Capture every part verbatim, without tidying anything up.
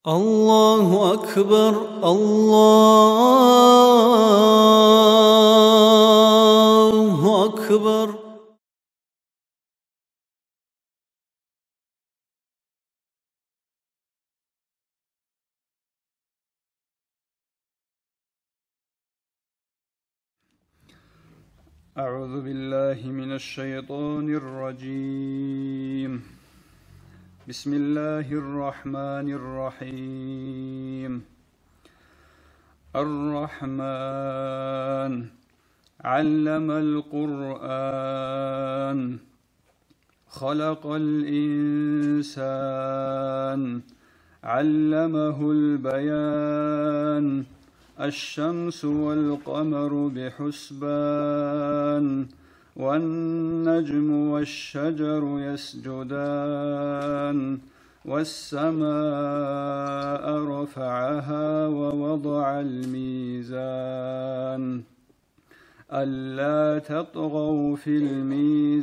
الله أكبر، الله أكبر. أعوذ بالله من الشيطان الرجيم. بسم الله الرحمن الرحيم. الرحمن. علم القرآن. خلق الإنسان. علمه البيان. الشمس والقمر بحسبان. والنجم والشجر يسجدان. والسماء رفعها ووضع الميزان. ألا تطغوا في الميزان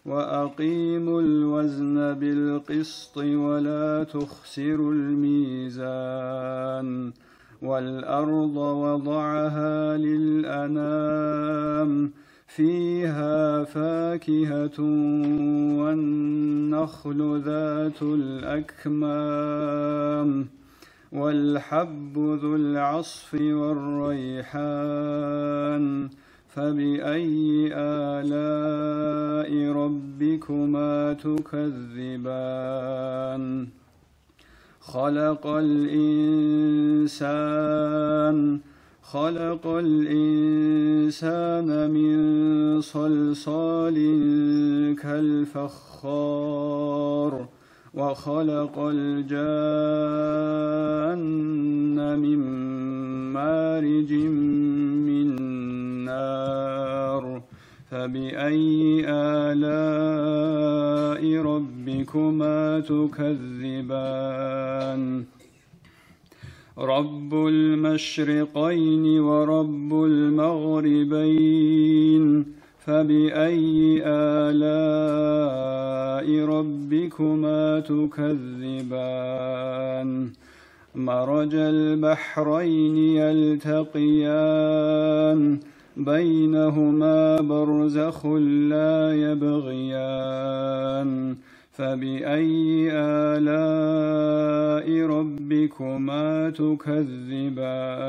وأقيموا الوزن بالقسط ولا تخسروا الميزان. والأرض وضعها للأنام. فيها فاكهة والنخل ذات الأكمام. والحب ذو العصف والريحان. فبأي آلاء ربكما تكذبان؟ خلق الإنسان. خلق الإنسان من صلصال كالفخار. وخلق الجان من مارج من نار. فبأي آلاء ربكما تكذبان؟ رب المشرقين ورب المغربين. فبأي آلاء ربكما تكذبان؟ مرج البحرين يلتقيان. بينهما برزخ لا يبغيان. فبأي آلاء ربكما تكذبان؟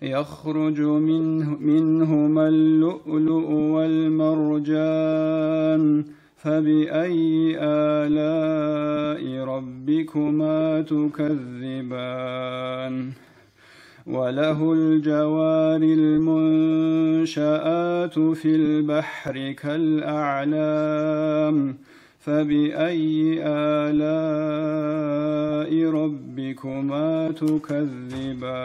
يخرج منه، منهما اللؤلؤ والمرجان. فبأي آلاء ربكما تكذبان؟ وله الجوار المنشآت في البحر كالأعلام. فبأي آلاء ربكما تكذبان؟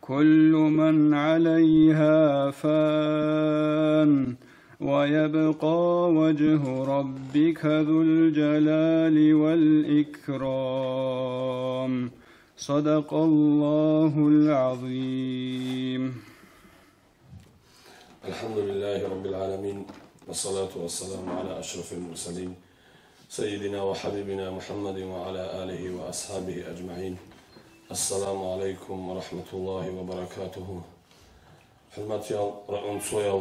كل من عليها فان. ويبقى وجه ربك ذو الجلال والإكرام. صدق الله العظيم. الحمد لله رب العالمين، والصلاة والسلام على أشرف المرسلين، سيدنا وحبيبنا محمد وعلى آله وأصحابه أجمعين. السلام عليكم ورحمة الله وبركاته. ХӀурматиял рагӀун цоял,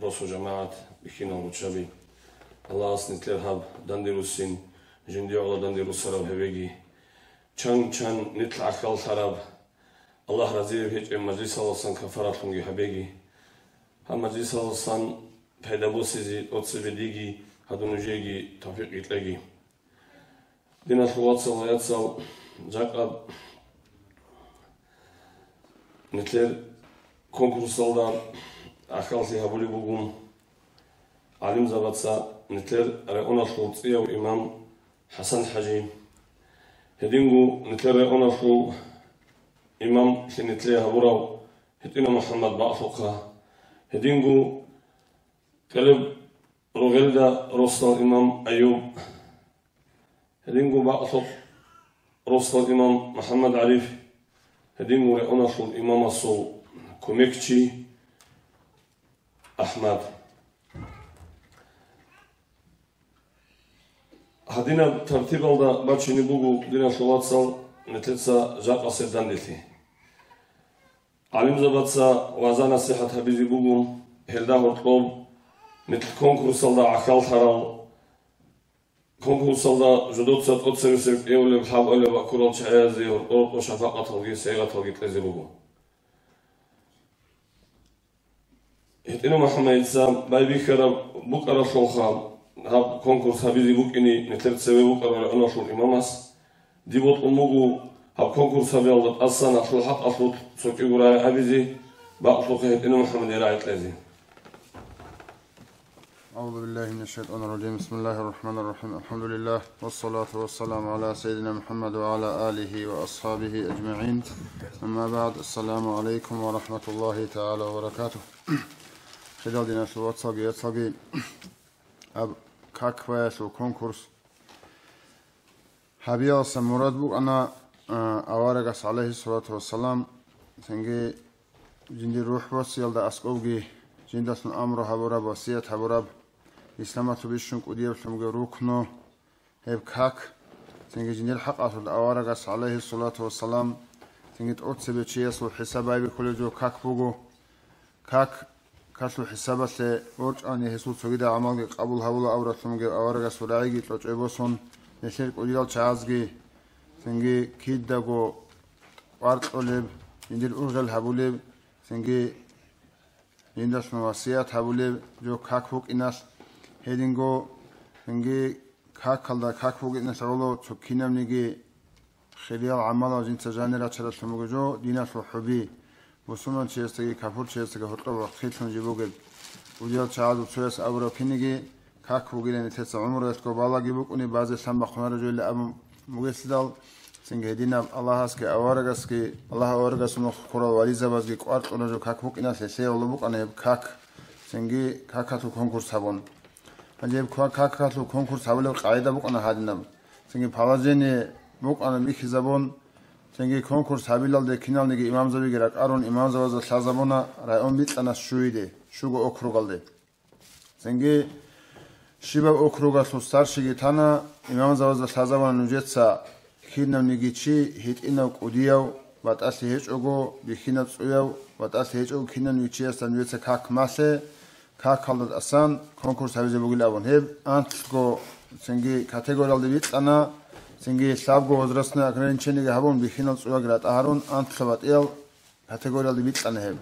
росу жамагӀат, бихьинал руччаби! Аллагьас нилъер гьаб данде руссин, жиндие гӀоло данде руссараб гьабеги. Чан-чан нилъ гӀахьаллъараб, Аллагь разияб гьечӀеб мажлисалдасан кафаратлъунги гьабеги. Гьаб мажлисалдасан пайда босизе тӀоцебе диги, гьадин нужееги тавфикъ кьеги. Диналъул вацал ва яцал, жакъа нилъер конкурсалда гӀахьаллъи гьабулеб буго гӀалимзабаца нилъер районалъул цӀияв имам ХӀасан-хӀажи, гьединго нилъер районалъул имамлъи нилъее гьабурав ГьитӀинав МухӀаммад бакълъухъа, гьединго Кьереб Рогъелда росдал имам Аюб, гьединго бакълъухъ росдал имам МухӀаммад-ГӀариф, гьединго районалъул имамасул кумекчи АхӀмад. Гьадинаб тартибалда бачине буго, диналъул вацал, нилъеца жакъасеб данделъи. ГӀалимзабаца вагӀза-насихӀат гьабизе буго, гьелда гьоркьоб нилъ конкурсалда гӀахьаллъарал, конкурсалда жодоца тӀоцебесеб кӀиявулеб, лъабабилеб баккурал чагӀазе гьоркьор-гьоркьор шапакъаталги сайигъаталги кьезе буго. ГьитӀинав МухӀаммадица байбихьараб букӀаралъулха гьаб конкурс гьабизе букӀине нилъер цеве вукӀарав районалъул имамас. Дие бокьун буго гьаб конкурс гьабиялда тӀасан гьалъул хӀакъалъулъ цо кӀиго рагӀи гьабизе, бакълъухъе гьитӀинав МухӀаммадие рагӀи кьезе. أعوذ بالله من الشيطان الرجيم. بسم الله الرحمن الرحيم. الحمد لله، والصلاة والسلام على سيدنا محمد وعلى آله وأصحابه أجمعين. أما بعد. السلام عليكم ورحمة الله تعالى وبركاته. Хириял диналъул вацалги яцалги, гьаб как баялъул конкурс гьабиялдаса мурад букӀана, а, аварагас, гӀалайгьиссалату вассалам, цинги жиндир рухӀ босиялда аскӀобги жиндалъун амру гьабураб, васият гьабураб, исламалъул бищун кӀудияблъунги рукну гьеб как, цинги жиндир хӀакъалъулъ аварагас, гӀалайгьиссалату вассалам, цинги тӀоцебе чиясул хӀисаб байбихьулеб жо как буго. Как, какалъул хӀисабалъе ворчӀани гьесул цогидал гӀамалги къабул гьабула абуралъунги аварагасул рагӀиги кьочӀой босун, нилъер кӀудиял чагӀазги, цинги кидаго кӀвар кьолеб, жиндир ургъел гьабулеб, цинги жиндалъун васият гьабулеб жо как букӀиналъ, гьединго, цинги какалда как букӀиналъ гӀоло цо кинабниги хириял гӀамалал жинца жанир рачаралъун буго жо диналъул хӀуби, мусулманчиясдаги капурчиясдаги гьоркьоб вахъхилъун жиб бугеб. КӀудиял чагӀазул цояс абураб киниги как бугилан нилъеца гӀумруялъго балаги букӀуни базе лъан бахъунареб жойилан абун бугелъидал, цинги гьединаб Аллагьасги аварагасги, Аллагь аварагасул нух ккурал вализабазги кӀвар кьуна жо как букӀиналъ гьелъие гӀоло букӀана гьеб как, цинги какалъул конкурс гьабун. Гьанже гьеб ква-, какалъул конкурс гьабулеб къагӀида букӀана гьадинаб. Цинги положение букӀана бихьизабун, цинги конкурс гьабилалде киналниги имамзабиги ракӀарун, имамзабазда лъазабуна район бикьана щуйде, щуго округалде. Цинги щибаб округалъул старшиги тана, имамзабазда лъазабуна нужеца кинавниги чи гьитӀинав кӀудияв, батӀалъи гьечӀого, бихьинав цӀуяв, батӀалъи гьечӀого кинавниги чиясда нужеца как малъе, какалда тӀасан конкурс гьабизе бугил абун. Гьеб анлъго цинги категориялде бикьана, цинги лъабго возрастное ограничениеги гьабун, бихьинал цӀуяги ратӀа гьарун, анлъго батӀиял категориялде бикьана гьеб.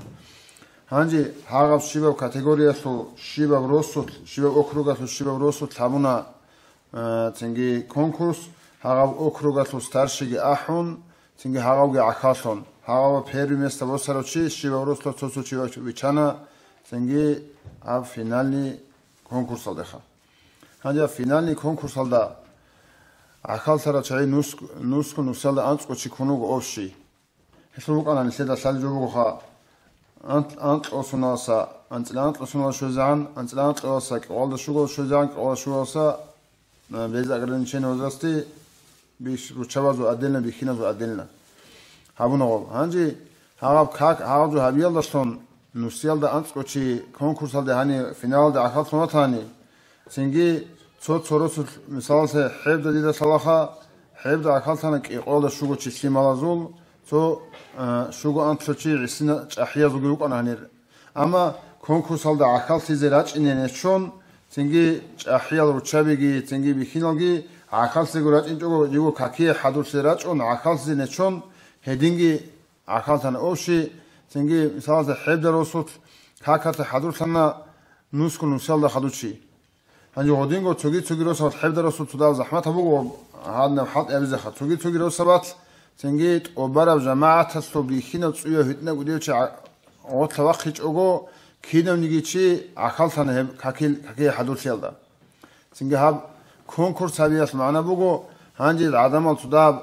Гьанже гьагъаб щибаб категориялъул щибаб росулъ, щибаб округалъул щибаб росулъ гьабуна, э, цинги конкурс, гьагъаб округалъул старшиги ахӀун, цинги гьагъавги гӀахьаллъун, гьагъав первый место босарав чи щибаб росулъ цо-цо чи вач-, вичана, цинги гьаб финальный конкурсалдеха. Гьанже гьаб финальный конкурсалда гӀахьаллъарал чагӀи нуск-, нусго нусиялда анцӀго чи ккун вуго общий. Гьелъул букӀана нилъеда лъалеб жо бугоха, анкь-, анкьго соналдаса анцӀила анкьго соналда щвезегӀан, анцӀила анкьгоялдаса кӀикъоялда щуго щвезегӀан, кӀикъоялда щугоялдаса, а, без ограничения возрасте бищ-, руччабазул отдельно, бихьиназул отдельно гьабуна гъоб. Гьанже гьагъаб как, гьагъаб жо гьабиялдалъун нусиялда анцӀго чи конкурсалде гьанив финалалде гӀахьаллъун ватани, цинги цо-цо росулъ, мисалалъе, хӀебда дида лъалаха, хӀебда гӀахьаллъана кӀикъоялда щуго чи лъималазул, цо, а, щуго анлъго чи гӀисина чӀахӀиязулги рукӀана гьанир. Амма конкурсалда гӀахьаллъизе рачӀине нечон, цинги чӀахӀиял руччабиги, цинги бихьиналги гӀахьаллъизего рачӀинчӀого, жего какие хӀадурлъи рачӀун гӀахьаллъизе нечон, гьединги гӀахьаллъана общий, цинги, мисалалъе, хӀебда росулъ какалъе хӀадурлъана нусго нусиялда хадув чи. Гьанже гьодинго цоги-цоги росабалъ хӀебда росулъ цодал захӀмат гьабуго гьадинаб хӀалтӀи гьабизеха. Цоги-цоги росабалъ цинги тӀубараб жамагӀаталъул бихьинав цӀуяв гьитӀинав кӀудияв чи гъорлъа вахъичӀого, кинавниги чи гӀахьаллъана гьеб какил-, какие хӀадурлъиялда. Цинги гьаб конкурс гьабиялъ магӀна буго, гьанже гӀадамал цодаб,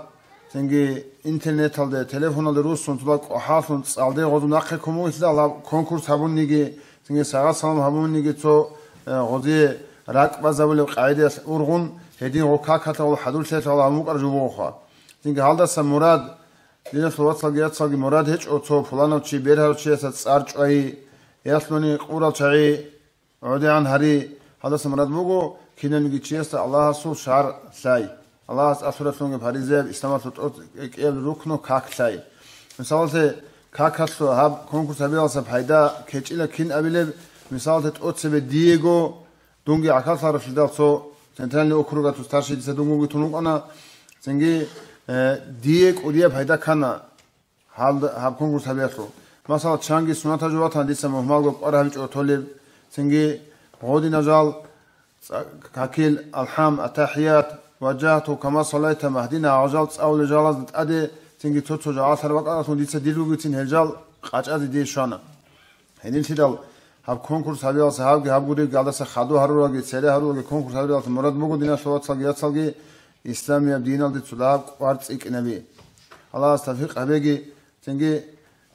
цинги интернеталде, телефоналде руссун цодаб кӀвахӀаллъун цӀалде гъозун нахъе ккун бугелъидал гьаб конкурс гьабуниги, цинги сагъат-салам гьабуниги цо, э, гъозие ракӀбазабулеб къагӀидаялъ ургъун, гьедин гъо какалъа гъо хӀадурлъиялъ гьабун букӀараб жо бугоха. Цинги гьалдаса мурад, диналъул вацалги яцалги мурад гьечӀо цо пуланав чи бергьарав чиясда цӀар чӀвайи, ялъуни къурал чагӀи, гӀодегӀан гьари, гьалдаса мурад буго, кинавниги чиясда Аллагьасул шаргӀ лъай. Аллагьас тӀад лъуралъунги паризаяб, исламалъул тӀоцебесеб рукну как лъай. Мисалалъе, какалъул гьаб конкурс гьабиялдаса пайда ккечӀила кин абилеб, мисалалъе, тӀоцебе диего, дунги гӀахьаллъаралъидал цо центральный округалъул старший дица дунгоги тун вукӀана, цинги, э, дие кӀудияб пайда ккана. Гьалда гьаб конкурс гьабиялъул. Масала, чанги сунатаб жо батана дица мухӀмалго кӀвар гьабичӀого толеб, цинги гъодинаб жал, цӀа-, какил, алхӀам, атахӀият, важжагьту кама салайта, магьдина гьал жал цӀалулел жалазда тӀаде, цинги цо-цо жагьаллъараб бакӀалдалъун дица диргогицин гьел жал къачӀазе дие щвана. Гьединлъидал гьаб конкурс гьабиялъ гьабги гьаб гуребги гьалдаса хадур гьарураги, цере гьарураги конкурс гьабиялъ мурад буго, диналъул вацалги яцалги, исламияб диналде цо дагьаб кӀвар цӀикӀкӀинаби. Аллагьас тавфикъ гьабеги, цинги,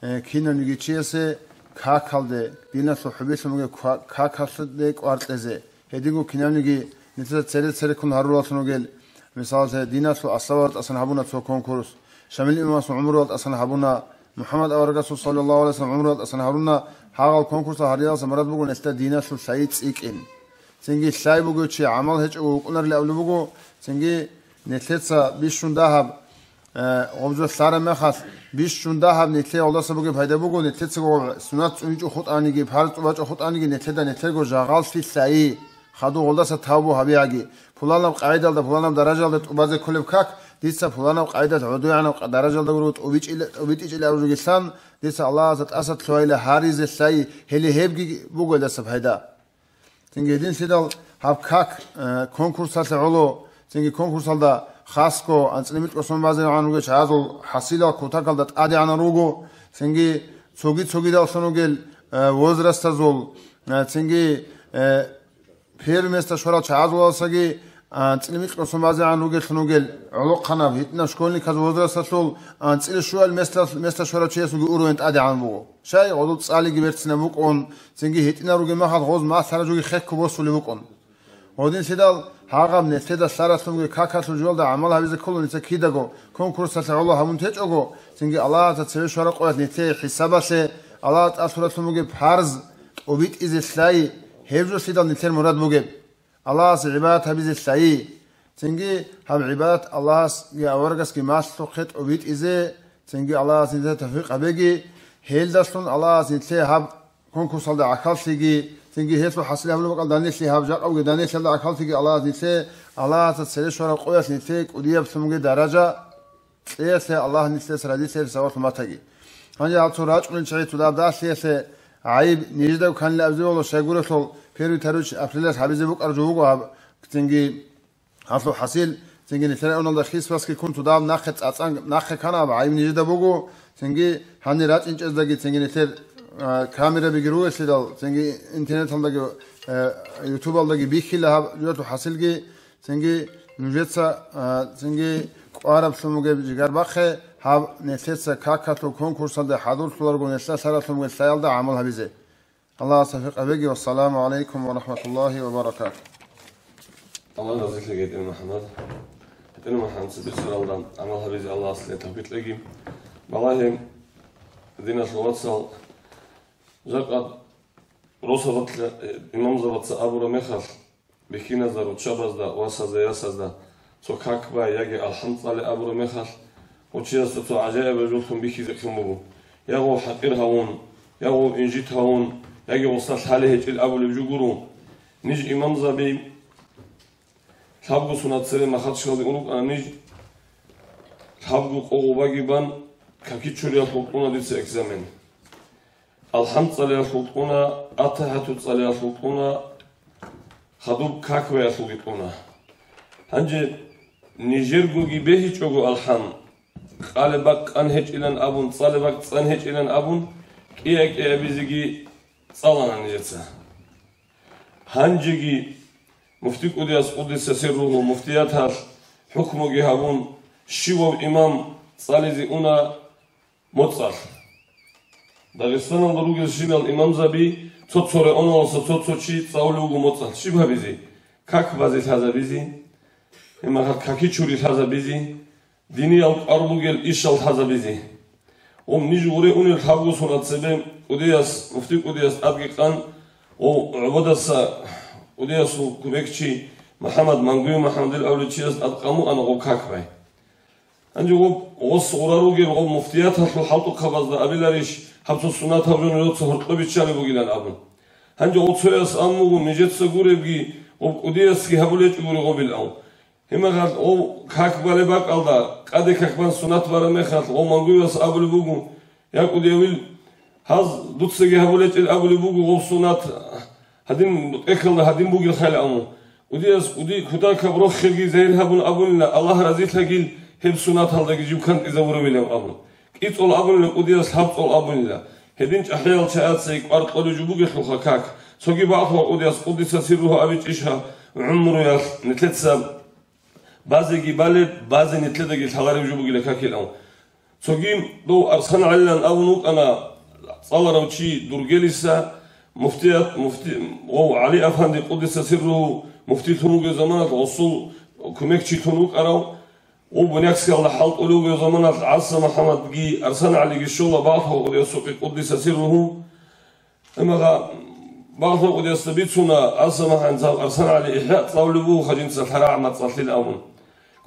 э, кинавниги чиясе какалде, диналъул хӀубилъун бугеб ка-, какалде кӀвар кьезе. Гьединго кинавниги нилъеца цере-цереккун гьарураллъун ругел, мисалалъе, диналъул аслабал тӀасан гьабуна цо конкурс, Шамил имамасул гӀумруялъ тӀасан гьабуна, МухӀаммад аварагасул саллаллагьу гӀалайгьи вассалам гӀумруялъ тӀасан гьаруна, гьагъал конкурсал гьариялъа мурад буго нилъеда диналъул лъай цӀикӀкӀин. Цинги лъай бугев чи гӀамал гьечӀого вукӀунарилан абулеб буго, цинги нилъеца бищун дагьаб, э, гъоб жо лъараб мехалъ, бищун дагьаб нилъее гъолдаса бугеб пайда буго, нилъецаго сунат цӀуничӀо хутӀаниги, парз тӀубачӀо хутӀаниги, нилъеда нилъерго жагьаллъи лъайи. Хадуб гъолдаса тавбу гьабиги, пуланаб къагӀидалда, пуланаб даражалда тӀубазе кколеб как, дица пуланаб къагӀидалъ гӀодоягӀанаб къа-, даражалда гуро тӀубичӀила-, тӀубитӀичӀила абурогилан, дица Аллагьасда тӀаса лъугьайила гьаризе лъай, гьеле гьебги буго гьелдаса пайда. Цинги гьединлъидал гьаб как, э, конкурсалъе гӀоло, цинги конкурсалда хасго анцӀила микьго сон базегӀан ругел чагӀазул хӀасилал кутакалда тӀадегӀанал руго, цинги цоги-цогидаллъун ругел, э, возрастазул, э, цинги, э, первое место щварал чагӀазуласаги, а, анцӀила микьго сон базегӀан ругеллъун ругел гӀолохъанаб, гьитӀинаб школьниказ возрасталъул анцӀила щуал место, место щварав чиясулги уровень тӀадегӀан буго. Щай гъодул цӀалиги берцинаб букӀун, цинги гьитӀинаб ругеб мехалъ гъоз малъараб жоги хехго босулеб букӀун. Гъодинлъидал гьагъаб нилъеда лъаралъунги какалъул жоялда гӀамал гьабизе ккола, нилъер кидаго конкурсалъе гӀоло гьабун течӀого, цинги Аллагьасда цеве щвараб къоялъ нилъее хӀисабалъе, Аллагьас тӀад лъуралъун бугеб парз тӀубитӀизе лъай, гьеб жолъидал нилъер мурад бугеб. Аллагьасе гӀибадат гьабизе лъайи. Цинги гьаб гӀибадат Аллагьасги аварагасги малъухъе тӀубитӀизе, цинги Аллагьас нилъее тавфикъ гьабеги, гьелдалъун Аллагьас нилъее гьаб конкурсалда гӀахьаллъиги, цинги гьелъул хӀасил гьабулеб бакӀал данделъи гьаб жакъа бугеб данделъиялда гӀахьаллъиги Аллагьас нилъее, Аллагьасда цере щвараб къоялъ нилъее кӀудияб лъун бугеб даража кьеялъе Аллагь нилъеца разилъи гьабизе сабаблъун батаги. Гьанже гьал цо рачӀунел чагӀи цо дагьаб далъиялъе гӀайиб нижеда кканилан абизе бегьула, щайгурелъул первый-второй апрелалъ гьабизе букӀараб жо буго гьаб, цинги гьалъул хӀасил, цинги нилъер районалда хисбасги ккун цо дагьаб нахъе цӀацӀан нахъе ккана гьаб гӀайиб нижеда буго, цинги гьанир рачӀинчӀездаги, цинги нилъер, а, камерабиги ругелъидал, цинги интернеталдаги, э, ютубалдаги бихьила гьаб жо гьалъул хӀасилги, цинги нужеца, а, цинги кӀвараблъун бугеб жигар бахъе, гьаб нилъеца какалъул конкурсалде хӀадурлъуларго нилъеда лъаралъун бугеб лъаялда гӀамал гьабизе. Аллагьас тавфикъ гьабеги. Вассаламу гӀалайкум ва рахӀматуллагьи ва баракатугь. Аллагь разилъеги, ГьитӀинаб МухӀаммад. ГьитӀинаб МухӀаммад, цебе цӀалалда гӀамал гьабизе Аллагьас нилъее тавфикъ кьеги. Балагье, диналъул вацал, жакъа росабалъ, э, имамзабаца абураб мехалъ, бихьиназда, руччабазда, васазда, ясазда цо как бай яги алхӀам цӀале абураб мехалъ, гъов чиясда цо гӀажаибаб жоллъун бихьизе ккун буго. Я гъов хӀакъир гьавун, я гъов инжит гьавун, яги гъосда лъалеб гьечӀел абулеб жо гуро. Ниж имамзаби лъабго сунат цебе Махачкалде ун рукӀана, ниж лъабго къо гъубаги бан, какичуриялъул кьуна дица экзамен. АлхӀам цӀалиялъул кьуна, АтахӀату цӀалиялъул кьуна, хадуб как баялъулги кьуна. Гьанже нижергоги бегьичӀого алхӀам, къалеб бакӀ къан гьечӀилан абун, цӀалеб бакӀ цӀан гьечӀилан абун, кӀиа-кӀиабизеги цӀалана нижеца. Гьанжеги муфти кӀудияс, къуддиса сирругьу, муфтияталъ хӀукмуги гьабун, щивав имам цӀализе уна моцӀалъ. Дагъистаналда ругелщинал имамзаби цо-цо районалдаса цо-цо чи цӀалулев вуго моцӀалъ. Щиб гьабизе? Как базе лъазабизе, гьебмехалъ какичури лъазабизе, диниял кӀвар бугел ишал лъазабизе. Гъоб ниж гъуре унел лъабго сунат цебе кӀудияс, муфти кӀудияс тӀадги къан, гъов гӀободаса кӀудиясул кумекчи МухӀаммад Мангуев МухӀаммадил абулев чияс тӀадкъан букӀана гъоб как бай. Гьанже гъоб гъос гъура ругел гъоб муфтияталъул хӀалтӀухъабазда абиларищ, гьаб цо сунат гьаб жо нужеца гьоркьоб биччалеб бугилан абун. Гьанже гъоб цояс ан буго, нижеца гуребги, гъоб кӀудиясги гьабулечӀо гури гъобил ав. Гьеб мехалъ гъов как балеб бакӀалда, къаде как бан сунат бараб мехалъ, гъов Мангуевас абулеб буго: «Я, кӀудиявил, гьаз дуцаги гьабулечӀел абулеб буго гъов сунат, гьадин, тӀехьалда гьадин бугел хал аму». КӀудияс кӀуди кутакаб рохелги загьир гьабун абунила, Аллагь разилъагил гьеб сунаталдаги жив кантӀизавуравилан абун. КӀицӀул абунила, кӀудияс лъабцӀул абунила. Гьедин чӀахӀиял чагӀаца кӀвар кьолеб жо бугелъулха как. Цоги бакълъугьа кӀудияс, къуддиса сирругьу, абичӀищха гӀумруялъ нилъеца базеги балеб, базе нилъедаги лъалареб жо бугила какилан. Цоги дов АрсанагӀалилан абун вукӀана цӀаларав чи Дургелиса, муфтият, муфти, гъов ГӀали Афанди, къуддиса сирругьу, муфтилъун вугев заманалъ гъосул кумекчилъун вукӀарав, гъов Буйнакскалда хӀалтӀулев вугев заманалъ ГӀаса МухӀаммадги АрсанагӀалиги щола бакълъугьа кӀудиясухъе, къуддиса сирругьу. Амма гъа-, бакълъугьа кӀудиясда бицуна, ГӀаса МухӀаммад, ГӀасан ГӀали ИхӀяъ цӀалулеб буго хадинца лъарагӀ мацӀалъил абун.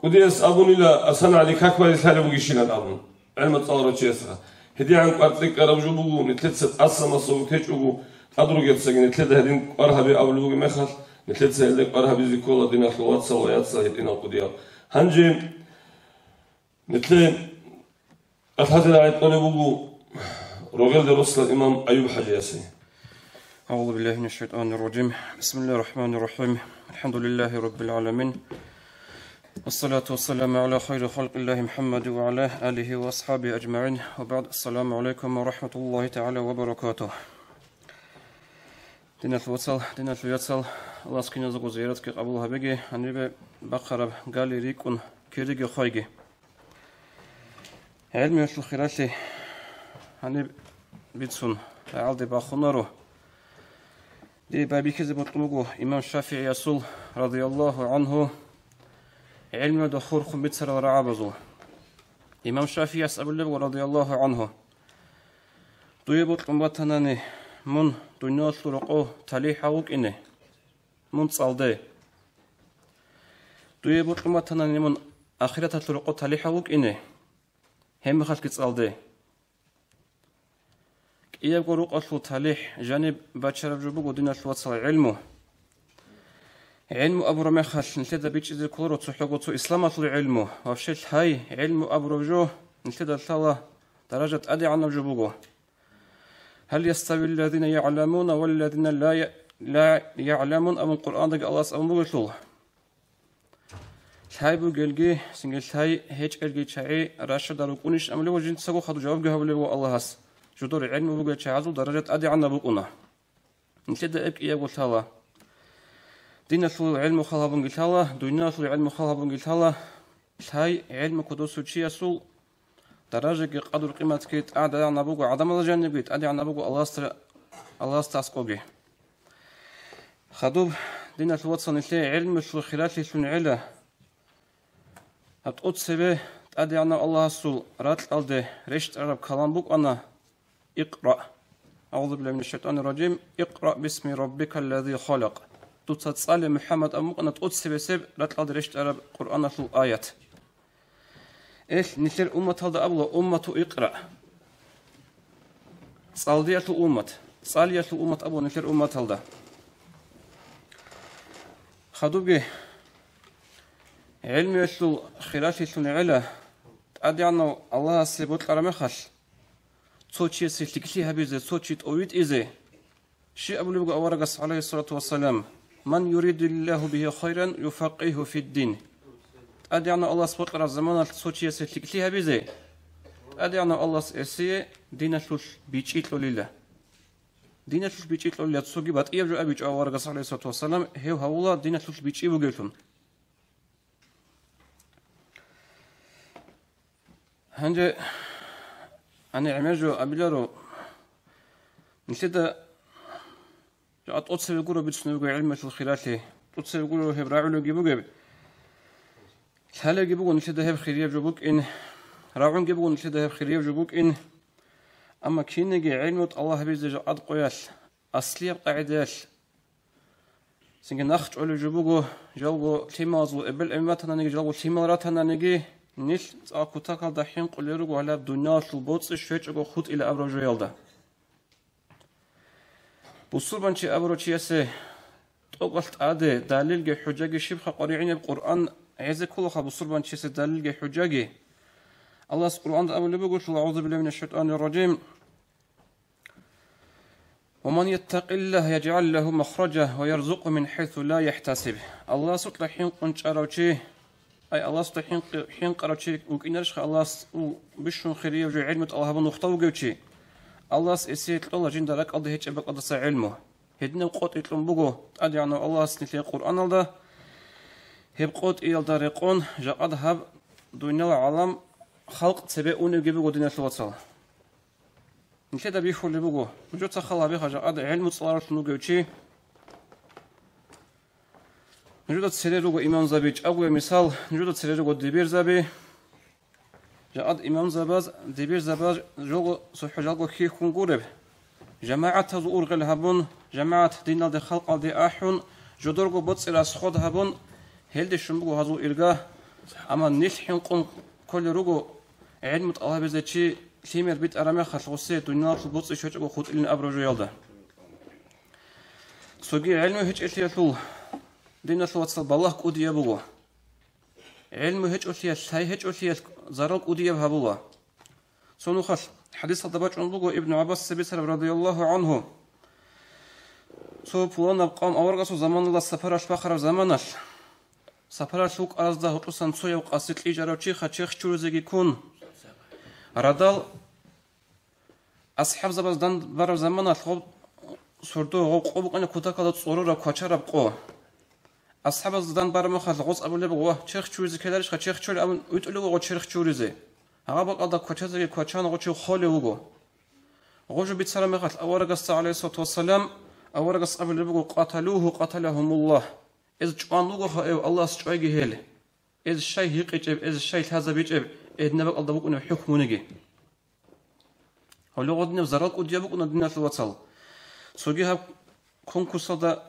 КӀудияс абунила, ГӀасан ГӀали как бале лъалеб бугищилан абун, гӀелму цӀаларав чиясха. ГьедигӀан кӀвар цӀикӀкӀараб жо буго, нилъеца тӀаса-масаго течӀого, тӀадругецаги нилъеда гьедин кӀвар гьабе абулеб бугеб мехалъ, нилъеца гьелда кӀвар гьабизе ккола, диналъул вацал ва яцал гьитӀинал кӀудиял. Гьанже Нилъее кӀалъазе рагӀи кьолеб буго рогьелда росла имам Аюб-хӀажиясе. أعوذ بالله من الشيطان الرجيم. بسم الله الرحمن الرحيم. الحمد لله رب العالمين. والصلاة والسلام على خير خلق الله محمد وعلى آله وأصحابه أجمعين. وبعد. السلام عليكم ورحمة الله تعالى وبركاته. Диналъул вацал, диналъул яцал, Аллагьас киназего зияратги къабул гьабеги, гьанибе бахъараб гали рикӀкӀун кириги хвайги. ГӀелмуялъул хиралъи гьаниб бицун, рагӀалде бахунаро. Дие байбихьизе бокьун буго имам ШафигӀиясул, радияллагьу гӀангьу, гӀелмуялда хурхун бицарал рагӀабазул. Имам ШафигӀияс абулеб буго, радияллагьу гӀангьу: «Дуе бокьун батанани мун дуниялалъул рокъов талихӀав вукӀине, мун цӀалде. Дуе бокьун батанани мун ахираталъул рокъов талихӀав вукӀине, гьеб мехалъги цӀалде». КӀиябго рукъалъул талихӀ жаниб бачараб жо буго, диналъул вацал, гӀелму. ГӀелму абураб мехалъ нилъеда бичӀчӀизе кколаро цохӀого цо исламалъул гӀелму, вообще лъай гӀелму абураб жо нилъеда лъала даража тӀадегӀанаб жо буго. «Гьал ястави аллазина яъламуна валлазина ла я-, ла яъламун», абун Къуръандаги Аллагьас абун бугелъул. Лъай бугелги, цинги лъай гьечӀелги чагӀи ращада рукӀунищ абулеб жинцаго хадуб жавабги гьабулеб Аллагьас. Жодор гӀелму бугел чагӀазул даража тӀадегӀанаб букӀуна. Нилъеда эб кӀиябго лъала. Диналъул гӀелму хал гьабунги лъала, дуниялалъул гӀелму хал гьабунги лъала. Лъай гӀелму кодосев чиясул даражаги къадру-къиматги тӀадегӀанаб буго гӀадамал жанибги, тӀадегӀанаб буго Аллагьасда, Аллагьасда аскӀоги. Хадуб, диналъул вацал, нилъее гӀелмуялъул хиралъилъун гӀела. Гьаб тӀоцебе ТӀадегӀанав Аллагьасул ракьалде рещтӀараб калам букӀана: «Икъра». أعوذ بالله من الشيطان الرجيم. اقرأ باسم ربك الذي خلق. Дуца цӀале, МухӀаммад, абун букӀана тӀоцебесеб ракьалде рещтӀараб Къуръаналъул аят. Эл, нилъер умматалда абула: «Уммату икъра». ЦӀалдиялъул уммат, цӀалиялъул уммат абула нилъер умматалда. Хадубги, гӀелмуялъул хиралъилъун гӀела, ТӀадегӀанав Аллагьасе бокьараб мехалъ, цо чиясе лъикӀлъи гьабизе, цо чи тӀовитӀизе, Щи абулеб буго аварагас, гӀалайгьиссалату вассалам: «Ман юридиллагьу бигьи хайран юфаккъигьу фиддин». ТӀадегӀанав Аллагьас бокьараб заманалъ цо чиясе лъикӀлъи гьабизе, ТӀадегӀанав Аллагьас гьесие диналъулъ бичӀчӀи кьолила. Диналъулъ бичӀчӀи кьолила, цоги батӀияб жо абичӀо аварагас, гӀалайгьиссалату вассалам, гьев гьавула диналъулъ бичӀчӀи бугевлъун. Гьанже гьанир гӀемер жо абиларо, нилъеда жо тӀоцебе гуро бицунеб буго гӀелмуялъул хиралъи, тӀоцебе гуро гьеб рагӀулебги бугеб. Лъалебги буго нилъеда гьеб хирияб жо букӀин, рагӀунги буго нилъеда гьеб хирияб жо букӀин. Амма кинеги гӀелму тӀалаб гьабизе жакъад къоялъ, аслияб къагӀидаялъ, Цинги нахъ чӀолеб жо буго, жалго лъималазул эбел-эмен батананиги, жалго лъимал ратананиги, нилъ цӀакъ кутакалда хӀинкъулел руго гьалаб дуниялалъул боцӀи щвечӀого хутӀила абураб жоялда. Бусурбанчи абурав чиясе тӀокӀалъ тӀаде далилги хӀужаги щибха къваригӀинаб? Къуръан гӀезе кколаха бусурбанчиясе далилги хӀужаги. Аллагьас Къуръанда абулеб буго: «АгӀузу биллагьи минаш шайтӀанир ражим. Ва ман яттакъиллагьа яжгӀал лагьу махража ва ярзукъгьу мин хӀайсу ла яхӀтасиб». Аллагьасукьа хӀинкъун чӀарав чи, ай, Аллагьасда хӀинкъи-, хӀинкъарав чи вукӀинарищха, Аллагьас у-, бищун хирияб жо гӀелму тӀалаб гьабун нухда вугев чи? Аллагьас эсие кьола жинда ракӀалда гьечӀеб бакӀалдаса гӀелму. Гьединаб къотӀи кьун буго ТӀадегӀанав Аллагьас нилъее Къуръаналда. Гьеб къотӀиялда рекъон жакъад гьаб дуниял гӀалам халкъ цебе унебги буго, диналъул вацал. Нилъеда бихьулеб буго, нужеца хал гьабеха жакъад гӀелму цӀаларалъун вугев чи. Нужеда цере руго имамзаби, чӀагоя мисал, нужеда цере руго дибирзаби. Жакъад имамзабаз, дибирзабаз жого цохӀо жалго хьихьун гуреб. ЖамагӀатазул ургъел гьабун, жамагӀат диналде халкъалде ахӀун, жодорго боцӀи расход гьабун, гьелде щун буго гьазул ирга. Амма нилъ хӀинкъун кколел руго гӀелму тӀалабизе чи лъимер битӀараб мехалъ гъусе дуниялалъул боцӀи щвечӀого хутӀилин абураб жоялда. Цоги гӀелму гьечӀелъиялъул, диналъул вацал, балагь кӀудияб буго. ГӀелму гьечӀолъиялъ, лъай гьечӀолъиялъ зарал кӀудияб гьабула. Цо нухалъ хӀадисалда бачӀун буго Ибн ГӀаббасица бицараб, радияллагьу гӀангьу, цо пуланаб къавм аварагасул заманалда сапаралъ бахъараб заманалъ, сапаралъ вукӀаразда гьоркьосан цояв къаси кьижарав чиха черх чуризеги ккун, радал АсхӀабзабаз дандбараб заманалъ гъоб сордо гъоб къо букӀана кутакалда цӀорораб квачараб къо. АсхӀабазда дандбараб мехалъ гъоз абулеб: «Ва, черх чуризе ккеларищха, черх чури», — абун витӀулев вуго черх чуризе. Гьагъаб бакӀалда квачазеги квачан гъо чи холев вуго. Гъо жо бицараб мехалъ аварагасда, гӀалайгьиссалату вассалам, аварагас абулеб буго: «Къаталугьу, къаталагьумуллагь». Эз чӀван вугоха эв, Аллагьас чӀвайги гьел. Эз щай гьикъичӀеб, эз щай лъазабичӀеб, гьединаб бакӀалда букӀунеб хӀукмуниги. Гьоле гъодинаб зарал кӀудияб букӀуна, диналъул вацал. Цоги гьаб конкурсалда,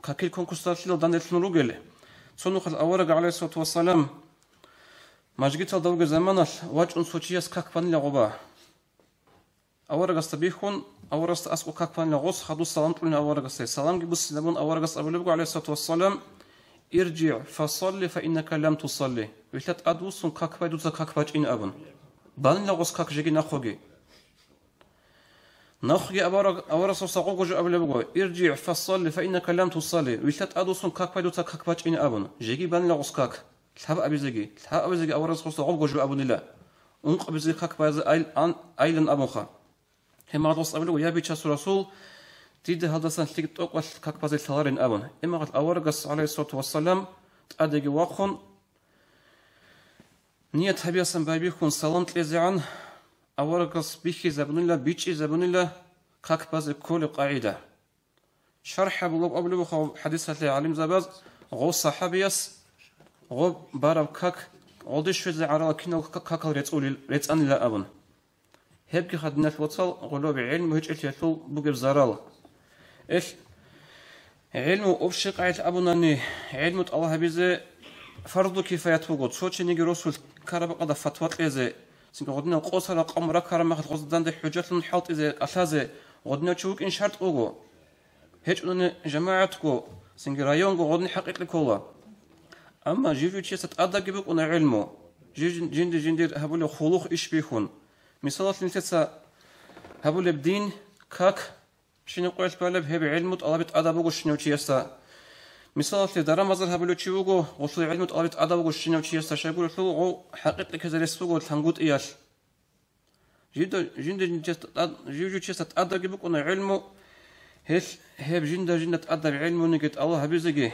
какил конкурсалъила данделъун ругел, цо нухалъ авараг, гӀалайгьиссалату вассалам, мажгиталда вугеб заманалъ вачӀун цо чияс как банила гъоба. Аварагасда бихьун, аварагасда аскӀоб как банила гъос, хадуб салам кьулин аварагасде. Саламги буссинабун аварагас абулеб буго, гӀалайгьиссалату вассалам: «ИржигӀ фасалли, фа иннака лам тусалли». Вилълъа тӀадвуссун как бай, дуца как бачӀин абун. Банила гъос как жеги нахъоги. Нахъги авараг-, аварагасда гъобго жо абулеб буго: «ИржигӀ фасалли, фа иннака лам тусалли». Вилълъа тӀадвуссун как бай, дуца как бачӀин абун. Жеги банила гъос как. Лъабабизеги, лъабабизеги аварагас гъосда гъобго жо абунила. Ункъабизеги как байзе айл-, ан-, айлан абунха. Гьеб мехалъ гъос абулеб: «Я, Бичасул Расул, дида гьалдасан лъикӀ тӀокӀалъ как базе лъаларин», — абун. Гьеб мехалъ аварагас, гӀалайгьиссалату вассалам, тӀадеги вахъун, ният гьабиялъан байбихьун салам кьезегӀан, аварагас бихьизабунила, бичӀчӀизабунила как базе кколеб къагӀида. ШархӀ гьабулеб абулеб буго хӀадисалъе гӀалимзабаз: «Гъов сахӀабияс гъоб бараб как гъолде щвезе гӀарала кинал как-, какал рецӀулел-, рецӀанила», — абун. Гьебги, диналъул вацал, гъолоб гӀелму гьечӀелъиялъул бугеб зарал. Эл, гӀелму общий къагӀидалъ абунани, гӀелму тӀалаб гьабизе фарзу кифаят буго, цо чиниги росулъ ккараб бакӀалда фатва кьезе, цинги гъодинал къосарал къавм раккараб мехалъ гъозда данде хӀужалъун хӀалтӀизе, кӀалъазе гъодинав чи вукӀин шартӀ буго. ГьечӀони жамагӀатго, цинги районго гъодин хӀакъикъи ккола. Амма жив-жив чиясда тӀадабги букӀуна гӀелму, жив-, жинди-жиндир гьабулеб хулухъ иш бихьун. Мисалалъе, нилъеца гьабулеб дин, как щинаб къоялъ балеб, гьеб гӀелму тӀалаби тӀадаб буго щинав чиясда. Мисалалъе, дарамазар гьабулев чи вуго, гъолъул гӀелму тӀалаби тӀадаб буго щинав чиясда, щайгурелъул гъов хӀакъикъи ккезе рес буго лъангутӀиялъ. Жинда, жинда жинчаста тӀад-, жив-жив чиясда тӀадабги букӀуна гӀелму, гьелъ гьеб жинда-жинда тӀадаб гӀелмуниги тӀалаб гьабизеги,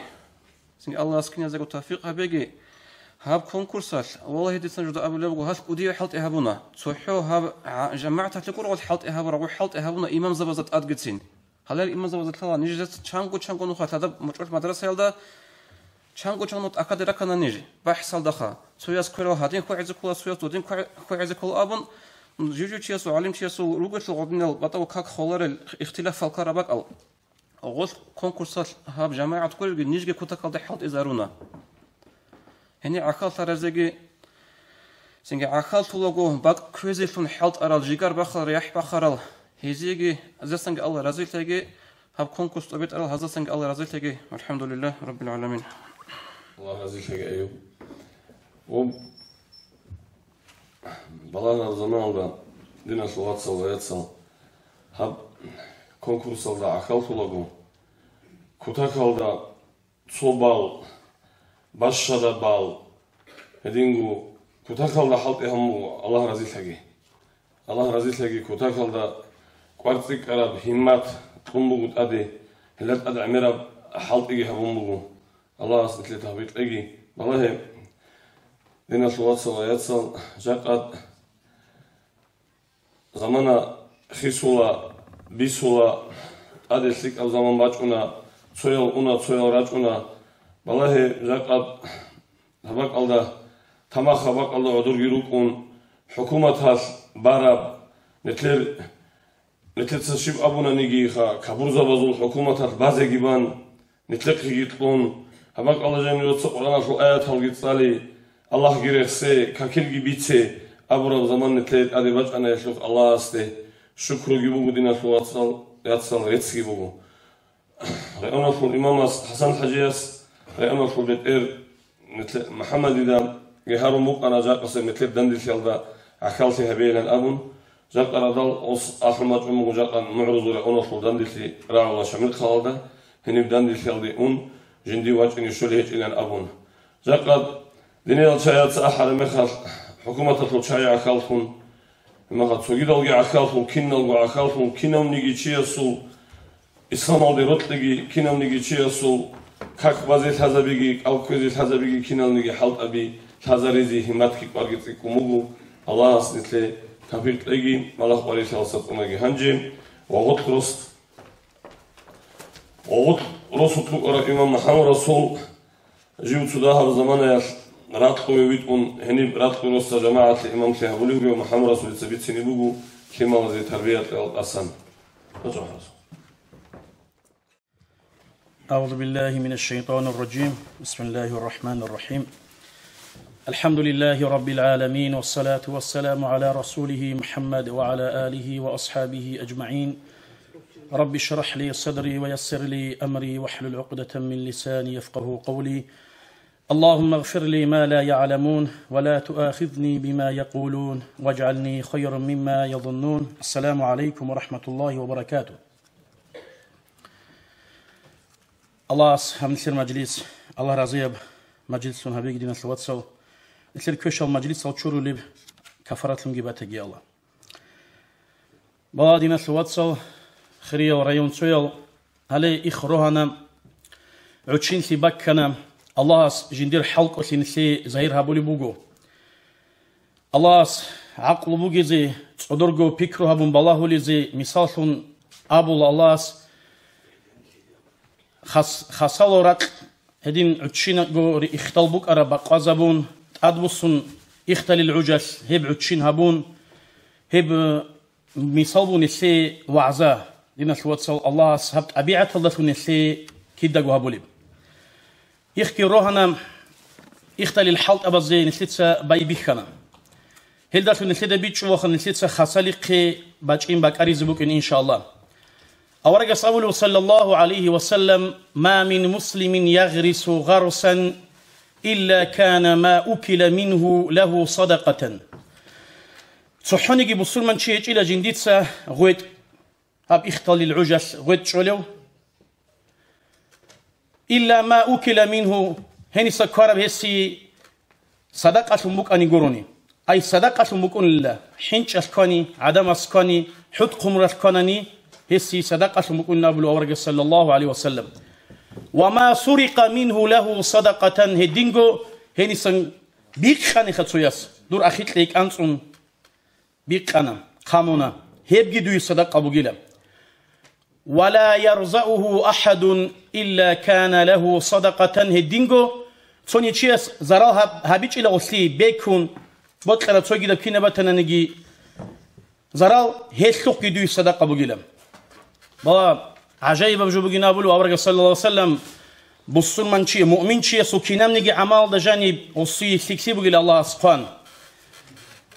цинги Аллагьас киназего тавфикъ гьабеги. Гьаб конкурсалъ, валлагьи, дица нужда абулеб буго, гьалъ кӀудияв хӀалтӀи гьабуна. ЦохӀо гьаб гӀа-, жамагӀаталъе гуро гъолъ хӀалтӀи гьабура, гъо хӀалтӀи гьабуна имамзабазда тӀадгицин. Гьале имамзабазда лъала, нижеца чанго-чанго нуха лъадаб мочӀулъ мадрасаялда чанго-чанго тӀахьазде раккана ниж, бахӀсалдаха. Цояс кверал гьадин хьвагӀизе ккола, цояс додин хьвагӀизе ккола абун, жив-жив чиясул, гӀалимчиясул ругелъул гъодинал батӀав как холарел, ихтилафал ккараб бакӀал. гъолъ конкурсалъ гьаб жамагӀат гуребги нижги кутакалда хӀалтӀизаруна. Гьенир гӀахьаллъаразеги, цинги гӀахьаллъулаго бакӀ кквезелъун хӀалтӀарал, жигар бахарал, ряхӀ бахарал, гьезиеги, гьезесанги Аллагь разилъаги, гьаб конкурс тӀобитӀарал гьезесанги Аллагь разилъаги. АлхӀамдулиллагь раббил гӀаламин. Аллагь разилъаги, Аюб. Ва балагьараб заманалда, диналъул вацал ва яцал, гьаб конкурсалда гӀахьаллъулаго, кутакалда цо балл, бащада балл, гьединго кутакалда хӀалтӀи гьабун буго, Аллагь разилъаги. Аллагь разилъаги, кутакалда кӀвар цӀикӀкӀараб гьиммат кьун буго тӀаде, гьелда тӀад гӀемераб хӀалтӀиги гьабун буго. Аллагьас нилъее тавфикъ кьеги. Балагье, диналъул вацал ва яцал, жакъа замана хисула, бисула, тӀаде лъикӀаб заман бачӀуна, цоял уна, цоял рачӀуна. Балагье, жакъа гьаб бакӀалда, тамах гьаб бакӀалда гӀодорги рукӀун, хӀукуматалъ бараб, нилъер, нилъеца щиб абунаниги ха, капурзабазул хӀукуматалъ базеги бан, нилъехъеги кьун, гьаб бакӀалда жанивеца Къуръаналъул аяталги цӀали, Аллагьги рехсе, какилги бице абураб заман нилъее тӀаде бачӀана, гьелъухъ Аллагьасде шукруги буго, диналъул вацал, яцал, реццги буго. Районалъул имамас ХӀасан-хӀажияс, районалъул бетӀер нилъе-, МухӀаммадида гьарун букӀана жакъасеб нилъер дандилъиялда гӀахьаллъи гьабейилан абун, жакъа радал ос ахӀун бачӀун буго, жакъа МугӀрузул районалъул дандилъи рагӀула Шамилхъалалда, гьениб дандилъиялде ун, жиндие вачӀине щолей гьечӀилан абун. Жакъа диниял чагӀица ахӀараб мехалъ, хӀукуматалъул чагӀи гӀахьаллъун, гьебмехалъ цогидалги гӀахьаллъун, киналго гӀахьаллъун, кинавниги чиясул исламалде рокьиги, кинавниги чиясул как базе лъазабиги, кӀал кквезе лъазабиги, киналниги хӀалтӀаби лъазаризе гьимматги кӀварги цӀикӀкӀун буго. Аллагьас нилъее тавфикъ кьеги, малахъ барилъаласа цӀунаги гьанже. Ва гъутӀ рос-, ва гъутӀ росулъ рукӀарав имам МухӀаммад Расул жив цо дагьаб заманаялъ ракьулев витӀун, гьениб ракьулев росда жамагӀатлъи имамлъи гьабулевги ва МухӀаммад Расулица бицине буго лъималазе тарбия кьарал тӀасан. أعوذ بالله من الشيطان الرجيم. بسم الله الرحمن الرحيم. الحمد لله رب العالمين، والصلاة والسلام على رسوله محمد وعلى آله وأصحابه أجمعين. رب اشرح لي صدري ويسر لي أمري واحلل عقدة من لساني يفقه قولي. اللهم اغفر لي ما لا يعلمون ولا تؤاخذني بما يقولون واجعلني خيرا مما يظنون. السلام عليكم ورحمة الله وبركاته. Аллагьас гьаб нилъер мажлис, Аллагь разияб мажлислъун гьабеги, диналъул вацал, нилъер квешал мажлисал чурулеб кафаратлъунги батаги, Аллагь. Балагь, диналъул вацал, хириял районцоял, гьале их рогьана, гӀучинлъи баккана, Аллагьас жиндир хӀалкӀолъи нилъее загьир гьабулеб буго. Аллагьас гӀакълу бугезе, цӀодорго пикру гьабун балагьулезе, мисаллъун абула Аллагьас, хас-, хасало ракь гьедин гӀуччинго ри-, ихдал букӀараб бакъвазабун, тӀадбуссун ихдалил гӀужалъ гьеб гӀуччин гьабун, гьеб, э, мисал буго нилъее вагӀза, диналъул вацал, Аллагьас гьаб тӀабигӀаталдалъун нилъее кидаго гьабулеб. Ихги рогьана, ихдалил хӀалтӀабазе нилъеца байбихьана. Гьелдалъун нилъеда бичӀчӀулаха нилъеца хасалихъе бачӀин бакӀаризе букӀин, иншааллагь. Аварагас абулев, саллаллагьу гӀалайгьи ва саллам: «Ма мин муслимин ягърису гъарсан илла кана ма укила мингьу лагьу садакъатан». ЦохӀониги бусурманчи гьечӀила жиндица гъветӀ, гьаб ихдалил гӀужалъ гъветӀ чӀолев, «илла ма укила мингьу», гьениса ккараб гьесие садакъалъун букӀани гурони. Ай садакъалъун букӀунила, хӀинчӀалъ ккани, гӀадамас ккани, хӀутӀ-хъумралъ кканани, гьесие садакъалъун букӀунила абулев аварагас, саллаллагьу гӀалайгьи ва саллам. «Ва ма сурикъа мингьу лагьу садакъатан», гьединго гьенисан бикъаниха цояс, дур ахикье кӀанцӀун бикъана, хъамуна, гьебги дуе садакъа бугила. «Ва ла ярзаугьу ахӀадун илла кана лагьу садакъатан», гьединго цони чияс зарал гьаб-, гьабичӀила гъолъи бекун, бокьараб цогидаб кинаб батананиги, зарал гьелъухъги дуе садакъа бугила. Бала, гӀажаибаб жо бугин абулев аварагас, саллаллагьу гӀалайгьи ва саллам, бусурманчи, муъминчиясул кинабниги гӀамалда жаниб гъосие лъикӀлъи бугила Аллагьас хъван.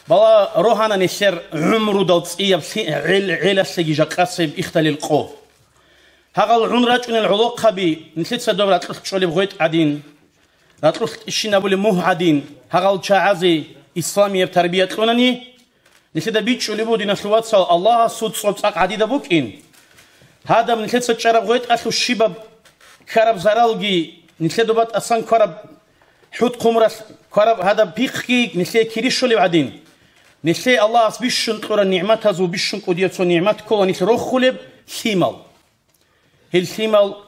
Бала рогьана нилъер гӀумрудал цӀияб лъи-, гӀел-, гӀелалъеги жакъасеб ихталил къо. Гьагъал гӀун рачӀунел гӀолохъаби нилъеца доб ракьулъ чӀолеб гъветӀ гӀадин, ракьулъ тӀищинабулеб мугь гӀадин, гьагъал чагӀазе исламияб тарбия кьунани, нилъеда бичӀчӀулеб буго, диналъул вацал, Аллагьасул цӀоб цӀакъ гӀадида букӀин. Гьадаб нилъеца чӀараб гъветӀалъул щибаб ккараб заралги, нилъеда батӀасан ккараб хӀутӀ-хъумралъ ккараб гьадаб пихъги нилъее кири щолеб гӀадин, нилъее Аллагьас бищун кьураб нигӀматазул бищун кӀудияв цо нигӀмат ккола нилъ рохулеб лъимал. Гьел лъимал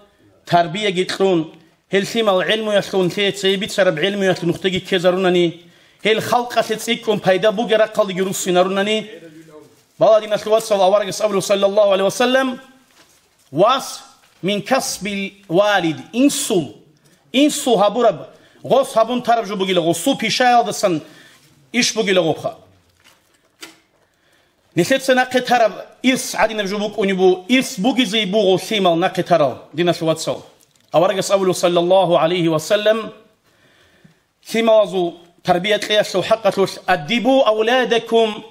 тарбияги кьун, гьел лъимал гӀелмуялъул нилъее цее бицараб гӀелмуялъул нухдаги ккезарунани, гьел халкъалъе цӀикӀкӀун пайда бугеб рахъалдеги руссинарунани, бала, диналъул вацал, аварагас абулев, саллаллагьу гӀалайгьи ва саллам, вас мин касбил валид, инсул, инсул гьабураб, гъос гьабун тараб жо бугила, гъосул пишаялдасан иш бугила гъобха. Нилъеца нахъе тараб ирс гӀадинаб жо букӀунеб бу, ирс бугезе буго лъимал нахъе тарал, диналъул вацал. Аварагас абулев, саллаллагьу гӀалайгьи ва саллам, лъималазул тарбия кьеялъул хӀакъалъулъ: «Аддибу авладакум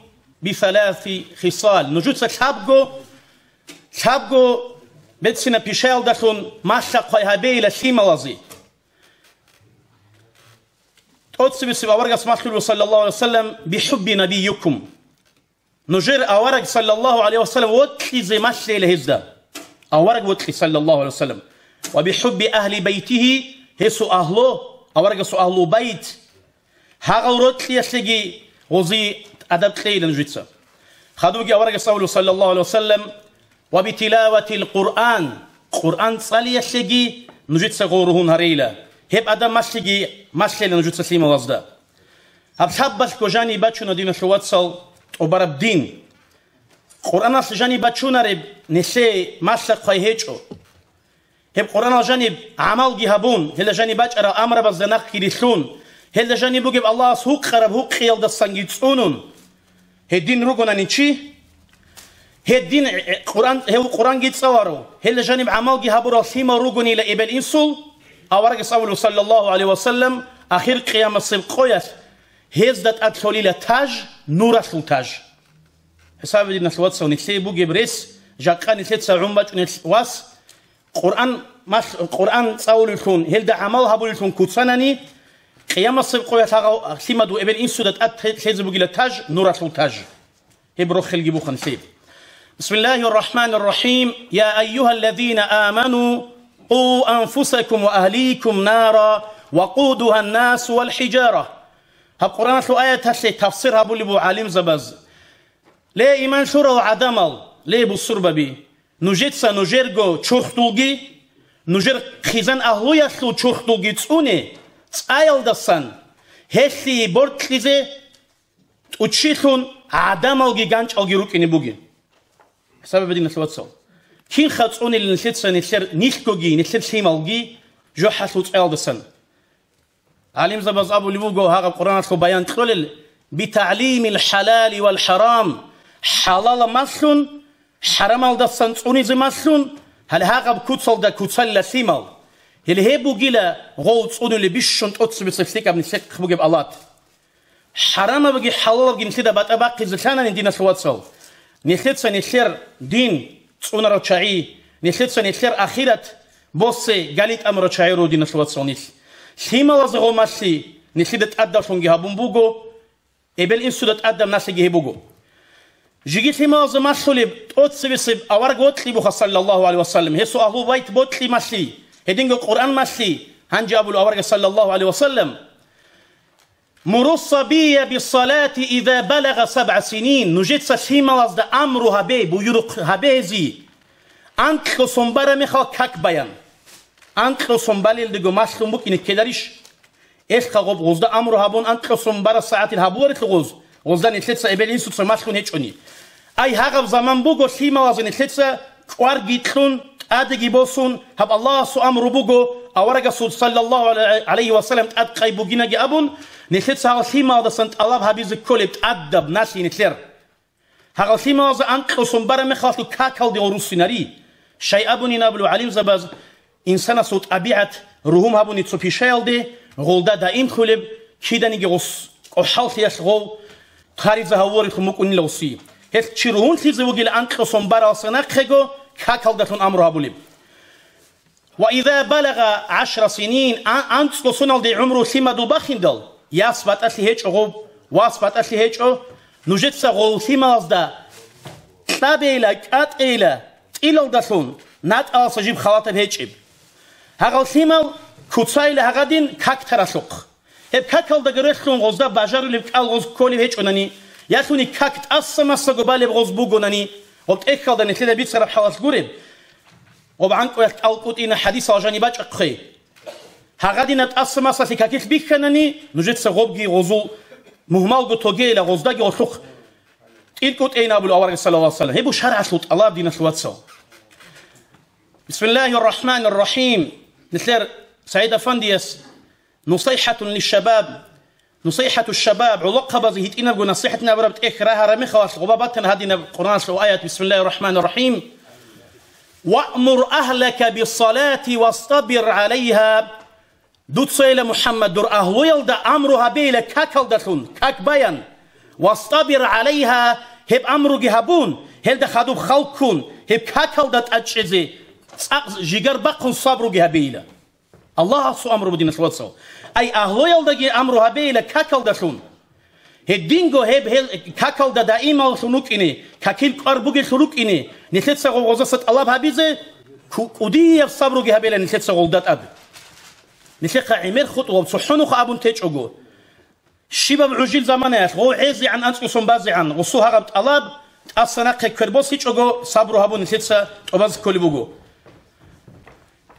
бисаласи хисал». Нужеца лъабго, лъабго берцинаб пишаялдалъун малъа-хъвай гьабейила лъималазе. ТӀоцебесеб аварагас малъулев, саллаллагьу гӀалайгьи ва саллам, бихӀубби набиййикум. Нужер авараг, саллаллагьу гӀалайгьи ва саллам, вокьизе малъейила гьезда. Авараг вокьи, саллаллагьу гӀалайгьи ва саллам. Ва бихӀубби агьли байтигьи, гьесул агьлу, аварагасул агьлу байт, гьагъал рокьиялъеги гъози адаб кьейила нужеца. Хадубги аварагас абулев, саллаллагьу гӀалайгьи ва саллам, ва битилаватил Къуръан, Къуръан цӀалиялъеги нужеца гъол ругьун гьарейила. Гьеб адаб малъиги малъейила нужеца лъималазда. Гьаб лъабалъго жаниб бачуна, диналъул вацал, тӀубараб дин. Къуръаналъ жаниб бачунареб нилъее малъа-хъвай гьечӀо. Гьеб Къуръанал жаниб гӀамалги гьабун, гьелда жаниб бачӀарал амрабазда нахъги рилълъун, гьелда жаниб бугеб Аллагьас гьукъараб гьукъиялдасанги цӀунун, гьедин ругонани чи, гьедин, э, Къуръан, гьев Къуръанги цӀаларо, гьелда жаниб гӀамалги гьабурал лъимал ругонила эбел-инсул, аварагас абулев, саллаллагьу гӀалайгьи ва саллам, ахир къиямасеб къоялъ гьезда тӀад лъолила таж, нуралъул таж. ХӀисабе, диналъул вацал, нилъее бугеб рес, жакъа нилъеца гӀун бачӀунел вас, Къуръан мал-, Къуръан цӀалулевлъун, гьелда гӀамал гьабулевлъун куцанани, къиямасеб къоялъ гьагъав лъимаду эбел-инсуда тӀад лъезе бугила таж, нуралъул таж. Гьеб рохелги бухъан лъе. Бисмиллагьир рахӀманир рахӀим. Я айюгьаллазина аману, къу анфусакум ва агьликум нара, вакъудугьан насу вал хӀижара. Гьаб Къуръаналъул аяталъе тафсир гьабулеб буго гӀалимзабаз: Ле, иман лъурал гӀадамал, ле, бусурбаби! Нужеца нужерго чурхдулги, нужер хъизан агьлуялъул чурхдулги цӀуне, цӀаялдасан гьелъие боркьизе тӀучилъун гӀадамалги ганчӀалги рукӀине бугин. ХӀисабе, диналъул вацал. Кинха цӀунила нилъеца нилъер нилъгоги, нилъер лъималги жохӀалъул цӀаялдасан? ГӀалимзабаз абулеб буго гьагъаб Къуръаналъул баян кьолел: «БитагӀлимил хӀалали вал хӀарам», хӀалалаб малъун, хӀарамалдасан цӀунизе малъун, гьале гьагъаб куцалда куцалила лъимал. Гьеле гьеб бугила гъов цӀунулеб бищун тӀоцебесеб лъикӀаб нилъехъ бугеб алат. ХӀарамабги хӀалалабги нилъеда батӀа бахъизе лъанани, диналъул вацал, нилъеца нилъер дин цӀунарал чагӀи, нилъеца нилъер ахират босе гали тӀамурал чагӀи руго, диналъул вацал, нилъ. Лъималазе гъомалъи нилъеда тӀадавлъунги гьабун буго, эбел-инсуда тӀадаб налъиги гьеб буго. Жиги лъималазе малъулеб тӀоцебесеб авараг вокьи буха, саллаллагьу гӀалайгьи ва саллам, гьесул агьлу байт бокьи малъи, гьединго Къуръан малъи, гьанже абулеб аварагас, саллаллагьу гӀалайгьи ва саллам: «Муру сабия биссалати иза балагъа сабгӀа синин», нужеца лъималазда амру гьабе, буюрухъ гьабе гьезие, анкьго сон бараб мехалъ как баян. Анкьго сон балелдего малъун букӀине ккеларищ? Элъха гъоб гъозда амру гьабун, анкьго сон бараб сагӀатил гьабуларелъул гъоз, гъозда нилъеца эбел-инсуца малъун гьечӀони. Ай, гьагъаб заман буго лъималазе нилъеца кӀварги кьун, тӀадеги босун, гьаб Аллагьасул амру буго, аварагасул, саллаллагьу гӀалайгьи ва саллам, тӀадкъай бугинаги абун, нилъеца гьал лъималдасан тӀалаб гьабизе кколеб тӀадаб налъи нилъер. Гьагъал лъималазда анкьго сон бараб мехалъ какалде гъо руссинари. Щай абунин абулев гӀалимзабаз, инсанасул тӀабигӀат ругьун гьабуни цо пишаялде, гъолда даимлъулеб, киданиги гъос кӀохӀаллъиялъ гъов тариза гьавурелъун букӀунила гъосие. Гьелъ чи ругьунлъизе вугила анкьго сон баралдаса нахъего какалдалъун амру гьабулеб. «Ва иза балагъа гӀашра синин», а-, анцӀго соналде гӀумру лъимадул бахиндал, яс батӀалъи гьечӀо гъоб, вас батӀалъи гьечӀо, нужеца гъол лъималазда кьабейила, кӀатӀейила, тӀилалдалъун, натӀаласа жиб халатаб гьечӀеб. Гьагъал лъимал куцайила гьагъадин как таралъухъ. Гьеб какалдаги релълъун гъозда бажарулеб кӀал гъоз кколеб гьечӀонани, ялъуни как тӀаса-масаго балеб гъоз бугонани, гъоб тӀехьалда нилъеда бицараб хӀалалъ гуреб, гъоб гӀанкӀуялъ кӀал кӀутӀина хӀадисал жаниб бачӀахъе. Гьагъадинаб тӀаса-масалъи какилъ бихьанани, нужеца гъобги гъозул мугьмалго тогейила, гъоздаги гъолъухъ тӀил кӀутӀейин абулев авараг саллаллагьу гӀалайгьи ва саллам. Гьеб буго шаргӀалъул тӀалаб, диналъул вацал. Бисмиллагьир рахӀманир рахӀим. Нилъер СагӀид Афандияс «Нусайхатун лишшабаб», «Нусайхату шшабаб», гӀолохъабазе гьитӀинабго насихӀатин абураб тӀехь рагьараб мехалъ гъоба батана гьадинаб Къуръаналъул аят: «Бисмиллагьир рахӀманир рахӀим. Ваъмур агьлака биссалати вастабир гӀалайгьа». Дуцайила, МухӀаммад, дур агьлуялда амру гьабейила какалдалъун, как баян. «Вастабир гӀалайгьа», гьеб амруги гьабун, гьелда хадуб халккун, гьеб какалда тӀадчӀезе цӀакъ жигар бахъун сабруги гьабейила. Аллагьасул амру буго, диналъул вацал. Ай, агьлуялдаги амру гьабейила какалдалъун. Гьединго гьеб гьел какалда даималлъун рукӀине, какил кӀвар бугелъул рукӀине, нилъеца гъо-, гъозаса тӀалаб гьабизе, ку-, кӀудияб сабруги гьабейила нилъеца гъолда тӀад. Нилъехъа гӀемер хутӀ ва цохӀонухъ абун течӀого. Щибаб гӀужил заманаялъ, гъов гӀезегӀан анцӀго сон базегӀан, гъосул гьагъаб тӀалаб тӀаса нахъе квер босичӀого, сабру гьабун нилъеца тӀубазе кколеб буго.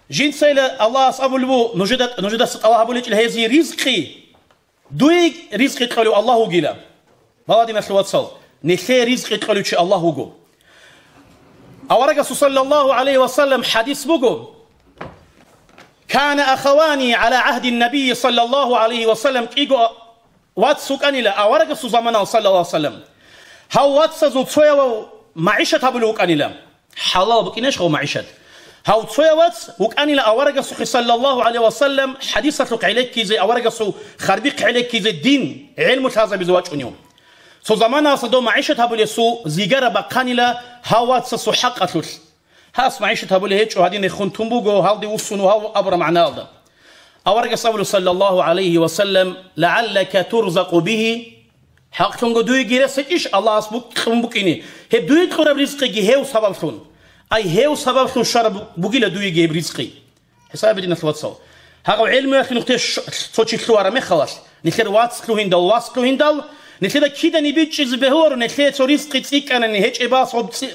Жинцайила Аллагьас абулеб буго, нужеда, нужедаса тӀалаб гьабулечӀел гьезие ризкъи, дуе ризкъи кьолев Аллагь вугила. Бала, диналъул вацал, нилъее ризкъи кьолев чи Аллагь вуго. Аварагасул саллаллагьу гӀалайгьи ва саллам хӀадис буго: «Кана ахавани гӀала гӀагьдин набийи саллаллагьу гӀалайгьи ва саллам», кӀиго вац вукӀанила аварагасул заманалъ саллаллагьу гӀалайгьи ва саллам. Гьав вацазул цоявав магӀишат гьабулев вукӀанила. ХӀалал букӀинищ гьав магӀишат? Гьав цояв вац вукӀанила аварагасухъе саллаллагьу гӀалайгьи ва саллам хӀадисалъухъ гӀенеккизе, аварагасул харбихъ гӀенеккизе, дин, гӀелму лъазабизе вачӀунев. Цо заманаялъ дов магӀишат гьабулесул зигара бахъанила гьав вацасул хӀакъалъулъ. Гьас магӀишат гьабулей гьечӀо, гьадин рехун тун буго, гьалде вуссун вугьав абураб магӀнаялда. Аварагас абулеб, саллаллагьу гӀалайгьи ва саллам: «ЛагӀаллака турзакъу бигьи». ХӀакълъунго дуеги рес гьечӀищ Аллагьас букь-, кьун букӀине? Гьеб дуе кьураб ризкъиги гьев сабаблъун. Ай, гьев сабаблъун щвараб бугила дуеги гьеб ризкъи. ХӀисабе, диналъул вацал. Гьагъав гӀелмуялъе нухде щ-, цо чи лъугьараб мехалалъ, нилъер вац лъугьиндал, вас лъугьиндал, нилъеда киданиги бичӀчӀизе бегьуларо, нилъее цо ризкъи цӀикӀкӀанани, гьечӀеб балас гъоб цӀи-,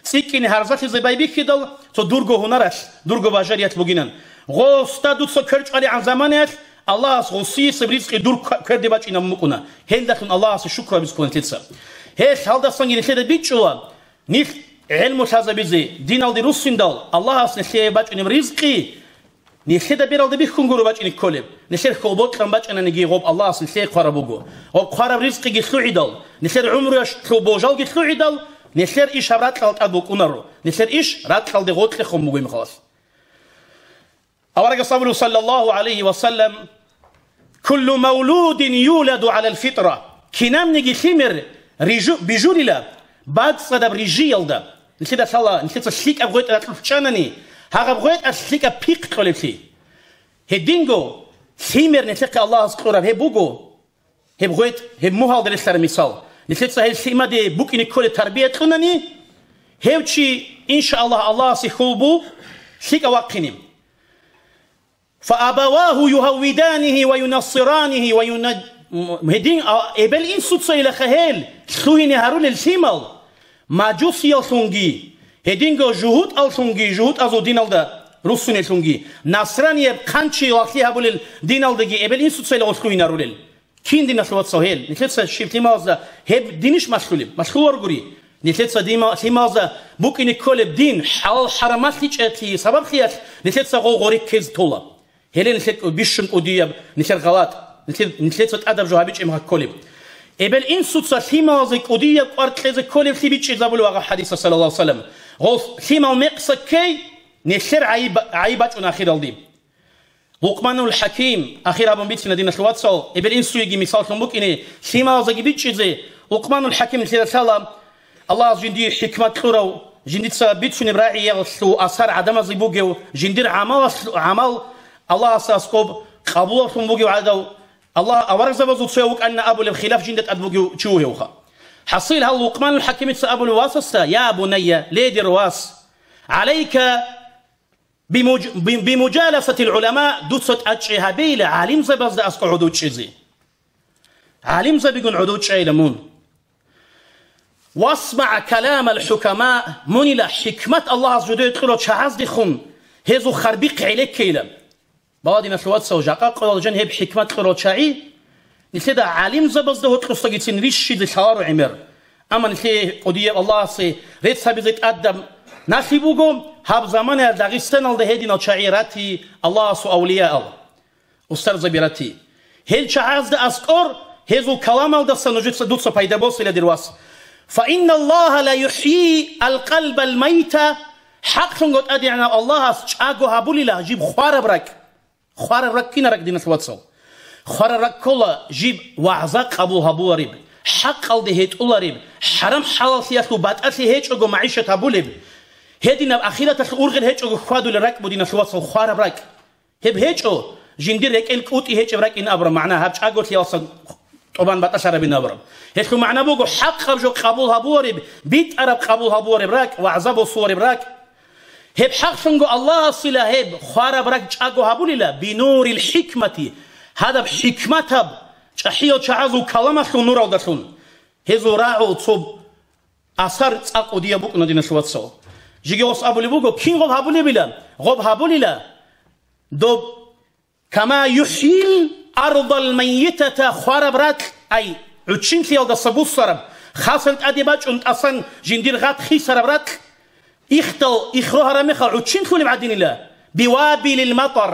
цӀикӀкӀине гьарзалъизе байбихьидал, цо дурго гьунаралъ, дурго бажариялъ бугинан. Гъосда дуца квер чӀвалигӀан заманаялъ Аллагьас гъосиесеб ризкъи дур ква-, кверде бачӀинабун букӀуна. Гьелдалъун Аллагьасе шукру гьабизе ккола нилъеца. Гьел гьалдасанги нилъеда бичӀчӀула, нилъ гӀелму лъазабизе, диналде руссиндал, Аллагьас нилъее бачӀунеб ризкъи, нилъеда бералда бихьун гуро бачӀине кколеб. Нилъер хьул бокьун бачӀананиги, гъоб Аллагьас нилъее хъвараб буго. Гъоб хъвараб ризкъиги лъугӀидал, нилъер гӀумруялъул болжалги лъугӀидал, нилъер иш гьаб ракьалда тӀад букӀунаро, нилъер иш ракьалде гъоркьехун буго гьеб мехалъ. Аварагас абулеб, саллаллагьу гӀалайгьи ва саллам: «Куллу мавлудин юладу гӀалал фитра». Кинабниги лъимер рижу-, бижулила бацӀцӀадаб рижиялда. Нилъеда лъала, нилъеца лъикӀаб гъветӀ ракьулъ чӀанани, гьагъаб гъветӀалъ лъикӀаб пихъ кьолеблъи. Гьединго лъимер нилъехъе Аллагьас кьураб гьеб буго, гьеб гъветӀ, гьеб мугьалда релълъараб мисал. Нилъеца гьел лъимаде букӀине кколеб тарбия кьунани, гьев чи, иншааллагь, Аллагьасе хьул бу лъикӀав вахъине. «Фаабавагьу югьаввиданигьи ва юнассиранигьи ва юна-», гьедин, а, эбел-инсуцайилаха гьел лъугьине гьарулел лъимал, мажусияллъунги, гьединго жугьутӀаллъунги, жугьутӀазул диналда руссунеллъунги, насранияб хъанчи лагълъи гьабулел диналдаги эбел-инсуцайила гъолъ лъугьинарулел. Кин, диналъул вацал, гьел? Нилъеца щиб лъималазда гьеб динищ малъулеб? Малъуларгури. Нилъеца дима-, лъималазда букӀине кколеб дин, хӀалал-хӀарам малъичӀеблъи сабаблъиялъ нилъеца гъо-, гъореккезе тола. Гьеле нилъер бищун кӀудияб, нилъер гъалатӀ, нилъер, нилъеца тӀадаб жо гьабичӀеб гьакколеб. Эбел-инсуца лъималазе кӀудияб кӀвар кьезе кколеблъи бичӀчӀизабулеб гьаб хӀадисалъ, саллаллагьу гӀалайгьи ва саллам. Гъос лъимал мекъса ккей, нилъер гӀайиб, гӀайиб бачӀун ахиралде. Лукъманул ХӀаким, ахир абун бицина, диналъул вацал, эбел-инсуеги мисаллъун букӀине, лъималазеги бичӀчӀизе, Лукъманул ХӀаким нилъеда лъала, Аллагьас жиндие хӀикмат кьурав, жиндица бицунеб рагӀиялъул асар гӀадамазе бугев, жиндир гӀамалалъ-, гӀамал Аллагьасда аскӀоб къабулавлъун бугев гӀадав, Аллагь аварагзабазул цояв вукӀанина абулеб хилаф жинда тӀад бугев чи вугевха. ХӀасил гьал Лукъманул ХӀакимица абулев васасда: «Я бунайя, ле, дир вас, гӀалайка бимуж-, би-, бимужаласатил гӀулама, дуца тӀадчӀи гьабейила гӀалимзабазда аскӀо гӀодов чӀезе. ГӀалимзабигун гӀодов чӀайила мун. ВасмагӀ каламал хӀукама, мунила хӀикмат Аллагьас жидее кьурал чагӀаздехун гьезул харбихъ гӀелеккейила». Балагье, диналъул вацал, жакъа къоялъ жан гьеб хӀикмат кьурал чагӀи, нилъеда гӀалимзабазда гьоркьосдагицин рищизе лъаларо гӀемер. Амма нилъее кӀудияб Аллагьасе рецц гьабизе тӀадаб налъи буго, гьаб заманаялъ Дагъистаналда гьединал чагӀи рати Аллагьасул авлияал, устарзаби рати. Гьел чагӀазда аскӀор гьезул каламалдаса нужеца дуца пайда босила, дир вас. «Фаинналлагьа ла юхӀйи алкъалбал майта», хӀакълъунго ТӀадегӀанав Аллагьас чӀаго гьабулила жиб хвараб ракӀ. Хвараб ракӀ кинаб ракӀ, диналъул вацал? Хвараб ракӀ ккола жиб вагӀза къабул гьабулареб, хӀакъалде гьетӀулареб, хӀарам-хӀалаллъиялъул батӀалъи гьечӀого магӀишат гьабулеб, гьединаб ахираталъул ургъел гьечӀого хьвадулел ракӀ буго, диналъул вацал, хвараб ракӀ. Гьеб гьечӀо, жиндир рекӀел кӀутӀи гьечӀеб ракӀин абураб магӀна, гьаб чӀаголъиялдаса тӀубан батӀалъарабин абураб. Гьелъул магӀна буго хӀакъаб жо къабул гьабулареб, битӀараб къабул гьабулареб ракӀ, вагӀза босулареб ракӀ. Гьеб хӀакълъунго Аллагьасила гьеб хвараб ракӀ чӀаго гьабулила, бинурил хӀикмати, гьадаб хӀикматаб чӀахӀиял чагӀазул каламалъул нуралдалъун. Гьезул рагӀул цо асар цӀакъ кӀудияб букӀуна, диналъул вацал. Жиги гъос абулеб буго, кин гъоб гьабулебила? Гъоб гьабулила доб «Кама юхьил ардал майитата», хвараб ракӀ, ай, гӀуччинлъиялдаса буссараб, хасан тӀаде бачӀун тӀасан жиндир гъат хисараб ракӀ, ихдал, ихрогьараб мехалъ гӀуччинлъулеб гӀадинила, «бивабилил матар»,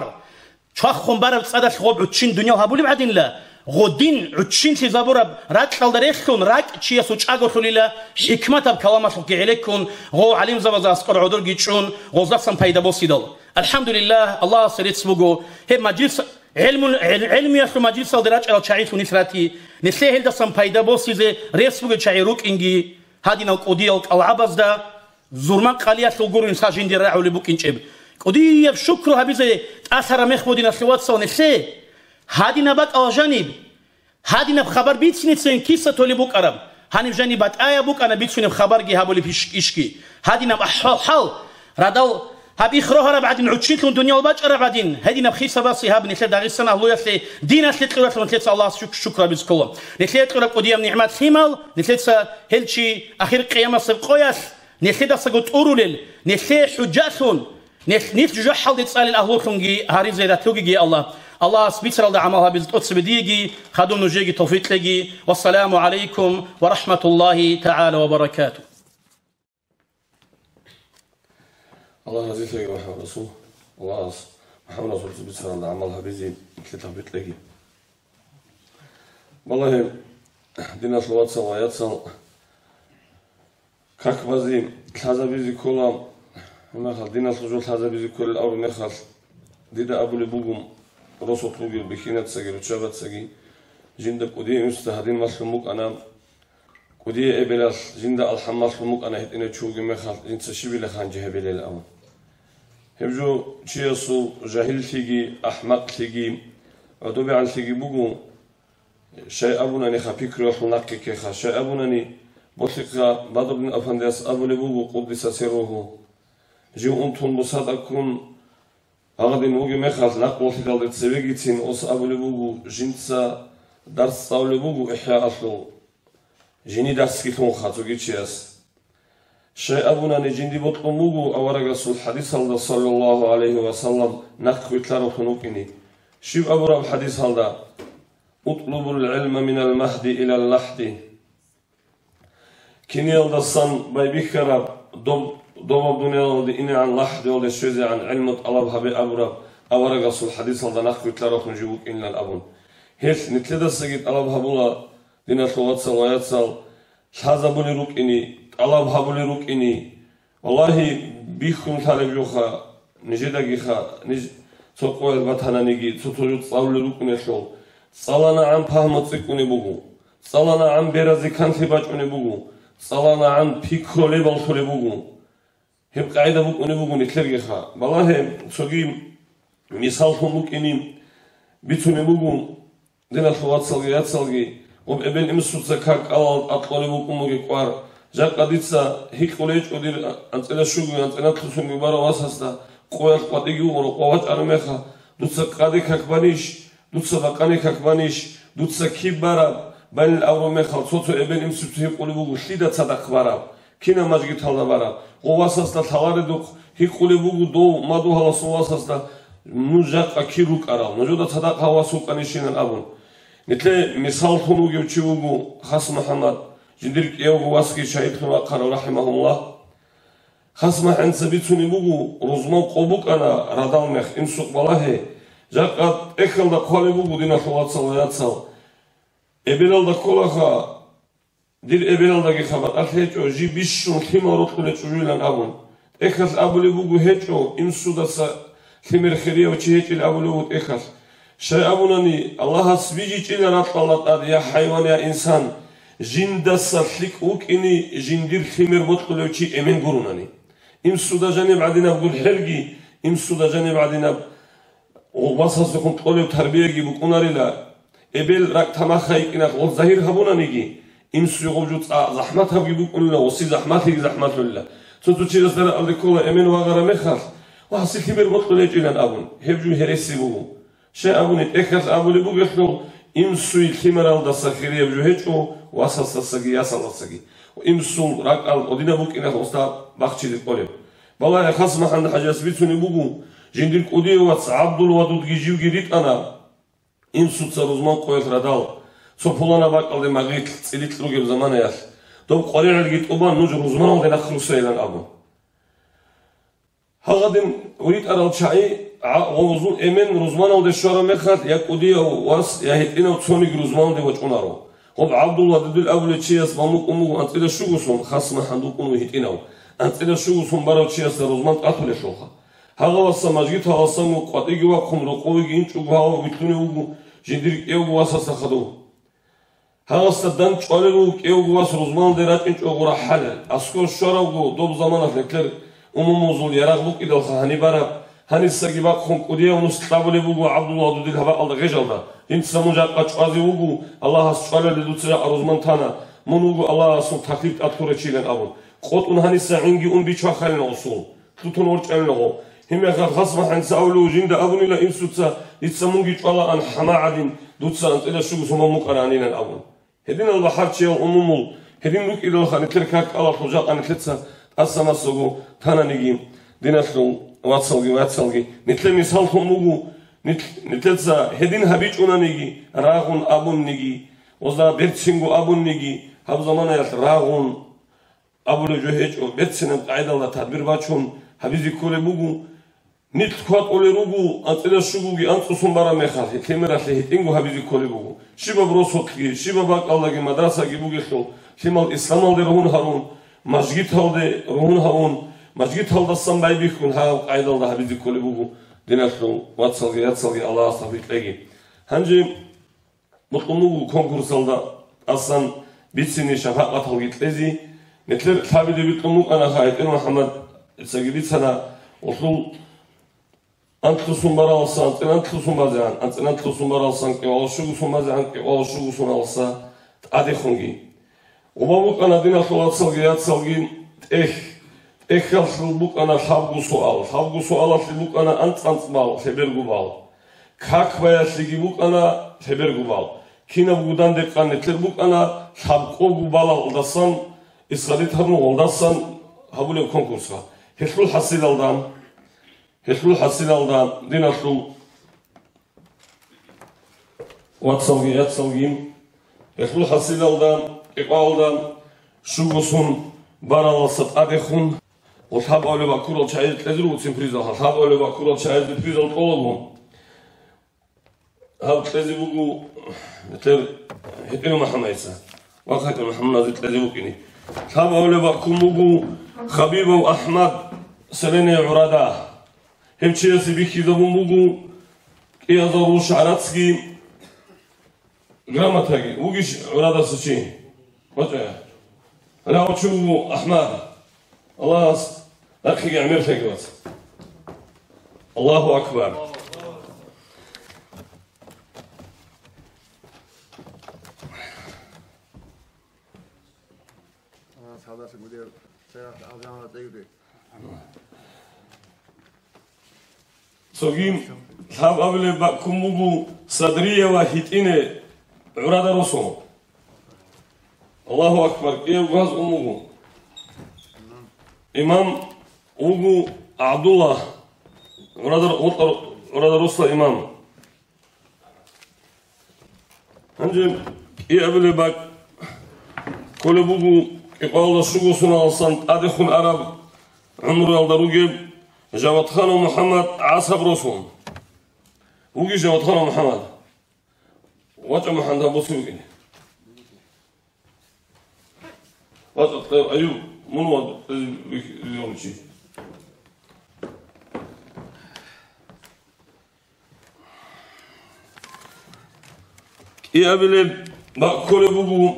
чвахун бараб цӀадалъ гъоб гӀуччин дуниял гьабулеб гӀадинила, гъодин гӀуччинлъизабураб ракьалда релълъун ракӀ чиясул чӀаголъулила, хӀикматаб каламалъухъги гӀелеккун, гъов гӀалимзабазда аскӀор гӀодорги чӀун, гъоздасан пайда босидал. АлхӀамдулиллагь, Аллагьасе рецц буго, гьеб мажлис, гӀелму-, гӀел-, гӀелмиялъул мажлисалде рачӀарал чагӀилъун нилъ рати, нилъее гьелдасан пайда босизе рес бугел чагӀи рукӀинги, гьадинал кӀудиял кӀалгӀабазда, зурман къалиялъул гурун ца жиндир рагӀулеб букӀинчӀеб. КӀудияб шукру гьабизе тӀалъараб мех буго, диналъул вацал, нилъее гьадинаб бакӀалда жаниб, гьадинаб хабар бициницин киса толеб букӀараб, гьаниб жаниб батӀаяб букӀана бицунеб хабарги гьабулеб иш-, ишги. Гьадинаб ахӀвал-хӀал, радал гьаб ихрогьараб гӀадин, гӀуччинлъун дуниял бачӀараб гӀадин, гьединаб хисабасе гьаб нилъер Дагъистан агьлуялъе, диналъе кьуралъун нилъеца Аллагьас шук-, шукр гьабизе ккола. Нилъее кьураб кӀудияб нигӀмат лъимал, нилъеца гьел чи ахир къиямасеб къоялъ нилъедасаго тӀурулел, нилъее хӀужалъун, нилъ, нилъ жужахӀалде цӀалел агьлулъунги гьаризе ратугеги, Аллагь. Аллагьас бицаралда гӀамал гьабизе тӀоцебе диеги, хадуб нужееги тавфикъ кьеги. Вассаламу гӀалайкум ва рахӀматуллагьи тагӀала ва баракатугь. Аллагь разилъеги, МухӀаммад Расул. Аллагьас МухӀаммад Расулца бицаралда гӀамал гьабизе нилъее тавфикъ кьеги. Валлагьи, диналъул вацал ва яцал, как базе лъазабизе ккола, гьеб мехалъ диналъул жо лъазабизе кколел абураб мехалъ, дида абулеб буго, росулъ бугел бихьинацаги руччабацаги, жинда кӀудияв инсуда гьадин малъун букӀана, кӀудияв эбелалъ жинда алхӀам малъун букӀана гьитӀинав чи вугеб мехалъ, жинца щибила гьанже гьабилел абун. Гьеб жо чиясул жагьиллъиги, ахӀмакълъиги, гӀодобегӀанлъиги буго, Щай абунаниха пикруялъул нахъе ккеха, щай абунани, болъихъа Бадруддин афандияс абулеб буго, къуддиса сирругьу, жив унтун бусада ккун гьагъадин вугеб мехалъ, накъуллъидалде цевегицин ос абулеб буго, жинца дарс цӀалулеб буго ИхӀяалъул, жиний дарсги лъунха цоги чияс. Щай абунани, жинди бокьун буго аварагасул хӀадисалда, саллаллагьу гӀалайгьи ва саллам, нахъ вилълъаравлъун вукӀине. Щиб абураб хӀадисалда? «Утлубул гӀилма минал магьди илал лахӀди». Киниялдасан байбихьараб доб-, добаб дуниялалде инегӀан лахӀдиялде щвезегӀан гӀилму тӀалаб гьабе абураб аварагасул хӀадисалда нахъ вилълъаравлъун жив вукӀинилан абун. Гьелъ нилъедасаги тӀалаб гьабула, диналъул вацал ва яцал, лъазабулел рукӀине, тӀалаб гьабулел рукӀине, Валлагьи, бихьун лъалеб жоха, нижедагиха, ниж цо къоялъ батананиги, цо-цо жо цӀалулел рукӀунелъул, цӀаланагӀан пагьму цӀикӀкӀунеб буго, цӀаланагӀан беразе канлъи бачӀунеб буго, цӀаланагӀан пикру лебаллъулеб буго. Гьеб къагӀида букӀунеб буго нилъергиха. Балагье, цоги мисаллъун букӀине бицунеб буго. Диналъул вацалги яцалги, гъоб эбел-имсуца как кӀалал акьолеб букӀун бугеб кӀвар, жакъа дица гьикъулей гьечӀо дир анцӀила щугоги анцӀила лъусунги барав васасда, къоялъ къватӀиги вугъун рокъов вачӀараб мехалъ, дуца къаде как банищ, дуца бакъане как банищ, дуца киб бараб, байнил абураб мехалъ, цо-цо эбел-имсуца гьикъулеб буго, лъида цадахъ бараб? Кинаб мажгиталда бараб? Гъов васасда лъаларедухъ гьикъулеб буго дов мадугьаласул васасда, нуж жакъа кир рукӀарал, нужеда цадахъ гьав вас вукӀанищинан абун. Нилъее мисаллъун вугев чи вуго Хас МухӀаммад, жиндир кӀиявго васги шагьидлъун вахъарав, рахӀимагьуллагь. Хас МухӀаммадица бицунеб буго, рузман къо букӀана радал мех, инсукъ балагье, жакъа тӀехьалда хъвалеб буго, диналъул вацал ва яцал. Эбелалда кколаха, дир эбелалдаги хабар, алъ гьечӀо, жиб бищун лъимал рокьулел чӀужуилан абун. ТӀехьалъ абулеб буго гьечӀо, инсудаса лъимер хирияв чи гьечӀил абулеб буго тӀехьалъ. Щай абунани, Аллагьас бижичӀила ракьалда тӀад, я хӀайван, я инсан, жиндаса лъикӀ вукӀине жиндир лъимер бокьулев чи эмен гурунани. Инсуда жаниб гӀадинаб гурхӀелги, инсуда жаниб гӀадинаб Гъов васасухъун кьолеб тарбияги букӀунарила. Эбел ракӀ тамахха йикӀиналъ гъов загьир гьабунаниги, инсуе гъов жо цӀа-, захӀматабги букӀунила, гъоси захӀмалъиги захӀмалъулила. Цо-цо чиясда ракӀалде ккола эмен вагъараб мехалъ, ва гьасилъи бер бокьулечӀилан абун, гьеб жо гьереси буго. Щай абуни, тӀехьалъ абулеб бугелъул, инсуе лъимералдаса хирияб жо гьечӀо, васасдасаги ясалдасаги. Инсул ракӀал гъодинаб букӀиналъ гъосда бахчизе кколеб. Балагье, Хас МухӀаммад-хӀажияс бицунеб буго, жиндир кӀудияв вац ГӀабдул-Вадудги живги ритӀана инсуца рузман къоялъ радал, цо пуланаб бакӀалде магъилъ, цӀилилъ ругеб заманаялъ, доб къваригӀелги тӀубан, нуж рузманалде нахъ руссайилан абун. Гьагъадин витӀарал чагӀи гӀа-, гъозул эмен рузманалде щвараб мехалъ, я кӀудияв вас, я гьитӀинав цониги рузманалде вачӀунаро. Гъоб ГӀабдул-Вадудил абулев чияс малмукъун буго анцӀила щугусун, Хас МухӀаммад вукӀун вуго гьитӀинав. АнцӀила щугусун барав чиясда рузман тӀатулелъулха. Гьагъавасда мажгиталасанго къватӀиги вахъун, рокъовеги инчӀого гьавав вилълъунев вуго жиндир кӀиявго васасда хадув. Гьагъасда дандчӀвалел вуго кӀиявго вас рузманалде рачӀинчӀого рахӀалел. АскӀор щваравго доб заманалъ нилъер умумузул ярагъ букӀидалха гьаниб бараб, гьанисаги бахъун кӀудияв нус кьабулеб буго ГӀабдул-Вадудил гьаб бакӀалда гъежалда. Жинца мун жакъа чӀвазе вуго, Аллагьас чӀвалелде дуца жакъа рузман тана, мун вуго Аллагьасул таклиф тӀад хуречилан абун. КъотӀун гьаниса гӀинги ун бичвахъалин гъосул. Лъутун ворчӀанила гъо. Гьебмехалъ Хас МухӀаммадица абулев жинда абунила инсуца, дица мунги чӀвалаан хӀама гӀадин, дуца анцӀила щугусун мун мукъараанилан абун. Гьединал бахӀарчиял умумул, гьедин рукӀидалха нилъер как кӀалалъул жакъа нилъеца тӀаса-масаго тананиги, диналъул вацалги вацалги, нилъер мисаллъун буго, нилъ-, нилъеца гьедин гьабичӀунаниги, рагъун абунниги, оза берцинго абунниги, гьаб заманаялъ рагъун, абулеб жо гьечӀо, берцинаб къагӀидалда тадбир бачун гьабизе кколеб буго. Нилъ кватӀулел руго, анцӀила щугоги анцӀусун бараб мехалъ, лъимералъе гьитӀинго гьабизе кколеб буго. Щибаб росулъги, щибаб бакӀалдаги мадрасаги бугелъул, лъимал исламалде ругьун гьарун, мажгиталде ругьун гьавун, мажгиталдасан байбихьун гьаб къагӀидалда гьабизе кколеб буго, диналъул вацалги яцалги, Аллагьас тавфикъ кьеги. Гьанже бокьун буго конкурсалда тӀасан бицине шапакъаталги кьезе. Нилъер лъабиде бикьун букӀана ха, ГьитӀинал МухӀаммадицаги бицана, гъолъул анлъусун баралсан анцӀила анлъусун базегӀан, анцӀила анлъусун баралсан кӀикъоялда щугусун базегӀан, кӀикъоялда щугусуналдаса тӀадехунги. Гъоба букӀана, диналъул вацалги яцалги, тӀехь. ТӀехьалъул букӀана лъабго суал. Лъабго суалалъе букӀана анцӀ-анцӀ бал, лъеберго бал. Как баялъеги букӀана лъеберго бал. Кинабго дандекъан нилъер букӀана лъабкъого балалдасан исхадид гьабун, гъолдасан гьабулеб конкурсха. Гьелъул хӀасилалда, гьелъул хӀасилалда, диналъул вацалги яцалги, гьелъул хӀасилалда, кӀикъоялда щугусун баралдаса тӀадехун, гъо лъабабилеб баккурал чагӀазе кьезе руго цин призал, гьа лъабабилеб баккурал чагӀазе призал тӀолабго. Гьаб кьезе буго нилъер ГьитӀинал МухӀаммадица ва ГьитӀинал МухӀаммадица кьезе букӀине. Лъабабилеб бакӀ ккун буго Хабибов Ахмад, селение ГӀурада. Гьев чиясе бихьизабун буго кӀиазарул шагӀрацги грамотаги. Вугищ ГӀурадаса чи? ВачӀа. Гьале гьав чи вуго Ахмад. Аллагьас нахъеги гӀемер лъеги, вац. Аллагьу акбар. Цоги лъабабилеб бакӀ ккун буго Садриява гьитӀине ГӀурада росу. Аллагьу акбар, кӀиябго гьаз ун буго. Имам вуго ГӀабдулла, ГӀурадар-, ГӀурадаросла имам. Гьанже кӀиабилеб бакӀ кколеб буго кӀикъоялда щуго соналдасан тӀадехун араб гӀумруялда ругеб Жаватханов МухӀаммад ГӀасаб росу. Вугищ Жаватханов МухӀаммад? ВачӀа, МухӀаммад, гьаб босе вукӀине. ВачӀа, Аюб, мун вац, э, вих-, вихьулев чи. КӀиабилеб бакӀ кколеб буго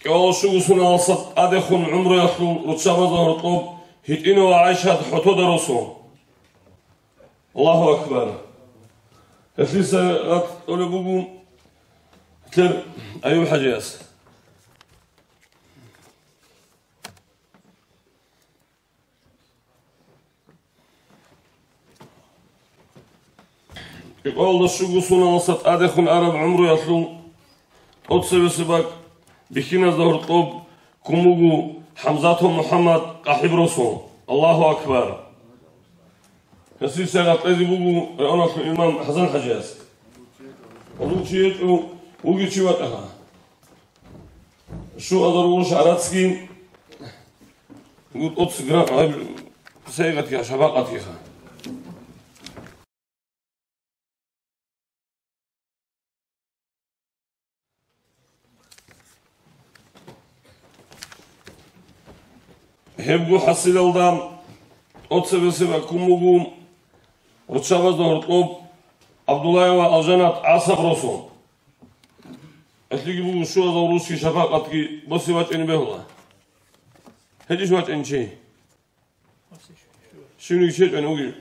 кӀиабилеб щуго соналдаса тӀадехун гӀумруялъул руччабазда гьоркьоб гьитӀинав ГӀайшат ХӀотода росу. Аллагьу акбар. Гьелъиса ракь кьолеб буго гьелъер Аюб-хӀажияс. КӀикъоялда щуго соналдаса тӀадехун араб гӀумруялъул тӀоцебесеб бакӀ бихьиназда гьоркьоб ккун буго ХӀамзатов МухӀаммад КъахӀиб росу. Аллагьу акбар. Гьесие ракь кьезе буго районалъул имам ХӀасан-хӀажияс. Гьазул чи гьечӀо, вугев чи вачӀа. Щуазарулъ гьарацги гутӀуц гра-, гьаб-, сайгъатги шапакъатгиха. Гьебго хӀасилалда тӀоцебесеб бакӀ ккун буго руччабазда гьоркьоб ГӀабдуллаева Алжанат ГӀасаб росу. Гьелъиги буго щуазарулъги шапакъатги босе вачӀине бегьула. ГьечӀищ вачӀин чи? Щивниги чечӀун вугев.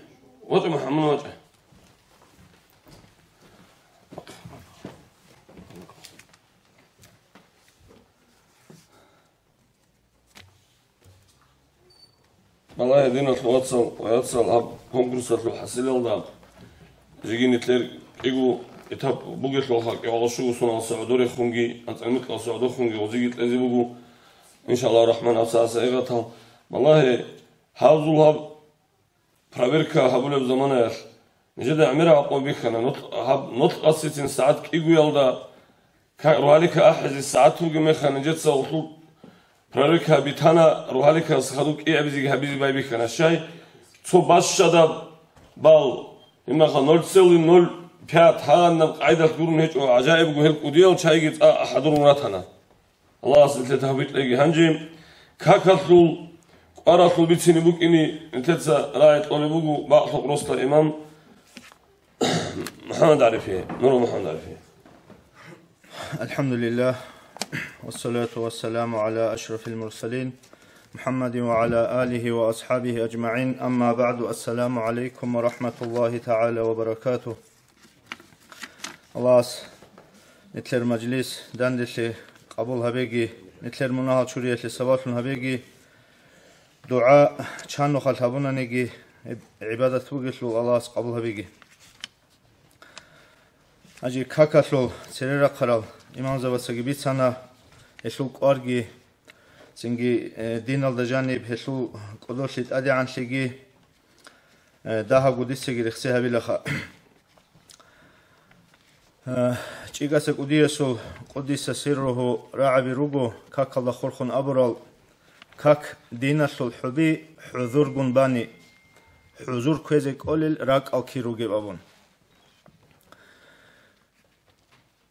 ВачӀа, МухӀаммад, вачӀа. Балагье, диналъул вацал ва яцал, гьаб конкурсалъул хӀасилалда жеги нилъер кӀиго этап бугелъулха, кӀиго щуго соналдаса гӀодорехунги, анцӀила микьалдаса гӀодорехунги гъозиги кьезе буго, иншаллагьу рахӀман, гьаб сагӀат-сагӀатал. Балагье, гьазул гьаб проверка гьабулеб заманаялъ нижеда гӀемераб къо бихьана. Нолъ-, гьаб нолъ къасицин сагӀат кӀигоялда ка-, рогьалиха ахӀизе сагӀат вугеб мехалъ, нижеца гъолъул проверка битана, рогьалихас хадуб кӀиабизеги гьабизе байбихьана. Щай? Цо бащадаб балл, гьебмехалъ ноль целых ноль пять гьагъанаб къайдалъ гурун гьечӀо, гӀажаибго гьел кӀудиял чайги цӀа хӀадурун ратана. Аллагьас нилъер тавфикъ кьеги. Гьанже какалъул, кӀваралъул бицине букӀине нилъеца рагӀи кьолеб буго бакълъухъ росла имам МухӀаммад ГӀарифие, Нурал МухӀаммад ГӀарифие. الحمد لله، والصلاة والسلام على أشرف المرسلين، محمد وعلى آله وأصحابه أجمعين. أما بعد، السلام عليكم ورحمة الله تعالى وبركاته. Аллагьас нилъер мажлис данделъи къабул гьабеги, нилъер мунагьал чуриялъе сабаблъун гьабеги, дугӀа чанухъалъ гьабунаниги, гьеб гӀибадат бугелъул Аллагьас къабул гьабеги. Гьанже какалъул цере рахъарал имамзабацаги бицана, гьелъул кӀварги, цинги, э, диналда жаниб гьелъул кӀодолъи тӀадегӀанлъиги, э, дагьабго дицаги рехсей гьабилаха. Э, ЧӀикӀаса КӀудиясул, къуддиса сирругьу, рагӀаби руго, какалда хурхун абурал: «Как диналъул хӀуби хӀузургун бани, хӀузур кквезе кӀолел ракӀал кир ругеб», – абун.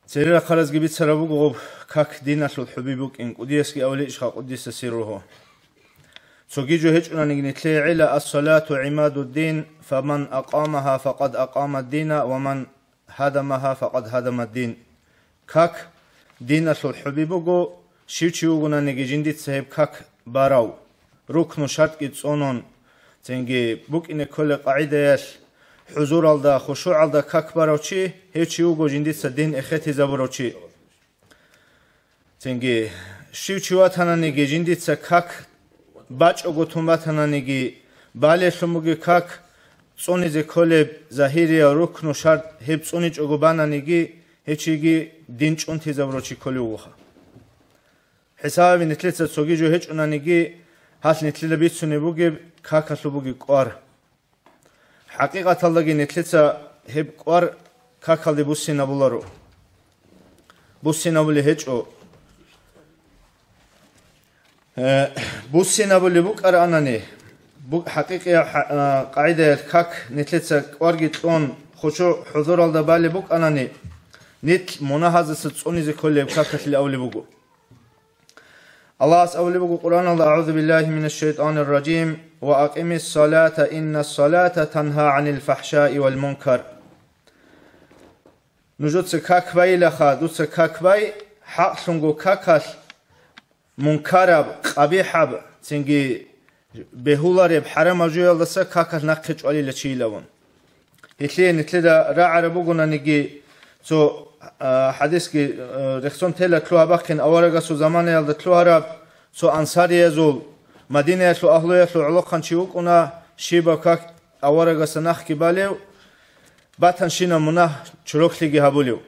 Церера хъаразги бицараб буго гъоб как диналъул хӀуби букӀин, кӀудиясги авличӀха къуддиса сирругьу. Цоги жо гьечӀунаниги нилъее гӀела: «Ас-салату гӀимадуддин, фаман акъамаха, факъад акъамаддина, ва ман гьадамаха, факъад гьадамаддин». Как диналъул хӀуби буго, щив чи вугонаниги жиндица гьеб как барав, рукну шартӀги цӀунун, цинги букӀине кколеб къагӀидаялъ хӀузуралда, хушугӀалда как барав чи, гьев чи вуго жиндица дин эхетизабурав чи. Цинги щив чи ватананиги, жиндица как бачӀого тун батананиги, балелъун бугеб как цӀунизе кколеб загьириял рукну шартӀ гьеб цӀуничӀого бананиги, гьев чиги дин чӀунтизабурав чи кколев вугоха. ХӀисабе нилъеца цоги жо гьечӀунаниги, гьалъ нилъеда бицунеб бугеб какалъул бугеб кӀвар. ХӀакъикъаталдаги нилъеца гьеб кӀвар какалде буссинабуларо. Буссинабулеб гьечӀо. Э, буссинабулеб букӀаранани, бу-, хӀакъикъияб хӀа-, а, къагӀидаялъ как нилъеца кӀварги кьун, хушугӀ хӀузуралда балеб букӀанани, нилъ мунагьаздаса цӀунизе кколеб какалъе авулеб буго. Аллагьас абулеб буго Къуръаналда: «АгӀузу биллагьи минаш шайтӀанир ражим, ва акъимис салата, иннас салата тангьа гӀанил фахӀшаи вал мункар». Нужеца как байилаха, дуца как бай, хӀакълъунго какалъ мункараб, къабихӀаб, цинги бегьулареб хӀарамаб жоялдаса какалъ нахъе чӀвалила чийилавун. Гьелъие нилъеда рагӀараб бугонаниги, цо, а, хӀадисги, а, рехсон тела лъугьа-бахъин аварагасул заманаялда лъугьараб, цо ансариязул, Мадинаялъул агьлуялъул гӀолохъанчи вукӀуна, щибаб как аварагасда нахъги балев, батанщинаб мунагь чороклъиги гьабулев.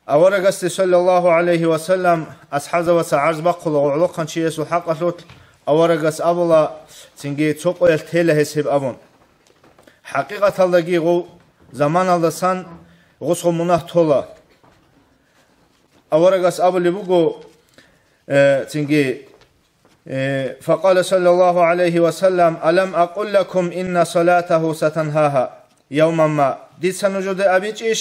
Аварагасде, саллаллагьу гӀалайгьи ва саллам, асхӀабзабаца гӀарз бахъула гӀолохъанчиясул хӀакъалъулъ, аварагас абула, цинги цо къоялъ тела гьес гьеб абун. ХӀакъикъаталдаги гъов заманалдасан гъосго мунагь тола. Аварагас абулеб буго, э, цинги, Э, факъала саллаллагьу гӀалайгьи ва саллам: «Алам акъул лакум инна салатагьу сатангьагьа явман ма?» Дица нужеда абичӀищ,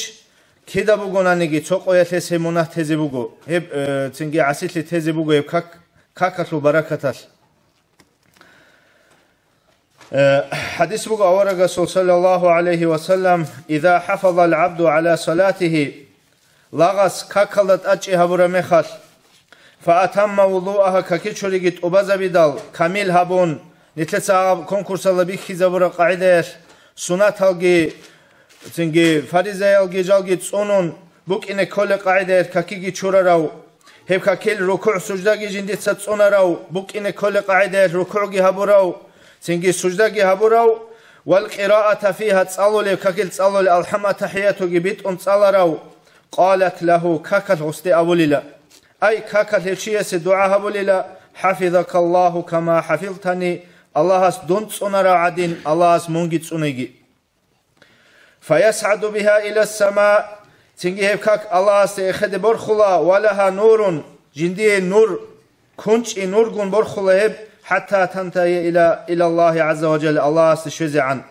кида бугонаниги цо къоялъ гьес гьеб мунагь тезе буго, гьеб, э, цинги гӀасилъи тезе буго гьеб как-, какалъул баракаталъ. Э, хӀадис буго аварагасул, саллаллагьу гӀалайгьи ва саллам: «Иза хӀафазал гӀабду гӀала салатигьи», лагъас какалда тӀадчӀи гьабураб мехалъ, «фа атамма вузуагьа», какичуриги тӀубазабидал, камил гьабун, нилъеца гьаб конкурсалда бихьизабураб къагӀидаялъ, сунаталги, цинги фаризаялги жалги цӀунун, букӀине кколеб къагӀидаялъ какиги чурарав, гьеб какил рукугӀ-суждаги жиндица цӀунарав, букӀине кколеб къагӀидаялъ рукугӀги гьабурав, цинги суждаги гьабурав, вал къираата фигьа, цӀалулеб, какил цӀалулеб, алхӀам, атахӀиятуги битӀун цӀаларав, къалат лагьу, какалъ гъосде абулила. Ай, какалъ гьев чиясе дугӀа гьабулила: «ХӀафизакаллагьу кама хӀафизтани», Аллагьас дун цӀунарав гӀадин, Аллагьас мунги цӀунеги. «ФаясгӀаду бигьа илас сама», цинги гьеб как Аллагьасде эхеде борхула, «ва лагьа нурун», жиндие нур, кунчӀи нургун борхула гьеб, «хӀатта тантагьия ила, илаллагьи гӀазза ва жалла», Аллагьасде щвезегӀан.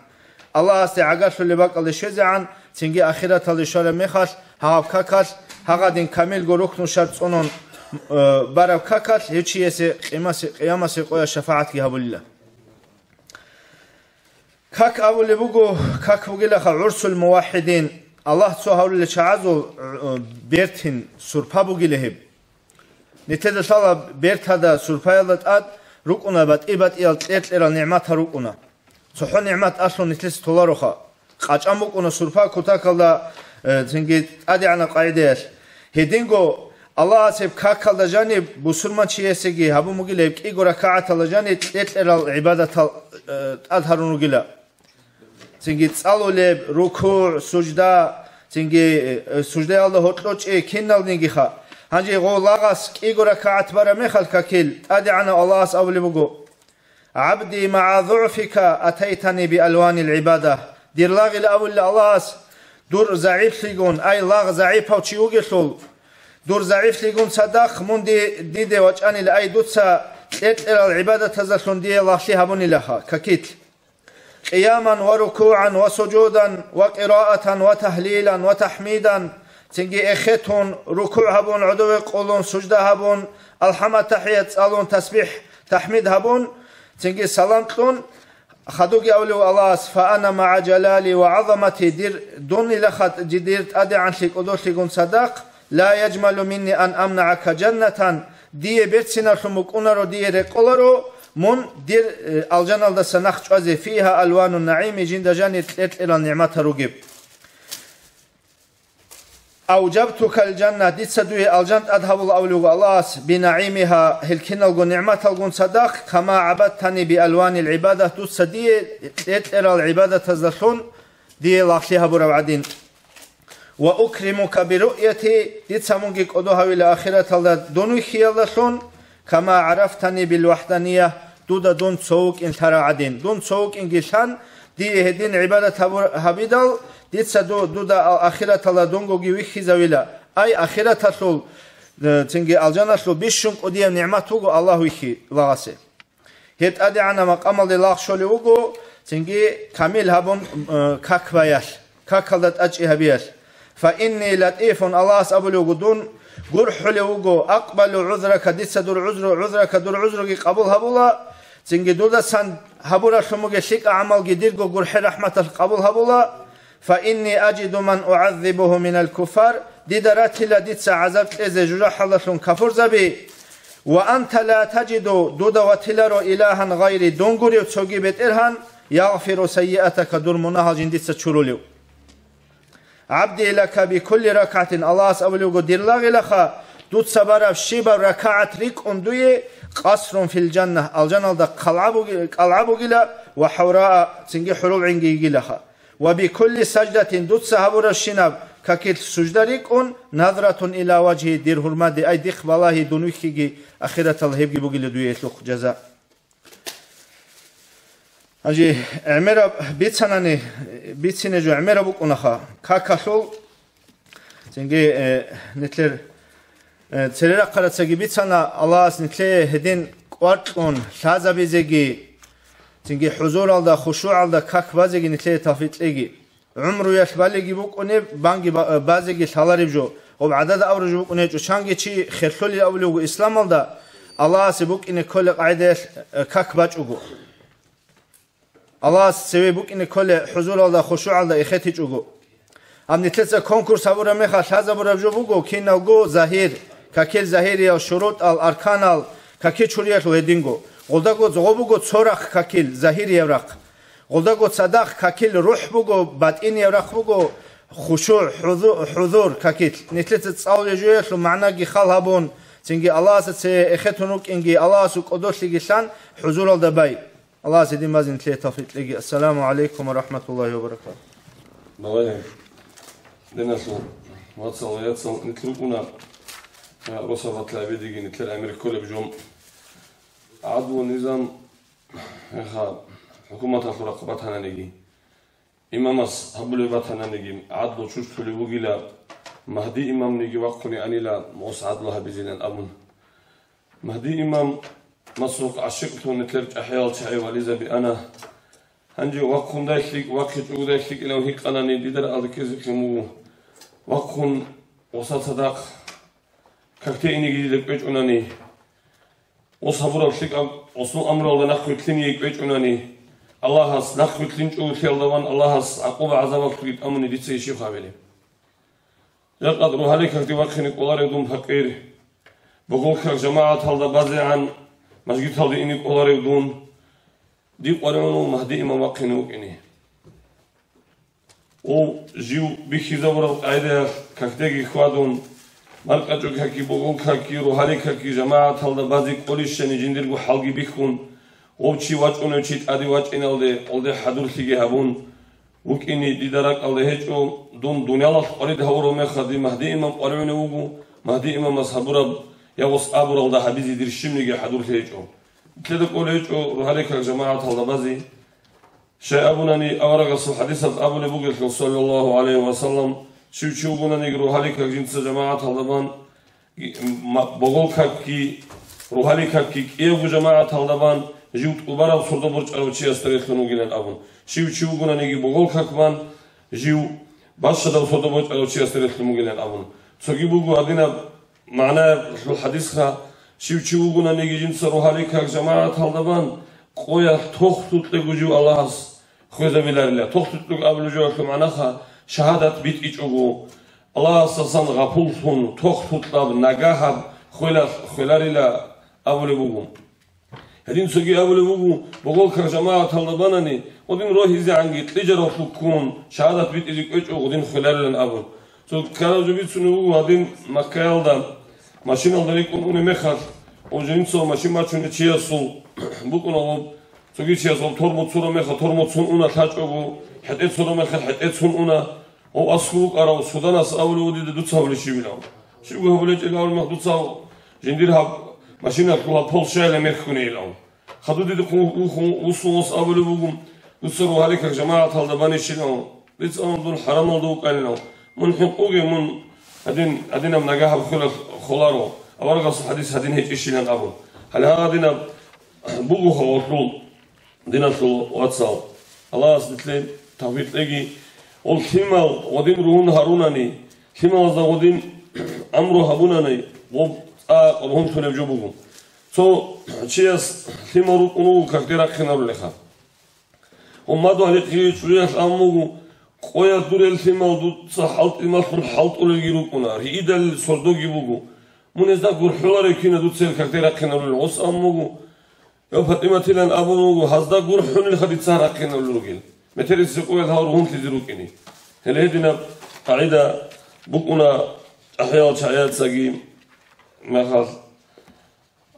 Аллагьасде гӀагарлъулеб бакӀалде щвезегӀан, цинги ахираталде щвараб мехалъ, гьаб какалъ, гьагъадин камилго рукну шартӀ цӀунун, э, бараб какалъ, гьев чиясе къимасе-, къиямасе къоялъ шафагӀатги гьабулила. Как абулеб буго, как бугилаха гӀурсул мувахӀидин, Аллагь цо гьавлел чагӀазул, э, бертин, сурпа бугила гьеб. Нилъеда лъала бертада, сурпаялда тӀад рукӀуна батӀи-батӀиял кьер-кьерал нигӀматал рукӀуна. ЦохӀо нигӀмат алъун нилъеца толароха. КъачӀан букӀуна сурпа кутакалда, э, цинги тӀадегӀанаб къагӀидаялъ. Гьединго Аллагьас гьеб какалда жаниб бусурманчиясеги гьабун бугила гьеб кӀиго ракагӀаталда жаниб кьер-кьерал гӀибадатал, э, тӀад гьарун ругила. Цинги цӀалулеб, рукугӀ, сужда, цинги, э, суждаялда гьоркьор чӀей киналнигиха. Гьанже гъов лагъас кӀиго ракагӀат бараб мехалъ какил, ТӀадегӀанав Аллагьас абулеб буго: «ГӀабди, магӀа зугӀфика атайтани биалванил гӀибада». Дир лагъил абулел Аллагьас, дур загӀиплъигун, ай, лагъ загӀипав чи вугелъул, дур загӀиплъигун цадахъ мун ди-, диде вачӀанил, ай, дуца кьер-кьерал гӀибадатазалъун дие лагълъи гьабунилаха, какилъ. Къияман ва рукугӀан ва сужудан ва къираатан ва тагьлилан ва тахӀмидан, Цинги эхетун, рукугӀ гьабун, гӀодове къолун, сужда гьабун, алхӀамат-тахӀият цӀалун, тасбихӀ-тахӀмид гьабун, цинги салам кьун, хадуги абулев Аллагьас: «Фа ана магӀа жалали ва гӀазамати», дир, дун илахат, жи дир ТӀадегӀанлъи кӀодолъигун цадахъ, «ла яжмалу минни ан амнагӀака жаннатан», дие берцинавлъун букӀунаро, дие рекъоларо мун дир, э, алжаналдаса нахъ чӀвазе, «фигьа алвану нагӀими», жинда жанир кьер-кьерал нигӀматал ругеб. «Аужабтукал жанна», дица дуе алжан тӀад гьабула абулев Аллагьас, «бинагӀимиха», гьел киналго нигӀматалгун цадахъ, «кама гӀабадтани биалванил гӀибадат», дуца дие кьер-кьерал гӀибадатаздалъун дие лагълъи гьабурав гӀадин. «Ва укримука бируъяти», дица мунги кӀодо гьавила ахираталда дун вихьиялдалъун, «кама гӀарафтани билвахӀдания», дуда дун цо вукӀин лъарав гӀадин. Дун цо вукӀинги лъан, дие гьедин гӀибадат гьабур-, гьабидал, дица ду-, дуда а-, ахираталда дунгоги вихьизавила. Ай, ахираталъул, э, цинги алжаналъул бищун кӀудияб нигӀмат вуго Аллагь вихьи лагъасе. Гьеб ТӀадегӀанаб макъамалде лагъ щолев вуго, цинги камил гьабун, э, как баялъ, какалда тӀачӀи гьабиялъ. «Фа инни латӀифун», Аллагьас абулев вуго, дун гурхӀулев вуго, «акъбалу гӀузрака», дица дур гӀузру, «гӀузрака», дур гӀузруги къабул гьабула, цинги дудасан гьабуралъун бугеб лъикӀаб гӀамалги дирго гурхӀел рахӀматалъ къабул гьабула. «Фа инни ажиду ман угӀаззибуху минал куффар», дида ратила дица гӀазаб кьезе жужахӀалдалъун кафурзаби. «Ва анта ла тажиду», дуда ватиларо, «илагьан гъайри», дун гурев цоги бетӀергьан, «ягъфиру сайиатака», дур мунагьал жиндица чурулев. «ГӀабди лака бикулли ракагӀатин», Аллагьас абулевго, дир лагъилаха, дуца бараб щибаб ракагӀат рикӀкӀун дуе, «къасрун фил жанна», алжаналда калгӀа буги-, кӀалгӀа бугила, «ва хӀавраа», цинги хӀурул гӀинги йигилаха. «Ва бикулли саждатин», дуца гьабурабщинаб какилъ сужда рикӀкӀун, «назратун иля важгьи», дир гьурмаде, ай, дихъ балагьи, дун вихьиги, ахиратал гьебги бугила дуе гьелъухъ жаза. Гьанже гӀемераб бицанани, бицине жо гӀемераб букӀунаха, какалъул, цинги, э, нилъер, э, церерахъарацаги бицана, Аллагьас нилъее гьедин кӀвар кьун лъазабизеги, цинги хӀузуралда, хушугӀалда как базеги нилъее тавфикъ кьеги. ГӀумруялъ балеги букӀунеб, банги ба-, базеги лъалареб жо, гъоб гӀадада абураб жо букӀун гьечӀо, чанги чи херлъулин абулев вуго исламалда, Аллагьасе букӀине кколеб къагӀидаялъ, э, как бачӀого. Аллагьасе цеве букӀине кколеб хӀузуралда, хушугӀалда эхетичӀого. Гьаб нилъеца конкурс гьабураб мехалъ лъазабураб жо буго, киналго загьир, какил загьириял шурутӀал, арканал, каки чуриялъул гьединго. Гъолдаго гъо буго цо рахъ какил, загьирияб рахъ. Гъолдаго цадахъ какил рухӀ буго, батӀинияб рахъ буго, хушугӀ, хӀузу-, хӀузур какил. Нилъеца цӀалулеб жоялъул магӀнаги хал гьабун, цинги Аллагьасда цеве эхетун рукӀинги, Аллагьасул кӀодолъиги лъан, хӀузуралда бай. Аллагьас гьедин базе нилъее тавфикъ кьеги. Ассаламу гӀалайкум ва рахӀматуллагьи ва баракатугь. Балагье, диналъул вацал ва яцал, нилъ рукӀуна, а, росабалъ гьабидеги нилъер гӀемер кколеб жо. ГӀадлу низам, гьеха, хӀукуматалъул рахъ батананиги, имамас гьабулеб батананиги, гӀадлу чурчулев вугила, Магьди имамниги вахъуни анила, гъос гӀадлу гьабизилан абун. Магьди имамасухъ гӀащикълъун нилъер чӀахӀиял чагӀи вализаби ана. Гьанже вахъундай лъикӀ, вахъичӀогодай лъикӀилан гьикъанани, дида рагӀалда ккезе ккун буго. Вахъун гъосда цадахъ какде инеги дида кӀвечӀунани, гъос гьабураб лъикӀаб гъосул амруялда нахъвилълъине кӀвечӀунани, Аллагьас нахъвилълъинчӀолъиялдаван Аллагьас гӀакъуба-гӀазабалъулги тӀамуни дица ишихъ гьабилеб. Жакъа рухӀалил какде вахъине кӀоларев дун пакъир, боголкак жамагӀаталда базегӀан мажгиталде ине кӀоларев дун, дие къваригӀунев Магьди имам вахъине вукӀине. Ов жив бихьизабураб къагӀидаялъ какдеги хьвадун, маркӀачӀул какги, боголкакги, рухӀалил какги жамагӀаталда базе кӀолищани жиндирго хӀалги бихьун, ов чи вачӀунев чи тӀаде вачӀиналде къолде хӀадурлъиги гьабун, вукӀине дида ракӀалда гьечӀо, дун дуниялалъ къварид гьавураб мехалде Магьди имам къваригӀунев вуго, Магьди имамас гьабураб я гъос абуралда гьабизе дир щибниги хӀадурлъи гьечӀо. Нилъеда кӀолей гьечӀо рухӀалил как жамагӀаталда базе. Щай абунани, аварагасул хӀадисалъ абулеб бугелъул, саллаллагьу гӀалайгьи ва саллам, щив чи вугонаниги рухӀалил как жинца жамагӀаталда бан, ма-, боголкакги, рухӀалил какги кӀиявго жамагӀаталда бан, жив тӀубараб сордо борчӀарав чиясда релълъун вугилан абун. Щив чи вугонаниги боголкак бан, жив бащадав сордо бочӀарав чиясда релълъун бугилан абун. Цоги буго гьадинаб магӀнаялъул хӀадисха: щив чи вугонаниги жинца рогьалил как жамагӀаталда бан, къоялъ тохлъукьего жив Аллагьас хвезабиларила. Тохлъукьего абулеб жоялъул магӀнаха, шагьадат битӀичӀого, Аллагьасдасан гъапуллъун, тохлъукьаб, нагагьаб хвелалъ хвеларила абулеб буго. Гьедин цоги абулеб буго, боголках жамагӀаталда банани, гъодин рогьизегӀанги кьижаралъуккун шагьадат битӀизе кӀвечӀо, гъодин хвеларилан абун. Цо ккараб жо бицунеб буго, гьадин Маккаялда машиналда рикӀкӀун унеб мехалъ, гъов жинцав машин бачунев чиясул букӀуна гъоб, цоги чияс гъоб тормоз цураб мехалъ тормоз цун уна, лъачӀого хӀетӀе цураб мехалъ хӀетӀе цун уна. Гъов аскӀов вукӀарав суданас абулев вуго дида: «Дуца гьабулеб щибилан? Щибго гьабулечӀел гьавулмах дуца жиндир гьаб машиналъул гьаб пол щайилан мехьунейилан». Хадув дидехъ вухун вуссун ос абулеб буго: «Дуца рогьаликак жамагӀаталда банищилан, бицӀанал дун хӀарамалда вукӀанилан, мун хӀинкъуге, мун гьадин, гьадинаб нагагьаб хвелалъ холаро, аварагасул хӀадис гьадин гьечӀищилан», – абун. Гьале гьагъадинаб буго гьавалъул. Диналъул вацал, Аллагьас нилъее тавфикъ кьеги. Гъол лъимал гъодин ругьун гьарунани, лъималазда гъодин амру гьабунани, гъоб цӀакъ ругьунлъулеб жо буго. Цо чияс лъимал рукӀун вуго какде рахъинарулеха. Гъоммаду гьалихъиги чӀужуялъ абун буго: «Къоя дурел лъимал дуца хӀалтӀи малъун хӀалтӀулелги рукӀуна, риидал сордоги буго. Мун гьезда гурхӀуларев кина дуца гьел какде рахъинарулел?» Гъос абун буго: «Я ПатӀиматилан абун вуго, гьазда гурхӀунилха дица рахъиналел ругел, метерисеб къоял гьал ругьунлъизе рукӀине». Гьеле гьединаб къагӀида букӀуна чӀахӀиял чагӀияцаги, мехалъ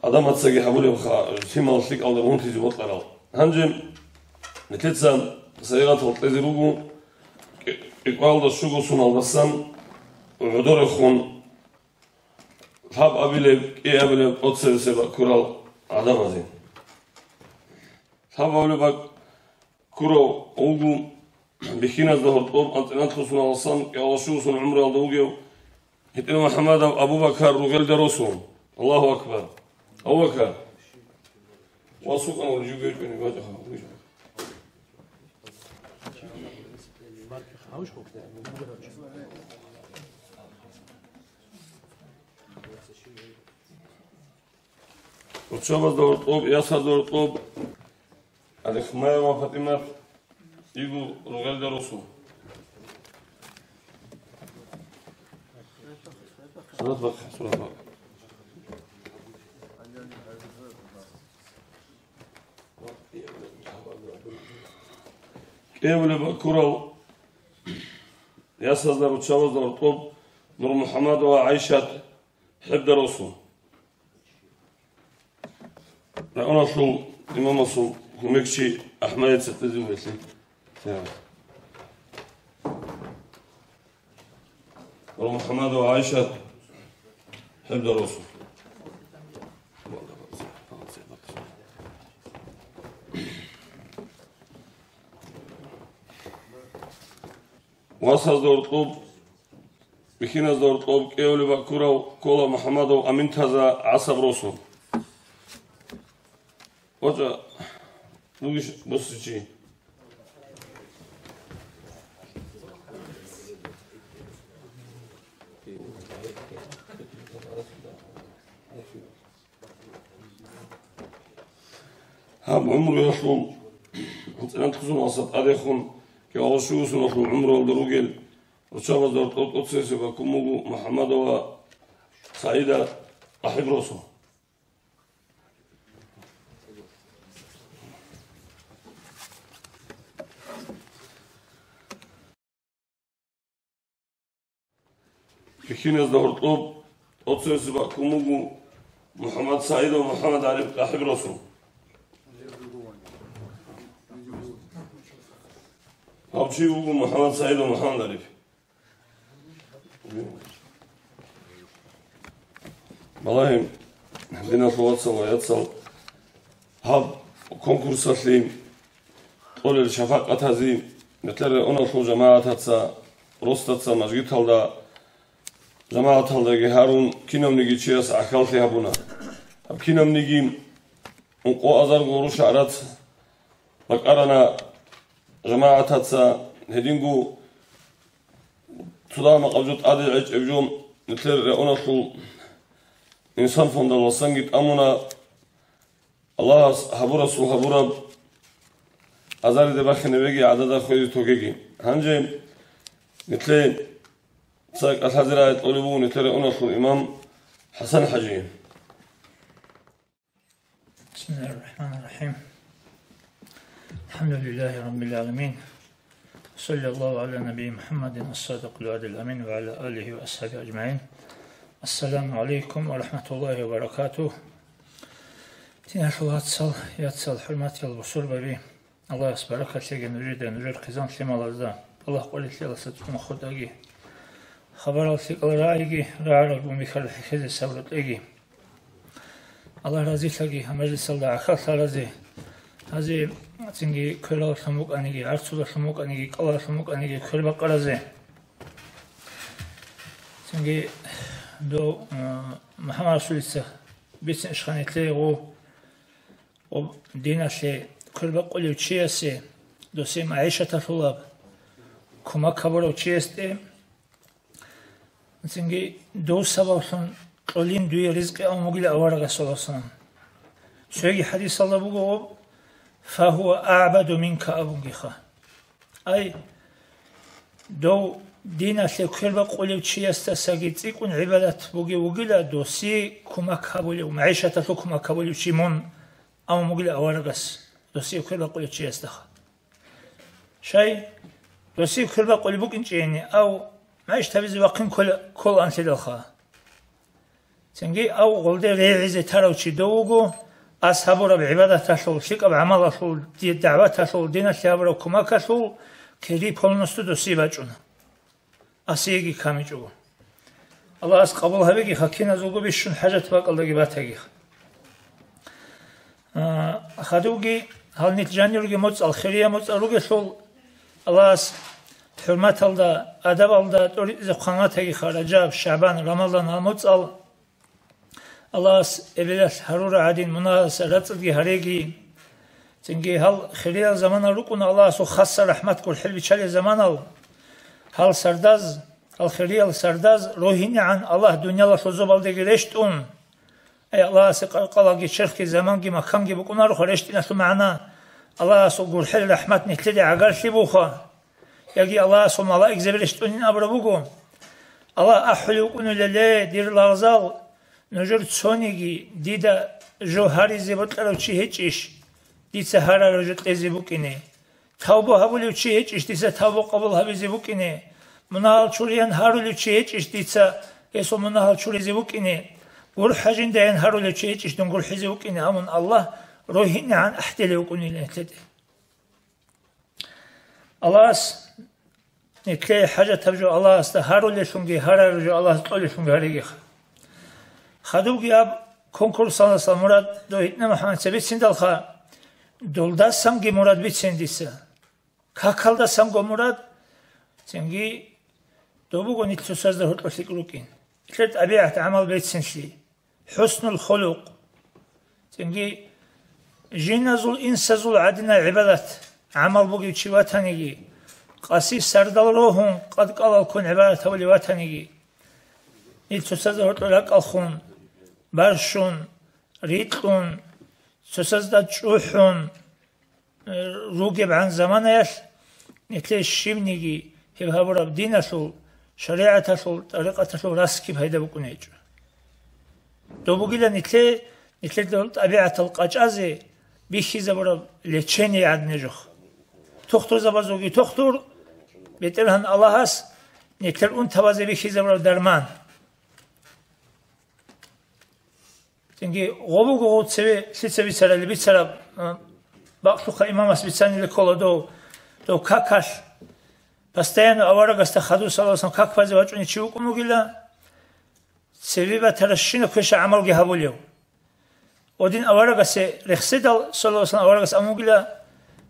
гӀадамацаги гьабулебха, лъимал лъикӀалда ругьунлъизе бокьарал. Гьанже нилъеца сайигъатал кьезе руго, кӀи-, кӀикъоялда щуго суналдасан гӀодорехун лъабабилеб, кӀиабилеб тӀоцебесеб баккурал гӀадамазе. Лъабабилеб баккурав вуго бихьиназда гьоркьоб анцӀила лъусуналасан кӀиялъул щугусун гӀумруялда вугев гьитӀинав МухӀаммадов Абу-Бакар ругелда росун. Аллагьу акбар! Абу-Бакар! Ва сукъан валжуге чӀуни бачӀаха. Руччабазда гьоркьоб, ясазда гьоркьоб, Алихмаева ПатӀимат йиго ругелда росу. Сурат бахъ, сурат бахъ. КӀиабилеб баккурал ясазда руччабазда гьоркьоб НурмухӀаммадова ГӀайшат хӀебда росу. Рагьуналъул имамасул кумекчи АхӀмадица тезивелъи. НурмухӀаммадова ГӀайшат хӀебда росу. Васазда гьоркьоб, бихьиназда гьоркьоб кӀиявли баккурав ккола МухӀаммадов Аминтаза гӀасаб росу. ВачӀа, ругищ босичи. Гьаб гӀумруялъул анцӀила лъусуналдаса тӀадехун кӀиялъул щугусуналъул гӀумруялда ругел руччабазда гьоркьоб тӀоцебесеб баккун буго МухӀаммадова СагӀида АхӀиб росу. Бихьиназда гьоркьоб тӀоцебесеб баккун буго МухӀаммад СагӀидов МухӀаммад ГӀариф АхӀиб росу. Гьав чи вуго МухӀаммад СагӀидов МухӀаммад ГӀариф. Балагье, диналъул вацал ва яцал, гьаб конкурсалъе кьолел шафакъатазе, метлер районалъул жамагӀатаца, росдаца, мажгиталда, жамагӀаталдаги гьарун, кинавниги чияс гӀахьаллъи гьабуна. Гьаб кинавниги ункъо азарго гъурущ гӀарац бакӀарана жамагӀатаца, гьединго цо дагьа макъаб жо тӀаде гӀечӀеб жо, нилъер регӀуналъул инсан фондаласанги тӀамуна, Аллагьас гьабурасул гьабураб азариде бахине беги, гӀадада хвезе тогеги. Гьанже нилъе цо кӀалъазе рагӀи кьолеб буго нилъер регӀуналъул имам ХӀасан ХӀажи. بسم الله الرحمن الرحيم. الحمد لله رب العالمين. صلى الله على نبي محمد الصادق الوعد الأمين وعلى آله وأصحابه أجمعين. السلام عليكم ورحمة الله وبركاته. Диналъул вацал, яцал, хӀурматиял бусурбаби, Аллагьас баракат лъеги нужеда, нужер хъизан-лъималазда, балагь-къварилъиялдаса цӀуна хутӀаги, хабарал лъикӀал рагӀиги, рагӀарал бумбихьарал хӀехьезе сабру кьеги. Аллагь разилъаги гьаб мажлисалда гӀахьаллъаразе, гьазе цинги квераллъун букӀаниги, гӀарцулалъун букӀаниги, кӀалалъун букӀаниги квербакъаразе. Цинги дов, а, МухӀаммад Расулица бицин ишхъан гьетлъе гъу, гъуб диналъе квербакъулев чиясе, досе магӀишаталъулаб кумак гьабурав чиясде, цинги дов сабаблъун кьолин дуе ризкъи абун бугила аварагас, саллаллагьу гӀалайгьи ва саллам. Цоги хӀадисалда буго гъуб: «Фагьува агӀбаду минка», – абунгиха. Ай, дов диналъе квербакъулев чиясдасаги цӀикӀкӀун гӀибадат бугев вугила досие кумак гьабулев, магӀишаталъул кумак гьабулев чи мун, абун бугила аварагас досие квербакъулев чиясдаха. Щай, досие квербакъулеб букӀинчӀейин, ав магӀишат гьабизе вахъин ккола-, кколаанлъидалха. Цинги ав гъолде регӀизе тарав чи дов вуго, ас гьабураб гӀибадаталъул, лъикӀаб гӀамалалъул, ди-, дагӀваталъул, диналъе гьабураб кумакалъул кири полностью досие бачӀуна. Асиеги камичӀого. Аллагьас къабул гьабегиха, киназулго бищун хӀажат бакӀалдаги батагиха. А, хадувги гьал нилъ жанирги моцӀал, хирия моцӀал ругелъул, Аллагьас хӀурматалда, адабалда тӀоритӀизе хъван ватагиха Ражаб, ШагӀбан, Рамазан гьал моцӀал. Аллагьас эбелалъ гьарурал гӀадин мунагьалдаса рацӀцӀадги гьареги. Цинги гьал хириял заманал рукӀуна Аллагьасул хасса рахӀмат гурхӀел биччалел заманал. Гьал сардаз, гьал хириял сардаз рогьинегӀан Аллагь дуниялалъул зобалдеги рещтӀун. Ай, Аллагьасе къаркъалаги, черхги, заманги, маканги букӀунароха рещтӀиналъул магӀна, Аллагьасул гурхӀел рахӀмат нилъеде гӀагарлъи буха. Яги Аллагьасул малаикзаби рещтӀунин абураб буго: «Аллагь ахӀулев вукӀунила, ле, дир лагъзал, нужер цониги дида жо гьаризе бокьарав чи гьечӀищ, дица гьарарав жо кьезе букӀине? Тавба гьабулев чи гьечӀищ, дица тавба къабул гьабизе букӀине? Мунагьал чураян гьарулев чи гьечӀищ, дица гьесул мунагьал чуризе букӀине? ГурхӀа жиндаян гьарулев чи гьечӀищ, дун гурхӀизе вукӀине?» – абун Аллагь рогьинегӀан ахӀделев вукӀунила нилъеде. Аллагьас нилъее хӀажатаб жо Аллагьасда гьарулеллъунги, гьарараб жо Аллагьас кьолеллъунги гьаригиха. Хадубги аб конкурсалдаса мурад дов гьитӀина МухӀаммадица бициндалха, долдасанги мурад бицин дица. Какалдасанго мурад, цинги дов буго нилъ цоцазда гьоркьор лъикӀ рукӀин. Нилъер тӀабигӀат, гӀамал бецинлъи. ХӀуснул хулукъ. Цинги жиназул, инсазул гӀадинай гӀибадат, гӀамал бугев чи ватаниги, къаси сардал рогьун, къадкъалал ккун гӀибадат гьабулев ватаниги, нилъ цоцазда гьоркьор ракӀалхун, барщун, рикьун, цоцазда чӀухӀун, ругебгӀан заманаялъ нилъее щибниги гьеб гьабураб диналъул, шаригӀаталъул, тӀарикъаталъул раскиб пайда букӀун гьечӀо. Дов бугила нилъее, нилъеда тӀабигӀатал къачӀазе бихьизабураб лечение гӀадин жо. Тухтурзабазулги тухтур, БетӀергьан Аллагьас нилъер унтабазе бихьизабураб дарман. Цинги гъо буго гъо цеве лъица бицарали бицараб, а, бакълъухъа имамас бицанила ккола дов, дов какалъ, постоянно аварагасда хадур саллаллаху вассалам как базе вачӀунев чи вукӀун вугила, цеве батаращина квеша гӀамалги гьабулев. Гъодин аварагасе рехседал саллаллаху вассалам аварагас абун вугила: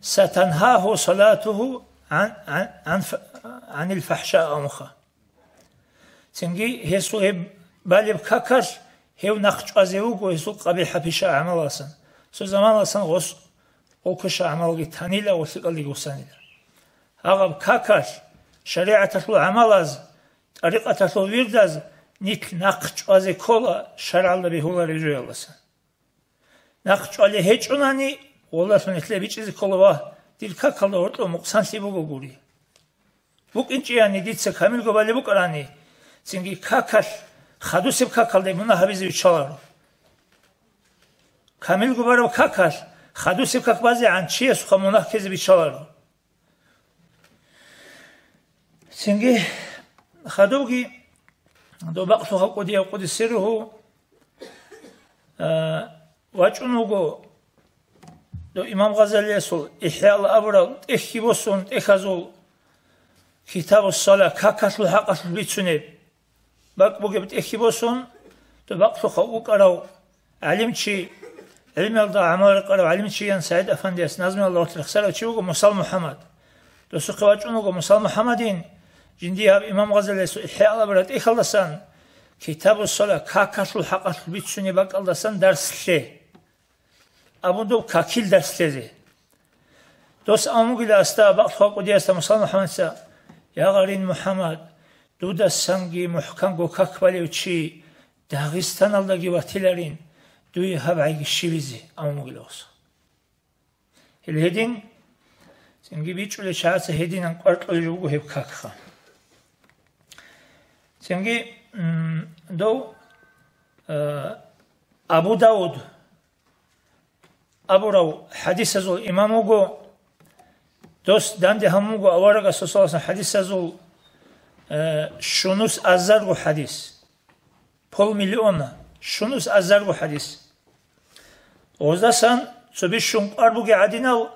«Сатангьагьу салатугьу гӀан, гӀан, гӀан фа-, гӀанил фахӀша», – абунха. Цинги гьесул гьеб балеб какалъ гьев нахъ чӀвазе вуго гьесул къабихӀаб пиша гӀамаласан. Цо заманалъан гъос гъо квеша гӀамалги танила ва лъикӀалдеги вуссанила. Гьагъаб какалъ шаригӀаталъул гӀамалаз ТӀарикъаталъул вирдаз нилъ нахъ чӀвазе ккола шаргӀалда бегьулареб жоялдасан. Нахъ чӀвалеб гьечӀонани, гъолдалъун нилъее бичӀчӀизе ккола: «Вагь, дир какалда гьоркьоб мукъсанлъи бугогури. БукӀинчӀони дица камилго балеб букӀарани, цинги какалъ, хадусеб какалда мунагь гьабизе биччаларо. Камилго бараб какалъ, хадусеб как базегӀан чиясухъа мунагь ккезе биччаларо». Цинги хадубги доб бакълъухъа кӀудияв къуддиса сирругьу, а, вачӀун вуго доб имам Гъазалиясул ИхӀяла абурал тӀехьги босун тӀехьазул китабу ссала, какалъул хӀакъалъулъ бицунеб бакӀ бугеб тӀехьги босун, доб бакълъухъа вукӀарав гӀалимчи, гӀилмуялда гӀамал рекъарав гӀалимчиян СагӀид Афандияс назмуялда ватӀа рехсарав чи вуго Мусал МухӀаммад. Досухъе вачӀун вуго Мусал МухӀаммадин, жиндие гьаб имам Гъазалиясул ИхӀял абураб тӀехьалдасан, китабу ссала, какалъул хӀакъалъулъ бицунеб бакӀалдасан дарс лъе. Абун доб какил дарс лъезе. Дос абун бугила асда бакълъухъа кӀудиясда Мусал МухӀаммадица: «Я гъарин МухӀаммад, дудасанги мухӀканго как балев чи Дагъистаналдаги ватиларин, дуе гьаб гӀайги щибизе», – абун бугила гъос. Гьел гьедин, цинги бичӀчӀулел чагӀаца гьединан кӀвар кьолеб жо буго гьеб какха. Цинги, м, дов, э, Абу Давуд абурав хадисазул имам вуго, дос данде гьабун буго аварагасул саллаллагьу гӀалайгьи вассалам хадисазул, э, щунус азарго хадис. Полмиллиона, щунус азарго хадис. Гъоздасан цо бищун кӀвар бугеб гӀадинал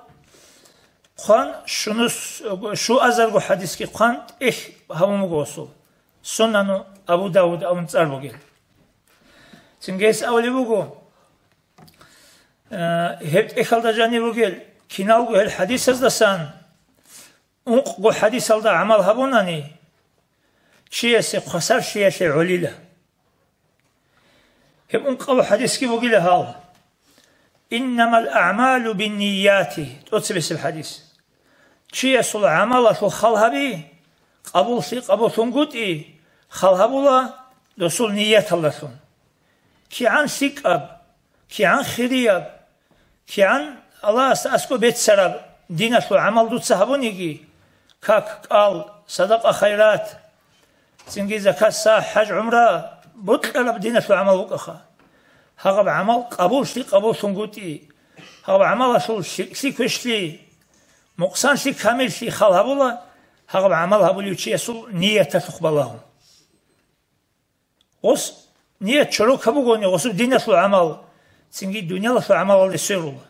хъван, щунус, щу азарго хадисги хъван тӀехь гьабун буго гъосул. Сунану Абу Давуд абун цӀар бугел. Цинги гьес абулеб буго, э, гьеб тӀехьалда жаниб бугел киналго гьел хадисаздасан ункъго хадисалда гӀамал гьабунани, чиясе хвасарлъиялъе гӀолила. Гьеб ункъаб хадисги бугила гьал: «Иннамал аъмалу биннияти», тӀоцебесеб хадис. Чиясул гӀамалалъул хал гьаби, къабуллъи къабуллъунгутӀи хал гьабула досул нияталдалъун. КигӀан лъикӀаб, кигӀан хирияб, кигӀан Аллагьасда аскӀоб беццараб диналъул гӀамал дуца гьабуниги, как, кӀал, садакъа-хайрат, цинги закат, сахӀ, хӀаж-гӀумра, бокьараб диналъул гӀамал букӀаха. Гьагъаб гӀамал къабуллъи къабуллъунгутӀи, гьагъаб гӀамалалъул лъикӀлъи-квешлъи, мукъсанлъи-камиллъи хал гьабула, гьагъаб гӀамал гьабулев чиясул нияталъухъ балагьун. Гъос ният чорок бугони, гъосул диналъул гӀамал, цинги дуниялалъул гӀамалалде сверула.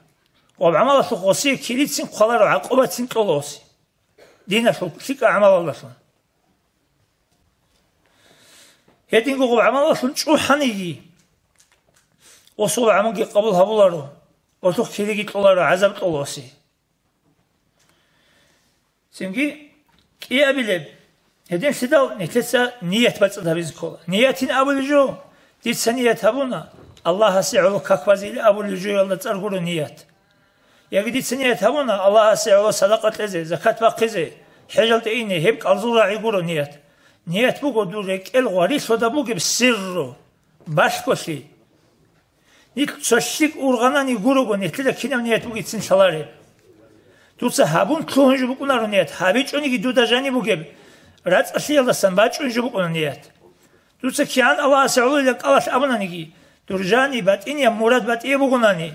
Ва гьаб гӀамалалъухъ гъосие килицин хъваларо, гӀакъубатцин кьола гъосе. Диналъул лъикӀа гӀамалалдалъун. Гьединго гъоб гӀамалалъун чӀухӀаниги, гъосул гӀамалги къабул гьабуларо, гъолъухъ килиги кьоларо, гӀазаб кьола гъосе. Цинги кӀиабилеб, гьединлъидал нилъеца ният бацӀцӀад гьабизе ккола. Ниятин абулеб жо, дица ният гьабуна, Аллагьасе гӀоло как базе или абулеб жоялда цӀар гуро ният. Яги дица ният гьабуна, Аллагьасе гӀоло садакъа кьезе, закат бахъизе, хӀежалде ине, гьеб кӀалзул рагӀи гуро ният. Ният буго дур рекӀел гъварилъода бугеб сирру, балъголъи. Нилъ цо лъикӀ ургъанани гурого, нилъеда кинаб ният бугецин лъалареб. Дуца гьабун лъугьун жо букӀунаро ният, гьабичӀониги дуда жаниб бугеб рацӀцӀалъиялдасан бачӀун жо букӀуна ният. Дуца кигӀан Аллагьасе гӀолойилан кӀалалъ абунаниги, дур жани батӀинияб мурад батӀияб бугонани,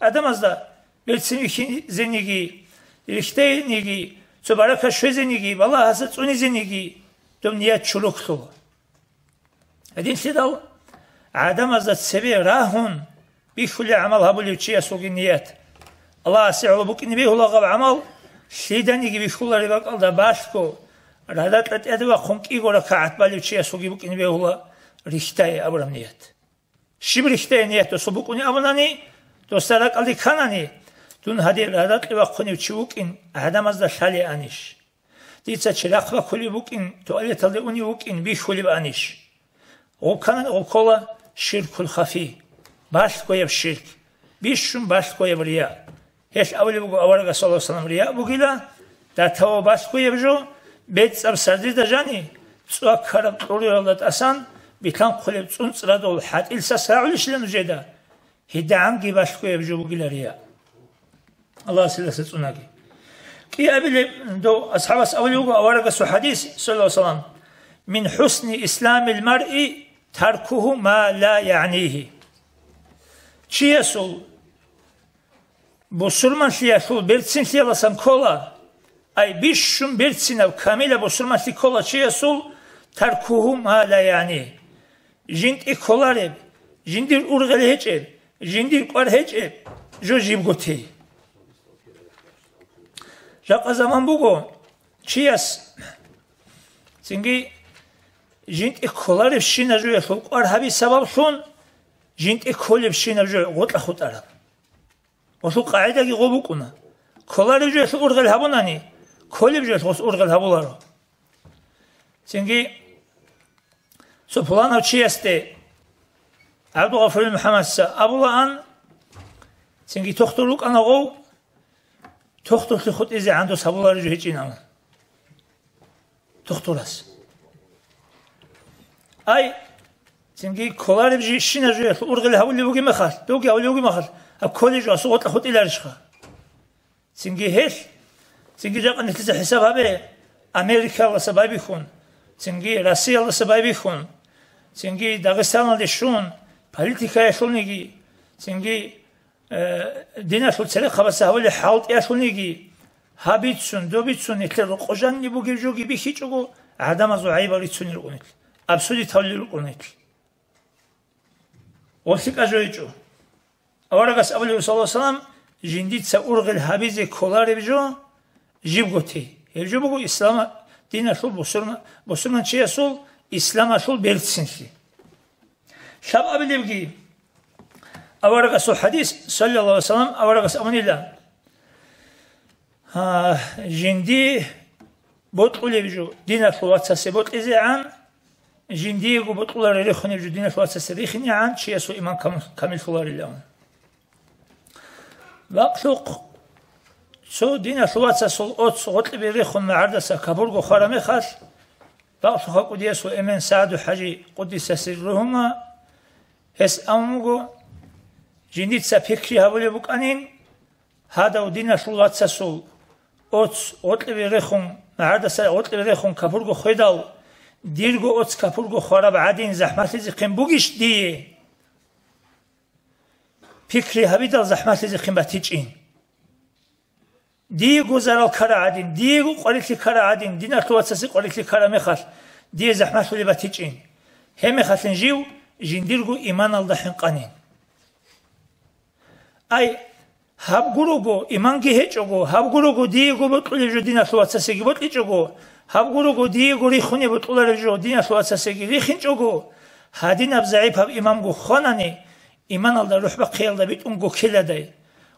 гӀадамазда берцин вихьизениги, рихьдайниги, цо баракат щвезениги, балагьаса цӀунизениги, доб ният чуруклъула. Гьединлъидал гӀадамазда цебе рагьун бихьулеб гӀамал гьабулев чиясулги ният. Аллагьасе гӀоло букӀине бегьула гьаб гӀамал, лъиданиги бихьулареб бакӀалда балъго, радакьа тӀаде вахъун кӀиго ракагӀат балев чиясулги букӀине бегьула рихьдае абураб ният. Щиб рихьдае ният досул букӀунеб абунани, досда ракӀалде кканани, дун гьадин радакье вахъунев чи вукӀин, гӀадамазда лъалеанищ? Дица чирахъ бакулеб букӀин, туалеталде унев вукӀин бихьулеб анищ? Гъуб кканани гъуб ккола ширкул хафи, балъгояб ширк, бищун балъгояб рия. Гьелъ абулеб буго аварагас, саллаллагьу гӀалайгьи вассалам, рия бугила датава балъгояб жо, бецӀаб сардида жани, цӀва ккараб кьуриралда тӀасан билъанхъулеб цӀунцӀрадул хӀатӀил сас рагӀулищила нужеда? ГьедигӀанги балъгояб жо бугила рия. Аллагьас гьелдаса цӀунаги. КӀиабилеб дов асхӀабас абулеб буго аварагасул хӀадис, саллаллагьу гӀалайгьи вассалам: «Мин хӀусни исламил маръи таркугьу ма ла ягӀнигьи». Чиясул бусурманлъиялъул берцинлъиялдасан ккола, ай бищун берцинаб камилаб бусурманлъи ккола чиясул, таркугьу ма ла ягӀнигьи. ЖинтӀи кколареб, жиндир ургъел гьечӀеб, жиндир кӀвар гьечӀеб жо жибго тей. Жакъа заман буго, чияс цинги жинтӀи кколаребщина жоялъул кӀвар гьаби сабаблъун, жинтӀи кколебщинаб жо гъотӀа хутӀараб. Гъолъул къагӀидаги гъо букӀуна: кколареб жоялъул ургъел гьабунани, кколеб жоялъ гъос ургъел гьабуларо. Цинги цо пуланав чиясде, ГӀабдулгъафурил МухӀаммадица абулаан, цинги тохтур рукӀана гъов, тохтурлъи хутӀизе гӀандус гьабулареб жо гьечӀин абун. Тохтурас. Ай, цинги кколареб жи-, щинаб жоялъул ургъел гьабулеб бугеб мехалъ, довги гьабулеб бугеб мехалъ, гьаб кколеб жо асул гъотӀа хутӀиларищха? Цинги гьелъ, цинги жакъа нилъеца хӀисаб гьабе, Америкалдаса байбихьун, цинги Россиялдаса байбихьун, цинги Дагъистаналде щун, политикаялъулниги, цинги, э, диналъул церехъабаца гьабулеб хӀалтӀиялъулниги, гьаб бицун, доб бицун, нилъер рокъо жаниб бугеб жоги бихьичӀого, гӀадамазул гӀайибал рицунел рукӀун нилъ, абсурдиталли рукӀун нилъ. ГъолъикӀа жо гьечӀо. Аварагас абулеб, саллаллагьу гӀалайгьи вассалам, жиндица ургъел гьабизе кколареб жо жибго тей. Гьеб жо буго ислама диналъул бусурма-, бусурманчиясул исламалъул берцинлъи. Лъабабилебги аварагасул хӀадис, саллаллагьу гӀалайгьи вассалам, аварагас абунила: А, жинди бокьулеб жо диналъул вацасе бокьизегӀан, жиндиего бокьуларел рехунеб жо диналъул вацасе рихинегӀан, чиясул иман кам-, камиллъуларилан. Бакълъухъ, цо диналъул вацасул оц гъоркьибе рехун магӀардаса капурго хвараб мехалъ, бакълъухъа кӀудиясул эмен СагӀду-хӀажи, къуддиса сирругьума, гьес абун буго: жиндица пикри гьабулеб букӀанин, гьадав диналъул вацасул оц гъоркьибе рехун, магӀардаса гъоркьибе рехун капурго хведал, дирго оц капурго хвараб гӀадин захӀмалъизехъин бугищ дие? Пикри гьабидал захӀмалъизехъин батичӀин. Диего зарал ккараб гӀадин, диего къварилъи ккараб гӀадин, диналъул вацасе къварилъи ккараб мехалъ, дие захӀмалъулеб батичӀин. Гьебмехалъин жив жиндирго иманалда хӀинкъанин. Ай, гьаб гурого, иманги гьечӀого, гьаб гурого диего бокьулеб жо диналъул вацасеги бокьичӀого, гьаб гурого диего рихунеб бокьулареб жо диналъул вацасеги рихинчӀого, гьадинаб загӀипаб имамго хванани, иманалда рухӀ бахъиялда битӀунго ккеладай,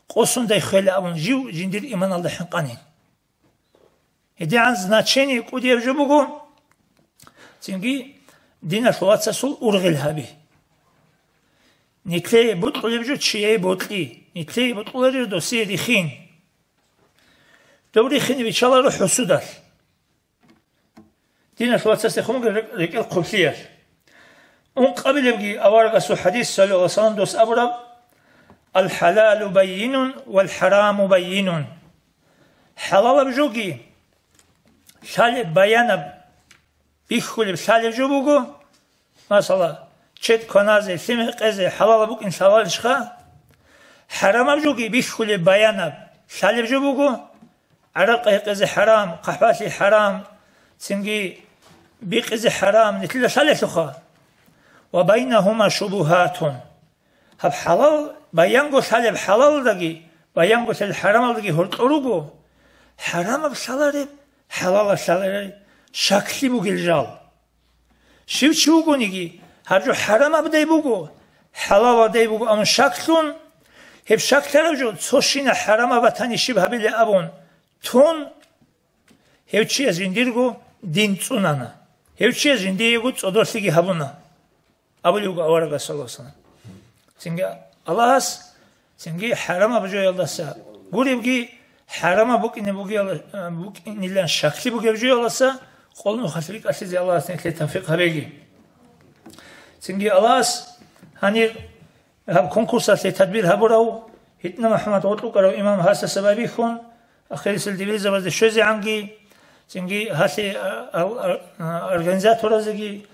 къосундай хвела абун жив жиндир иманалда хӀинкъанин. ГьедигӀан значение кӀудияб жо буго, цинги диналъул вацасул ургъел гьаби. Нилъее бокьулеб жо чияе бокьи, нилъее бокьулареб досие рихин. Дов рихине биччаларо хӀусудалъ. Диналъул вацасдехун бугеб рекӀел хъублъиялъ. Ункъабилебги аварагасул хӀадис, саллаллагьу гӀалайгьи вассалам, дос абураб: «Ал-хӀалалу баййинун вал-хӀараму баййинун». ХӀалалаб жоги лъалеб баянаб, бихьулеб лъалеб жо буго. Масала, чед кваназе, лъим гьекъезе хӀалалаб букӀин лъаларищха? ХӀарамаб жоги бихьулеб баянаб лъалеб жо буго. ГӀаракъи гьекъезе хӀарам, хъахӀбалъи хӀарам, цинги бикъизе хӀарам, нилъеда лъалелъулха. «Ва байнагьума шубугьатун». Гьаб хӀалал, баянго лъалеб хӀалалалдаги, баянго лъалеб хӀарамалдаги гьоркьор руго. ХӀарамаб лъалареб, хӀалалаб лъалареб шаклъи бугел жал. Щив чи вугониги, гьаб жо хӀарамабдай буго, хӀалалабдай буго абун шаклъун, гьеб шаклъараб жо цо щинаб хӀарамаб батани щиб гьабилеб абун тун, гьев чияс жиндирго дин цӀунана, гьев чияс жиндиего цӀодорлъиги гьабуна, абулеб буго аварагас, саллаллагьу гӀалайгьи вассалам. Цинги Аллагьас, цинги хӀарамаб жоялдаса, гуребги, хӀарамаб букӀине бугел-, букӀинилан шаклъи бугеб жоялдаса къолнухалъ рикӀкӀалъизе Аллагьас нилъее тавфикъ гьабеги. Цинги Аллагьас гьанир гьаб конкурсалъе тадбир гьабурав, ГьитӀина МухӀаммад гъоркь рукӀарав имам гьасда сабабихьун, ахирисел дибирзабазде щвезегӀанги, цинги гьалъе, а, а, а, организаторазеги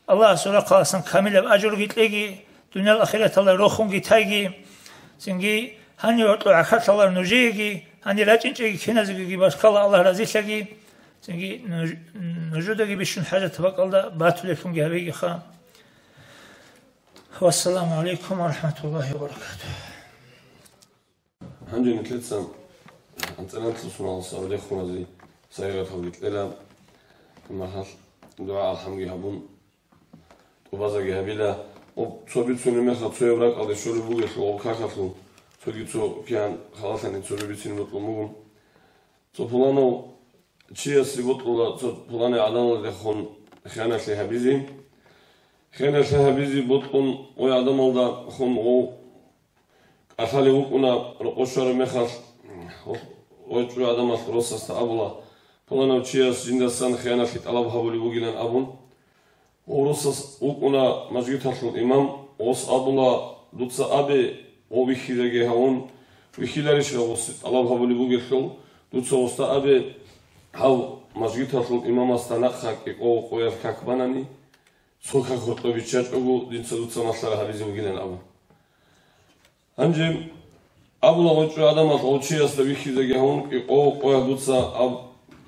Аллагьасул рахъаласан камилаб ажруги кьеги, дуниял ахираталда рохунги тайги, цинги гьанив гьоркьов гӀахьаллъалар нужееги, гьанир рачӀинчӀеги киназегиги баркала, Аллагь разилъаги, цинги нуж-, нужедаги бищун хӀажатаб бакӀалда батулеблъунги гьабегиха. Вассаламу гӀалайкум ва рахӀматуллагьи ва баракатугь. Гьанже нилъеца анцӀила анлъго соналъ сабрехуназе сайигъаталги кьела, гьеб мехалъ дугӀа-алхӀамги гьабун, тӀубазаги гьабила. Об цо бицунеб мехалъ цояб ракӀалде щолеб бугелъул, об какалъул цоги цо кигӀан халалъани цо бицин бокьун буго. Цо пуланав чиясе бокьула цо пуланай гӀадамалдехун хиянат гьабизе. Хиянат гьабизе бокьун, гъой гӀадамалдехун гъов кӀалъалев вукӀуна, рокъов щвараб мехалъ, гъой чӀужугӀаданалъ росасда абула, пуланав чияс жиндасан хиянат тӀалаб гьабулеб бугилан абун. Гъов росас вукӀуна мажгиталъул имам, гъос абула, дуца абе, гъов вихьизеги гьавун, вихьиларищ гъос тӀалаб гьабулеб бугелъул, дуца гъосда абе, гьав мажгиталъул имамасда нахъа кӀикъого къоялъ как банани, цо как гьоркьоб биччачӀого, дица дуца малъараб гьабизе бугилан абун. Гьанже абула гъой чӀужугӀаданалъ гъов чиясда вихьизеги гьавун, кӀикъого къоялъ дуца аб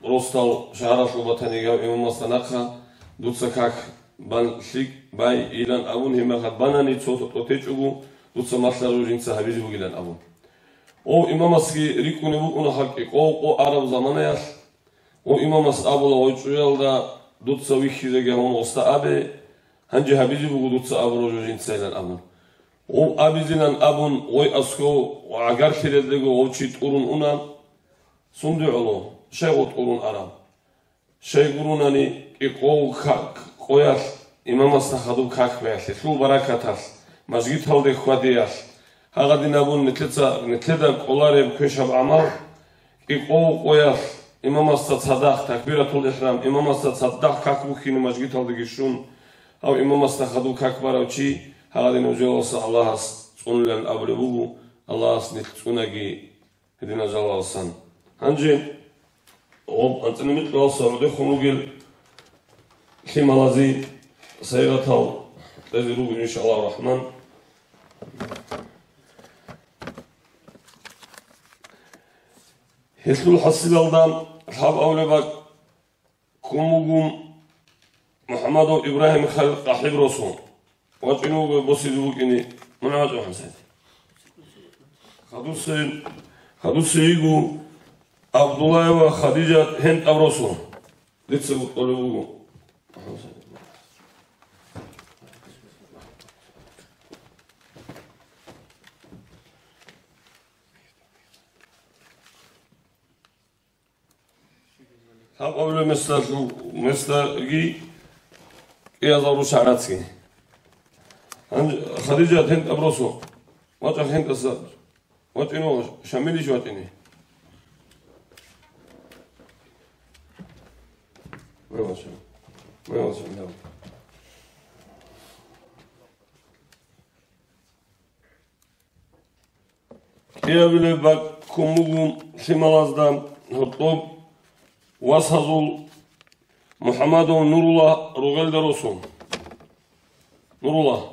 росдал шагьаралъул батаниги гьав имамасда нахъа дуца как бан лъикӀ байилан абун, гьеб мехалъ банани цо тӀотӀечӀого дуца малъараб жинца гьабизе бугилан абун. Гъов имамасги рикӀкӀунеб букӀуна кӀикъого къо араб заманаялъ, Гъов имамас абула гъой чӀужуялда, дуца вихьизеги гьавун гъосда абе, гьанже гьабизе буго дуца абураб жо жинцайилан абун. Гъов абизилан абун, гъой аскӀов гӀагарлъи релдего гъов чи тӀурун уна. Сунде гӀоло, щай гъов тӀурун араб? Щай гурунани, кӀикъого как къоялъ имамасда хадуб как баялъе, лъул баракаталъ, мажгиталде хьвадиялъ, гьагъадин абун нилъеца, нилъеда кӀолареб квешаб гӀамал, кӀикъого къоялъ имамасда цадахъ такбиратул ихӀрам, имамасда цадахъ как бухьине мажгиталдеги щун, гьав имамасда хадуб как барав чи, гьагъадин узелалса Аллагьас цӀунулан абулеб буго, Аллагьас нилъ цӀунаги гьединал жалаласан. Гьанже гъоб анцӀила микьаласа гӀодехун ругел лъималазе сайигъатал кьезе руго, иншааллагьу рахман. Гьелъул хӀасилалда лъабабилеб бакӀ ккун буго МухӀаммадов Ибрагьим Халил КъахӀиб росу. ВачӀине вуго босизе вукӀине, мун вачӀа гьанже. Хадусей, хадусей йиго Абдуллаева Хадижат гьентӀаб росу. Дица гьикъулеб буго. Гьаб абулеб месдалъу-, месдаги кӀиазал рушагӀрацги. Гьанже Хадижат гьентӀаб росу. ВачӀа гьентӀаса. ВачӀине вуго, Шамилищ вачӀине. Вай вачӀа. Вай вачӀа, давай. КӀиабилеб бакӀ ккун буго лъималазда гьоркьоб васазул МухӀаммадов Нурулла ругелда росу. Нурулла.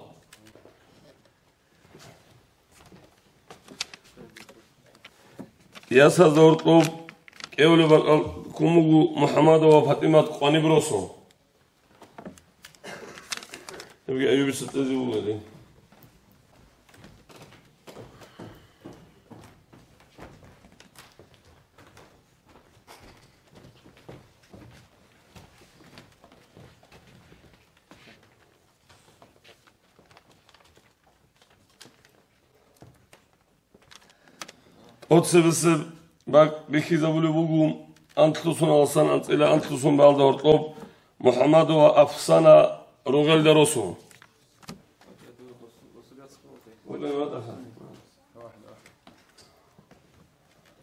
Ясазда гьоркьоб кӀиабилеб бакӀ ккун буго МухӀаммадова ПатӀимат къваниб росу. Гьебги Аюбица кьезе вуго гьедин. Оцебесеб бакӀ бихьизабулеб буго анлъго соналдасан анцӀила анлъго сон балда гьоркьоб МухӀаммадова Афсана ругелда росу.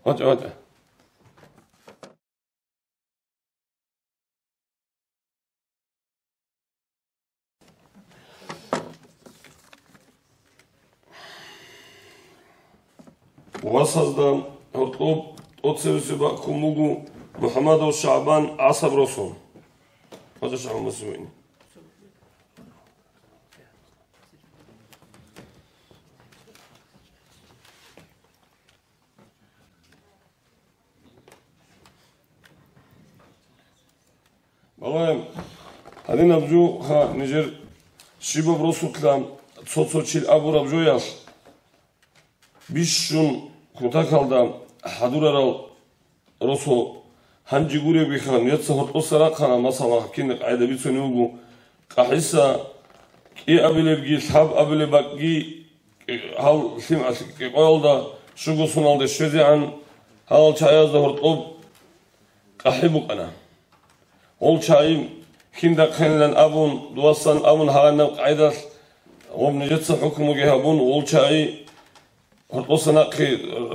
ВатӀа, ватӀа. Васазда гьоркьоб тӀоцевесеб бакӀ ккун буго МухӀаммадов ШагӀбан гӀасаб росун. Гьаза ШагӀбан Мусимани. Балагье, гьадинаб жо ха нижер щибаб росулъа цо-цо чил абураб жоялъ бищун кутакалда хӀадурарал росо гьанже гуребиха, нижеца гьоркьоса рахъана, масала, кинаб къагӀида бицунеб буго, къахӀиса кӀиабилебги лъабабилеб бакӀги гьал лъималъ кӀикъоялда щуго соналде щвезегӀан гьалал чагӀазда гьоркьоб къахӀи букӀана. Гъол чагӀи кинда хъенилан абун, дуасан абун гьагъанаб къайдалъ, гъоб нижеца хӀукмуги гьабун, гъол чагӀи гьоркьоса нахъе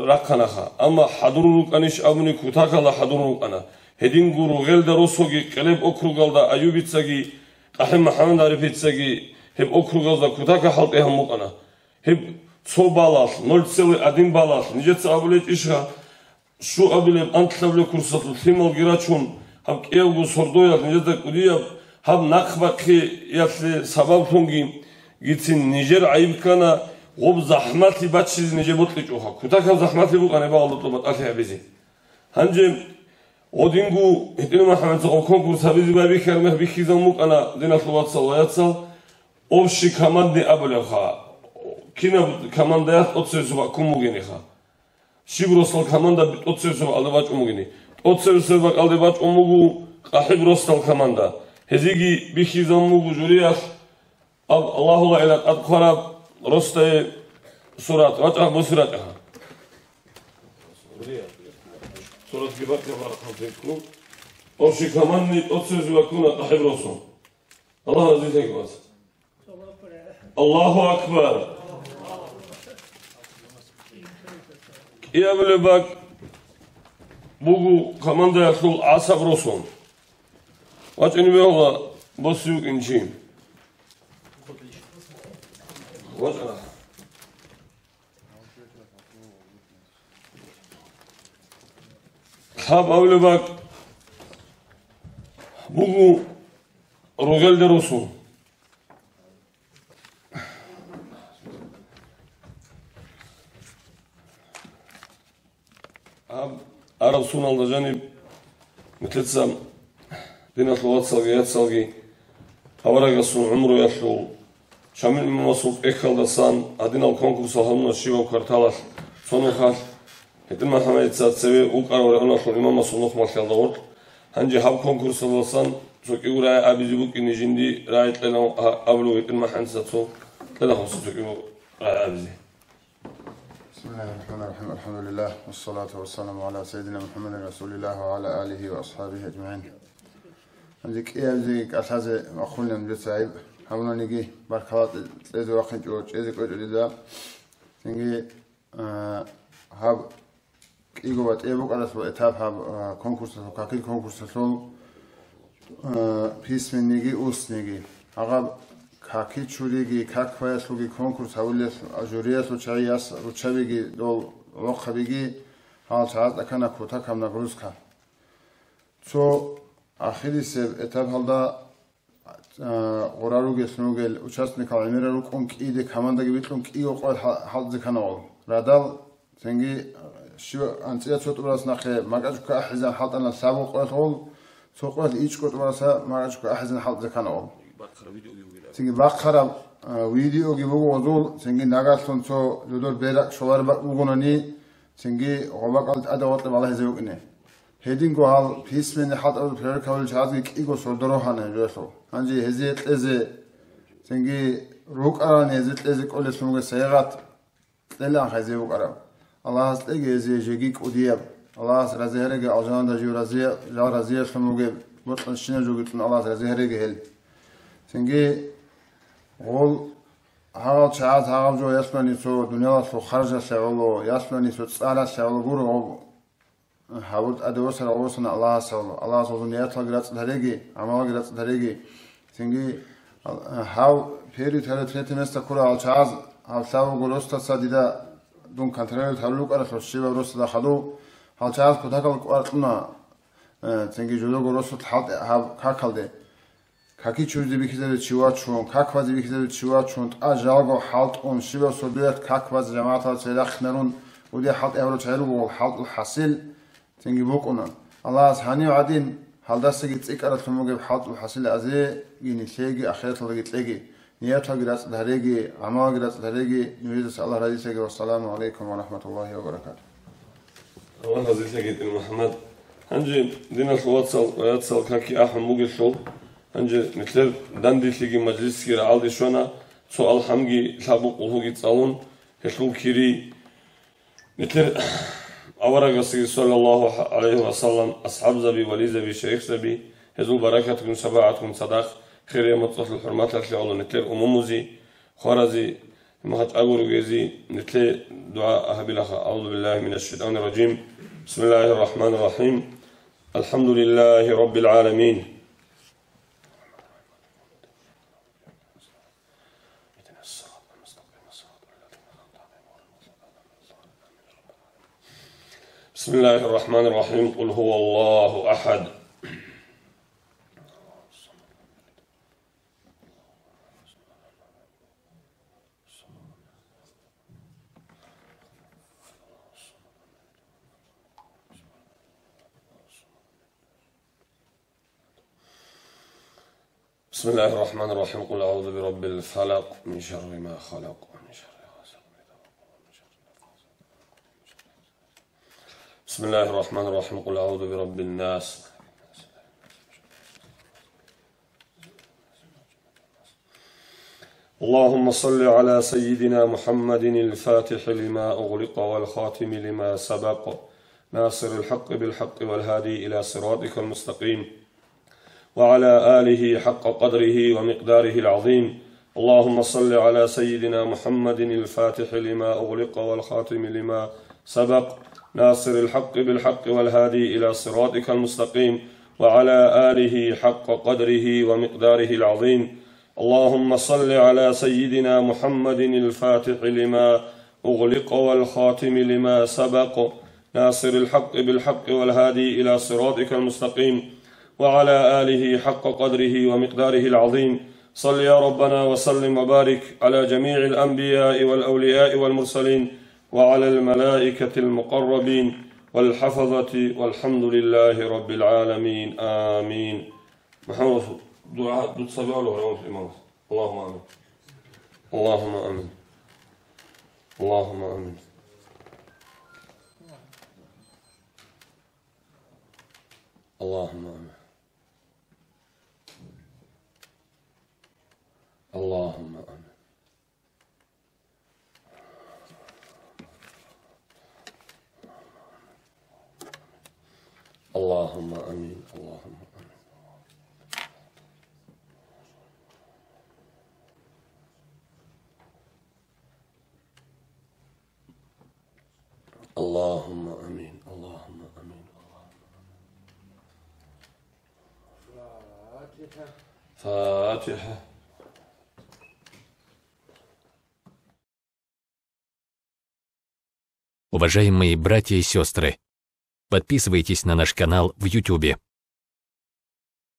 рахъанаха. Амма хӀадурун рукӀанищ абуни, кутакалда хӀадурун рукӀана. Гьединго ругелда росоги къелеб округалда Аюбицаги КъахӀи МухӀаммад ГӀарифицаги гьеб округалда кутака хӀалтӀи гьабун букӀана. Гьеб цо балалъ, ноль целый один балалъ, нижеца абулеб ишха, щуабилеб, анлъабилеб курсалъул лъималги рачун, гьаб кӀиявго сордоялъ нижеда кӀудияб гьаб нахъбахъиялъе сабаблъунги гицин нижер гӀайиб ккана, гъоб захӀмалъи баччизе нижер бокьичӀоха. Кутакаб захӀмалъи букӀана гьеб гьалда батӀалъи гьабизе. Гьанже гъодинго гьитӀинаб МухӀаммадица гъоб конкурс гьабизе байбихьараб мех бихьизабун букӀана диналъул вацал ва яцал, общий командный абулебха, кинаб командаялъ тӀоцевесеб бакӀ ккун бугениха. Щиб росал команда тӀоцевесеб бакӀалде бачӀун бугени. ТӀоцевесеб бакӀалде бачӀун буго КъахӀиб росдал команда. Гьезиги бихьизабун буго жюриялъ. Аб Аллагьула гӀилакъат хъвараб росдае сурат. РачӀа, босиратӀа. Суратги бакӀа барахъал текку. Общий командный тӀоцевесеб бакӀ ккуна КъахӀиб росу. Аллагь разилъеги вас. Аллагьу акбар! КӀиабилеб бакӀ буго командаялъул гӀасаб росу. ВачӀине бегьула, босизе вукӀин чи. ВачӀа. Лъабабилеб бакӀ буго ругелда росу. Гьаб араб суналда жаниб нилъеца диналъул вацалги яцалги аварагасул гӀумруялъул, Шамил имамасул тӀехьалдасан гьадинал конкурсал гьабуна щибаб кварталалъ цо нухалъ, ГьитӀин МухӀаммадица цеве вукӀарав регӀуналъул имамасул нухмалъиялда гъоркь. Гьанже гьаб конкурсалдасан цо кӀиго рагӀи абизе букӀине жинди рагӀи кьела абулев ГьитӀин МухӀаммадица цо кьела гьабса цо кӀиго рагӀи абизе. بسم الله الرحمن الرحيم. الحمد لله، والصلاة والسلام على سيدنا محمد رسول الله وعلى آله وأصحابه أجمعين. Гьанже кӀиабизе кӀалъазе вахъунилан дуца гӀайиб гьабунаниги, баркала кьезе вахъинчӀо, чӀезе кӀвечӀо дида. Цинги, а, гьаб кӀиго батӀияб букӀаралъул этап гьаб, а, конкурсалъул, какил конкурсалъул, а, письменныйги, устныйги. Гьаб каки чуриги, как кваялъулги конкурс гьабулелъул, а, жюриялъул чагӀияс руччабиги дол гӀохъабиги гьал чагӀаз тӀакана кутакаб нагрузка. Цо ахирисеб этап гьалда а, гъура ругелъун ругел участникал гӀемерал рукӀун кӀиде командаги бикьун кӀиго къоялъ хӀал-, хӀалтӀизе ккана гъол. Радал, цинги, а, щив анцӀила цо тӀубарас нахъе макьачӀукка ахӀизан хӀалтӀана лъабго къоялъ гъол, цо къоялъ ичӀго тӀубараса макьачӀукка ахӀизан хӀалтӀизе ккана гъол. Цинги бахъараб, а, видеоги буго гъозул, цинги нагагьлъун цо жодор беракӀ щолареб бакӀ бугонани, цинги гъобакӀал тӀаде гъоркье балагьизе букӀине. Гьединго гьал письменный хӀалтӀабазул проверка гьабулел чагӀазги кӀиго сордо рогьана гьеб жоялъул. Гьанже гьезие кьезе, цинги рукӀаралани гьезие кьезе кӀолелъун буго сайигъат кьелаан гьезие букӀараб. Аллагьас кьеги гьезие жеги кӀудияб. Аллагьас рази гьареги алжанада жив разия-, жал разиялъун бугеб, бокьанщинаб жоги кьун Аллагьас рази гьареги гьел. Цинги гъол гьагъал чагӀаз гьагъаб жо ялъуни цо дуниялалъул харжалъе гӀоло, ялъуни цо цӀаралъе гӀоло гуро гъоб. Гьабур тӀаде восарав восана Аллагьас гьавула. Аллагьас гьезул нияталги рацӀцӀад гьареги, гӀамалалги рацӀцӀад гьареги. Цинги, ал-, гьав первый, второй, третий место ккурал чагӀаз гьав лъабго росдаса дида Дун контролировать гьарулев вукӀаралъур щибаб росда хадув, гьалчагӀаз кутакал кӀвар кьуна, э, цинги жодого росулъ хӀалтӀи гьаб какалде. Каки чуризе бихьизабизе чи вачун, как базе бихьизабизе чи вачун, тӀад жалго хӀалтӀун, щибаб сордоялъ как базе жамагӀаталда цере рахъинарун, уде хӀалтӀи гьабурал чагӀи руго, хӀалтӀул хӀасил цинги букӀуна. Аллагьас гьанив гӀадин, гьалдасаги цӀикӀкӀаралъун бугеб хӀалтӀул хӀасил азеги нилъеги ахираталдаги кьеги. Нияталги рацӀцӀад гьареги, гӀамалги рацӀцӀад гьареги, нужедаса Аллагь разилъеги. Вассаламу гӀалайкум ва рахӀматуллагьи ва баракатугь. Аллагь разилъеги, ТӀадегӀан МухӀаммад. Гьанже, диналъул вацал ва яцал, каки ахӀун бугелъул, гьанже нилъер данделъиги мажлисги рагӀалде щвана, цо алхӀамги лъабго къулгьуги цӀалун, гьелъул кири Нилъер аварагасги, саллаллагьу гӀалайгьи ва саллам, асхӀабзаби, вализаби, шайихзаби, гьезул баракатгун, шапагӀатгун цадахъ, хирияб моцӀалъул хӀурматалъе гӀоло нилъер умумузи, хварази, магьачӀаго ругези, нилъее дугӀа гьабилаха. أعوذ بالله من الشيطان الرجيم. بسم الله الرحمن الرحيم. الحمد لله رب العالمين. بسم الله الرحمن الرحيم. قل هو الله أحد. بسم الله الرحمن الرحيم. قل أعوذ برب الفلق، من شر ما خلق، ومن شر غاسق إذا وقب، ومن شر النفاثات في العقد، ومن شر حاسد إذا حسد. بسم الله الرحمن الرحيم. قل أعوذ برب الناس. اللهم صل على سيدنا محمد الفاتح لما أغلق والخاتم لما سبق، ناصر الحق بالحق والهادي إلى صراطك المستقيم، وعلى آله حق قدره ومقداره العظيم. اللهم صل على سيدنا محمد الفاتح لما أغلق والخاتم لما سبق، ناصر الحق بالحق والهادي إلى صراطك المستقيم، وعلى آله حق قدره ومقداره العظيم. اللهم صل على سيدنا محمد الفاتح لما أغلق والخاتم لما سبق، ناصر الحق بالحق والهادي إلى صراطك المستقيم، وعلى آله حق قدره ومقداره العظيم. صل يا ربنا وسلم وبارك على جميع الأنبياء والأولياء والمرسلين وعلى الملائكة المقربين والحفظة، والحمد لله رب العالمين. آمين. محمد رسول، دعاء، дуца бегьула гьанив имамас. اللهم آمين. اللهم آمين. اللهم آمين. اللهم آمين. اللهم آمين. اللهم آمين. اللهم آمين. اللهم آمين. اللهم آمين. اللهم آمين. فاتحة. Уважаемые братья и сестры, подписывайтесь на наш канал в Ютубе.